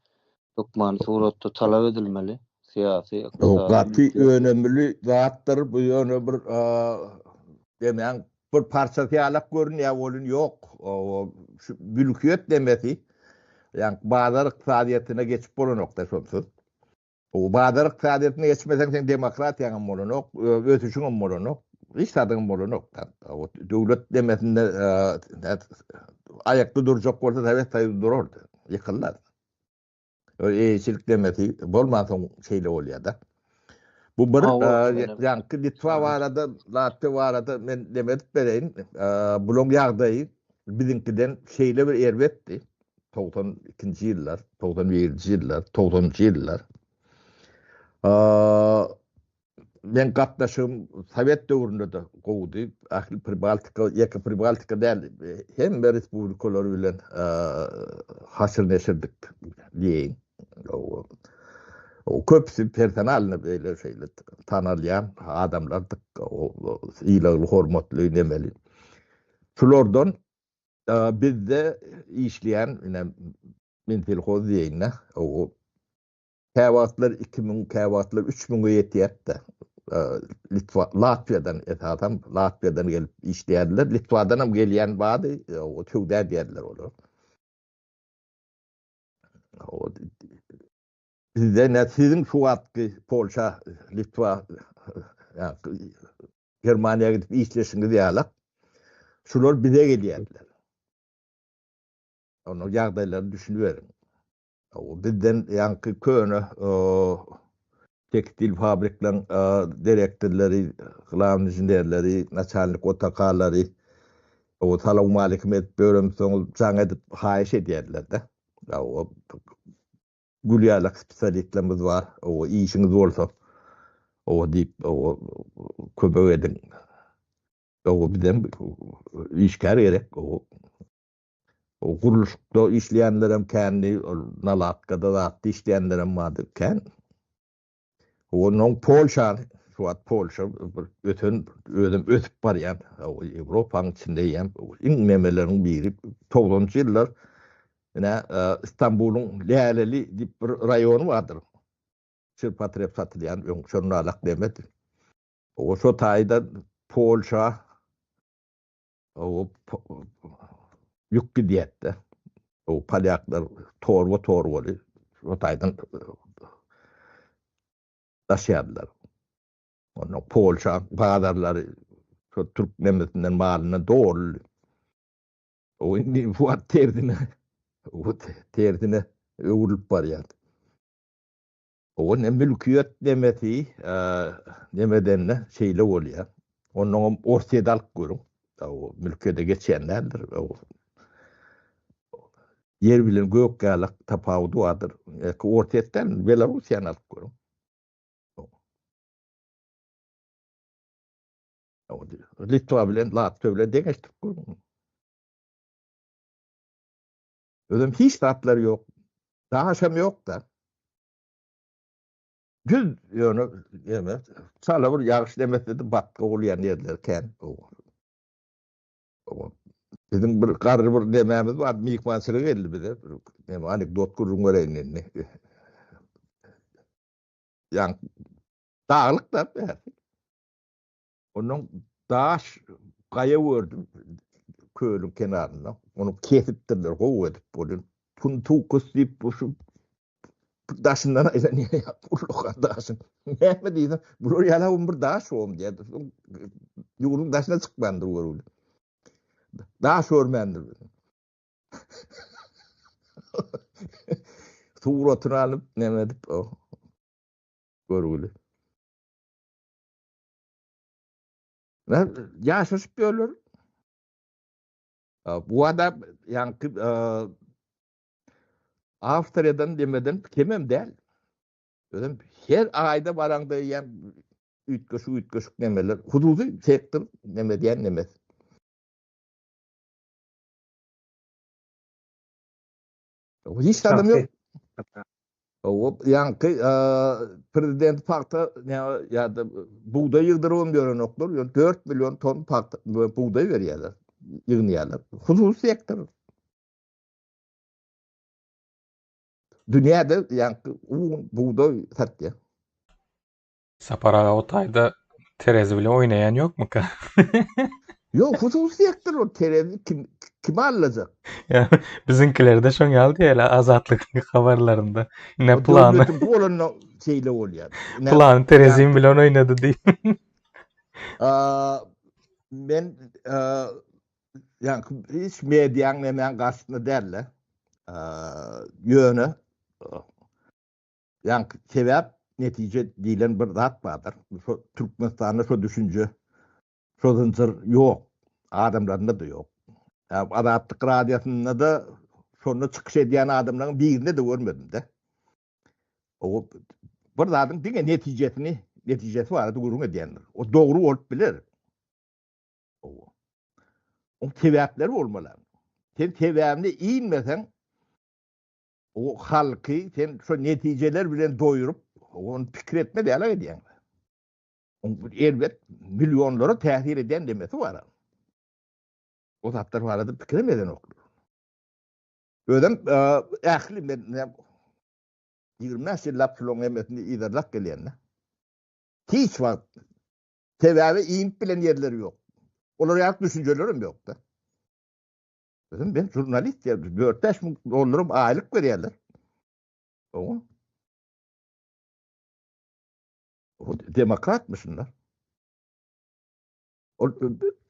Speaker 1: hökmany suratda talap edilmeli, syýasy, ykdysady.
Speaker 3: Gaty önemli zatdyr, bu ýöne bir demäň bir parçasy ýalak görünýär welin ýok. Şu mülkiýet demesi, ýagny bazar ykdysadyýetine geçip bolanok-da şonsuz. O bazar ykdysadyýetine geçmeseň seň demokratiýaň hem bolanok, ösüşiň hem bolanok, hiç zadyň hem bolanok. Döwlet demesinde aýakda durjak bolsa Sowet Soýuzy durardy, ýykylmaz. Eýeçilik demesi bolmansoň şeýle bolýar-da. Bu bir ýaňky Litwa barada, Latwiýa barada men neme edip bereýin. Bulaň ýagdaýy biziňkiden şeýle bir erbetdi. 92-nji ýyllar, 91-nji ýyllar, 90-njy ýyllar. Men gatnaşygym sowet döwründe-de gowudy. Ähli Pribaltika, ýeke Pribaltika däl, hemme respublikalar bilen haşyr-neşirdik diýeýin. Köpüsi personalny beýle şeýle tanalýan adamlardyk, sylagly, hormatly, nemeli. Şulardan bizde işleýän, ine, Minselhoz diýeýin-de, Käwagtlar 2000, käwagtlar 3000-e ýetýärdi-de. Litwa, Latwiýadan esasan Latwiýadan gelip işleýärdiler. Litwadan hem gelýän bardy, o söwda edýärdiler olar. O bizde ne siziň şu wagtky Polşa, Litwa, Germaniýa gidip işleşiňiz ýaly, şular bize gelýärdiler. Onuň ýagdaýlaryny düşüniberiň. Bizden ýaňky köne tekstil fabrikleriň direktorlary, glawnyý inženerleri, naçalnik OTK-lary salowmalikim edip ýöremsoňyz jaň edip haýyş edýärdiler-de. Gül ýalak spesialistlerimiz bar, işiňiz bolsa diýip kömek ediň. Bizem işgär gerek. O gurluşykda işleýänlerem kändi, ol nalatkada zatda işleýänlerem bardy, kän. Onnoň Polşa, şu wagt Polşa bir ösen, özem ösüp barýan, Ýewropanyň içinde eýýäm iň nemeleriň biri. Togsanynjy ýyllar ine Stambulyň Läleli diýip bir raýony bardyr. Şirpatreb satylýan öň şonalak nemedi. O şo taýda Polşa O ýük gidýärdi. O polýaklar torba torbaly şo taýdan daşýardylar. Onda Polşa bazarlary şo türk nemesinden malyndan doly. O indi bu wagt tersine o tersine öwrülip barýar. O ne mülkiýet nemesi, nemedende şeýle bolýar. Onnoňam Orsýeti alyp görüň. O mülkiýete geçýän däldir. Ýer bilen gök ýalak tapawudy bardyr. Orsýet däl, Belarussiýany alyp görüň. Litwa bilen Latwiýa bilen deňeşdirip görüň. Özem hiç zatlary ýok. Daşam ýok-da. Düz ýöne ýeme çala bir ýagyş demesedi batga bolýan ýerler kän. Biziň bir garry bir nemämiz bar, myhmançylyga geldi bize. Neme anekdot gürrüň bereýin indi. Ýa daglyk da bärsi. Ondan daş gaýa gördüm kölüň kenarynda. Ony kesipdirler gowy edip. Ol Tuntukus diýip bu şu daşyndan aýlanýar ullakan daşyň. Näme diýsem, bular ýaly bir daş bom diýýär. Ýurduň daşyna çykmandyr görgüli. Daş görmändir. Suratyny alyp näme edip o görgüli. Ýaşaşyp ýörler. Bu adam ýaňky Awstriýadan demeden kemem däl. Özem her aýda baraňda ýa üýtgeşik üýtgeşik nemeler, hususy sektor neme diýen nemes. Hiç adam ýok. O ýaňky prezident pagta ýa-da bugdaý ýygdyrybam ýörenoklar. Ýöne 4 million ton pagta bugdaý berýärler, ýygnaýarlar. Hususy sektor. Dünýäde ýaňky un, bugdaý satýar.
Speaker 4: Sapar aga o taýda terezi bile oýnaýan ýokmyka?
Speaker 3: Ýok, hususy sektor ol terezi kim kim allajak?
Speaker 4: Ýa biziňkilerde şoň ýaly diýeli Azatlyk habarlarynda. Ne plany.
Speaker 3: Döwletiň bolanda şeýle bolýar.
Speaker 4: Plany terezim bilen oýnady diýip.
Speaker 3: Men ýaňky hiç mediaň nemäň garşysynda däl-de. Ýöne Ýaňky sebäp netije diýlen bir zat bardyr. Şo Türkmenistanda şo düşünje, şo zynjyr ýok. Adamlarynda-da ýok. Azatlyk radiosynda-da şonda çykyş edýän adamlaryň birini-de görmedim-de. O bir zadyň diňe netijesini, netijesi barada gürrüň edýändir. O dogry bolup biler. Owa. Oň sebäpleri bolmaly. Sen sebäbini iýmeseň, O halky sen şo netijeler bilen doýuryp, ony pikir etmez ýaly edýäň. Oň erbet millionlara täsir edýän demesi bar. O zatlar barada pikir hem edenoklar. Özem ähli men 25 ýyllap şularyň hemmesini yzarlap gelýän-de. Hiç wagt sebäbi iýip bilen ýerleri ýok. Olar ýaly düşünjelerem ýok-da. Özüm men žurnalist diýip, 4-5 müň dollarym aýlyk berýärler. Oňa. O demokratmy şunlar? Ol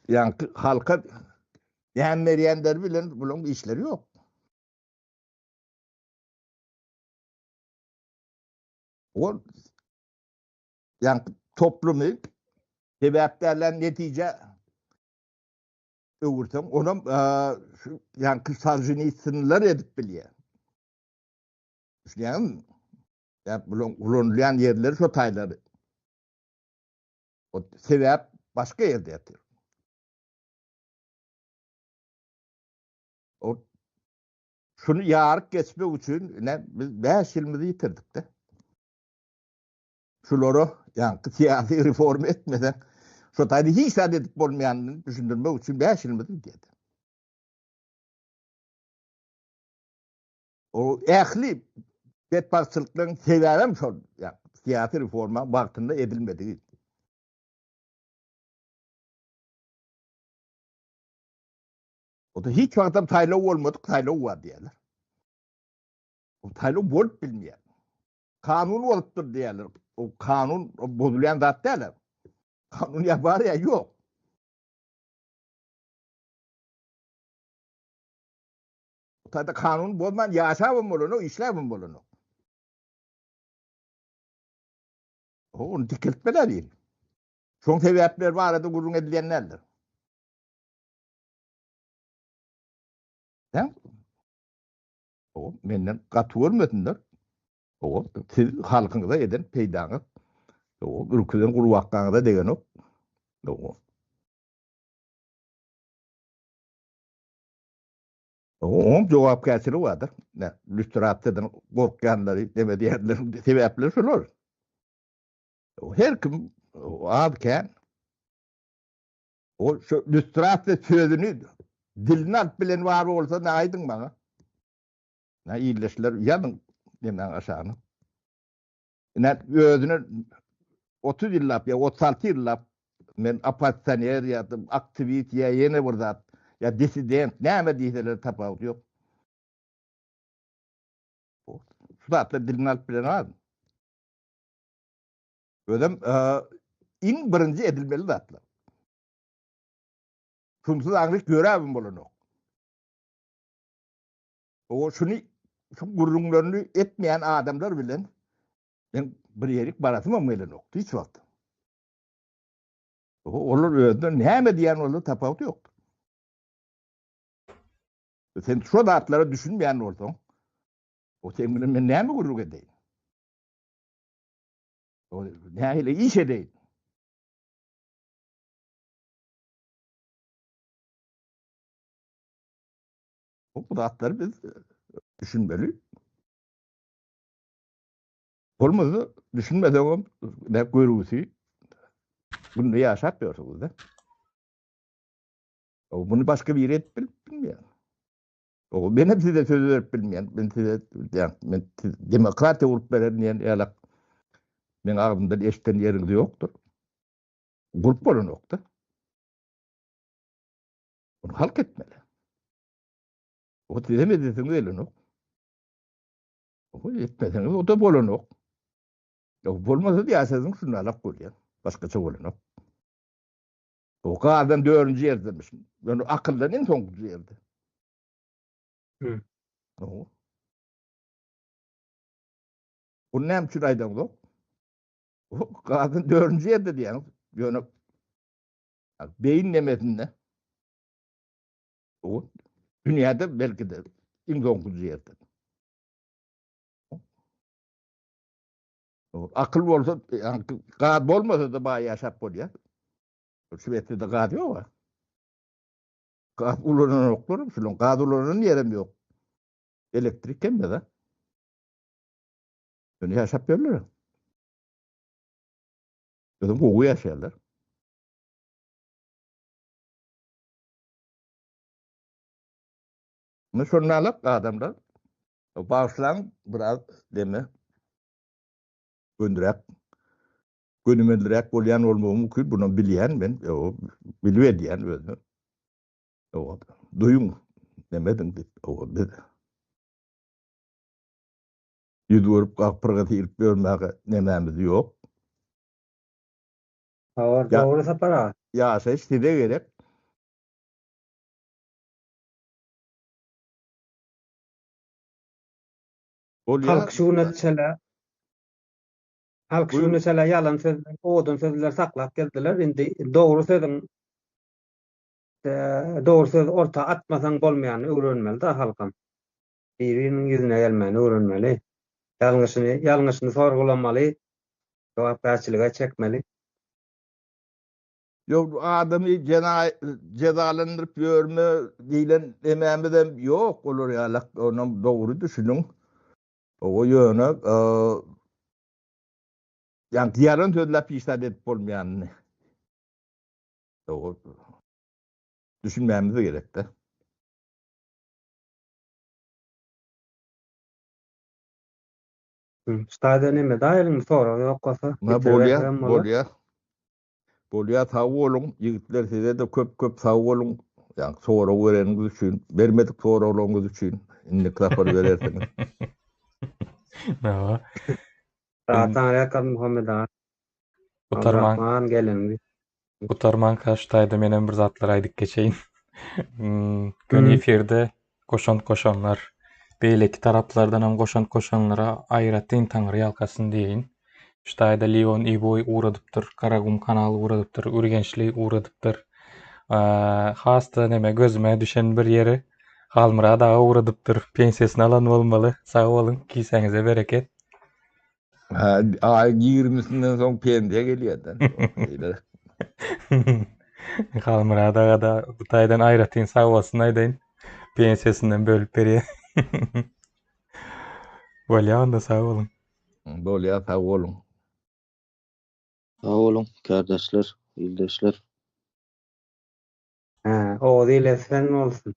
Speaker 3: ýaňky halka näme berýänleri bilen bularyň işleri ýok. Ol ýaňky toplumy sebäpdärler netije öwürseň, onam şu ýaňky Solženitsinler edip bilýär. Düşünýäňizmi? Ýa bulaň ulanylýan ýerleri şo taýlary. O sebäp başga ýerde ýatyr. O şuny ýaryp geçmek üçin ine biz 5 ýylymyzy ýitirdik-de. Şulara ýaňky syýasy reforma etmeseň, şo taýda hiç zat edip bolmaýanyny düşündirmek üçin 5 ýylymyz gidýär. O ähli betbagtçylyklaryň sebäbem şol, ýa syýasy reforma wagtynda edilmedigi. O da hiç wagtam saýlaw bolmadyk, saýlaw bar diýýärler. O saýlaw bolup bilmeýär. Kanun bolupdyr diýýärler. O kanun bozulýan zat däl. Kanun ýa bar ýa ýok. Bu taýda kanun bozman ýaşabam bolanok, işläbem bolanok. Ony dikeltmeler ýeri. Şoň sebäpleri barada gürrüň edilýän däldir. Sen O menden gaty görmesinler. O siz halkyňyza eden peýdaňyz o ürküzen gurbakgaňyza degenok. O. Oň jogapkärçiligi bardyr. Nä, lýustrasiýadan gorkýanlary neme diýýänleriň sebäpleri şolar. Her kim az-kän o şu lýustrasiýa sözüni diline alyp bilen bar bolsa ne aýdyň maňa. Nä ildeşler ýazyň nemäň aşagyna. Ine özüne 30 ýyllap ýa 36 ýyllap men oppozisioner ýa aktiwist ýa ýene bir zat ýa dissident näme diýseler tapawudy ýok. Şu zatlar diline alyp bilen az. Özem iň birinji edilmeli zatlar. Şunsuz aňryk ýöräbim bolanok. O şuny şu gürrüňlerini etmeýän adamlar bilen men bir ýerik barasymam gelenok hiç wagt. Olar özüne näme diýen bolsa tapawuty ýokdur. Sen şu zatlara düşünmeýän bolsaň, o sen bilen men näme gürrüň edeýin? O nähili iş edeýin? Bu zatlary biz düşünmeli. Bolmasa düşünmesegem ne görgüsi günde ýaşap ýörsüňiz-de. O bunu başga biri edip bilip bilmeýär. O men hem size söz berip bilmeýän. Men size diýen, men siz demokratiýa gurup bererin diýen ýalak meň agzymdan eşiden ýeriňiz ýokdur. Gurup bolanokda. Bunu halk etmeli. O size hem edesiňiz gelenok. O etmeseňiz o da bolanok. O bolmasa da ýaşadyň şunda alak bolýar. Başgaça bolanok. O gazdan dördünji ýerdemiş. Ýöne akyldan iň soňky ýerde.
Speaker 2: Hmm.
Speaker 3: O. Bunu näme üçin aýdaňzok? O gazdan dördünji ýerde diýýäňiz. Ýöne beýin nemesinde o dünýäde belki-de iň soňky ýerde. Akyl bolsa, gaz bolmasa-da baý ýaşap bolýar. Şwesiýada gaz ýok. Gaz ulananoklar, şunuň gaz ulanan ýerem ýok. Elektrik hem de. Ýöne ýaşap ýörler. Özüm gowy ýaşaýarlar. Mına şonda alak adamlar bagyşlaň biraz deme göndüräk gönümeldiräk bolýan bolmagy mümkin bunu bilýän men bilip edýän özüme. Duýuň demediň diýip biz ýüz görüp gapyrga tirip ýörmäge nemämiz ýok.
Speaker 2: Habar dogry Sapar aga.
Speaker 3: Ýaşaýyş size gerek. Bolýar.
Speaker 2: Halk şu güne çenli Halk şu güne çenli ýalan sözler, owadan sözler saklap geldiler. Indi dogry sözüň dogry sözi orta atmasaň bolmaýanyny öwrenmeli-de halkam. Bir-biriniň ýüzüne gelmäni öwrenmeli. Ýalňyşyny, ýalňyşyny sorgulamaly, jogapkärçilige çekmeli.
Speaker 3: Ýok, adamy jezalandyryp ýörme diýlen nemämizem ýok, olar ýalak, onam dogry düşüniň. O ýöne ýaňky ýalan sözläp hiç zat edip bolmaýanyny dogry düşünmämiz gerekde.
Speaker 2: Ştaýda neme daýylyň sorag ýok bolsa.
Speaker 3: Ma bolýa, bolýa. Bolýa sag boluň ýigitler sizede köp köp sag boluň ýaňky sorag bereniňiz üçin bermedik soraglaryňyz üçin indiki sapar berersiňiz.
Speaker 4: Hawa.
Speaker 2: Taňryýalkasyn Muhammet aga.
Speaker 4: Gutarman
Speaker 2: Abdurrahman geleniňiz.
Speaker 4: Gutarmanka şu taýda menem bir zatlar aýdyp geçeýin. Hmm, göni efirde goşant goşanlar, beýleki taraplardanam goşant goşanlara aýratyn taňry ýalkasyn diýeýin. Şu taýda Leon Iboý ugradypdyr, Garagum kanaly ugradypdyr, Ürgençli ugradypdyr. Has-da neme gözüme düşen bir ýeri Halmyrat aga ugradypdyr. Pensiýasyny alan bolmaly. Sag boluň, kisäňize bereket.
Speaker 3: Ha, aýyň ýigrimisinden soň pensiýa gelýär-de. Şeýle.
Speaker 4: Halmyrat aga-da bu taýdan aýratyn sag bolsun aýdaýyn. Pensiýasyndan bölüp berýär. Bolýar onda sag boluň.
Speaker 3: Bolýar sag boluň.
Speaker 1: Sag boluň kärdeşler, ildeşler.
Speaker 2: Hä, Oguz ile sen bolsun.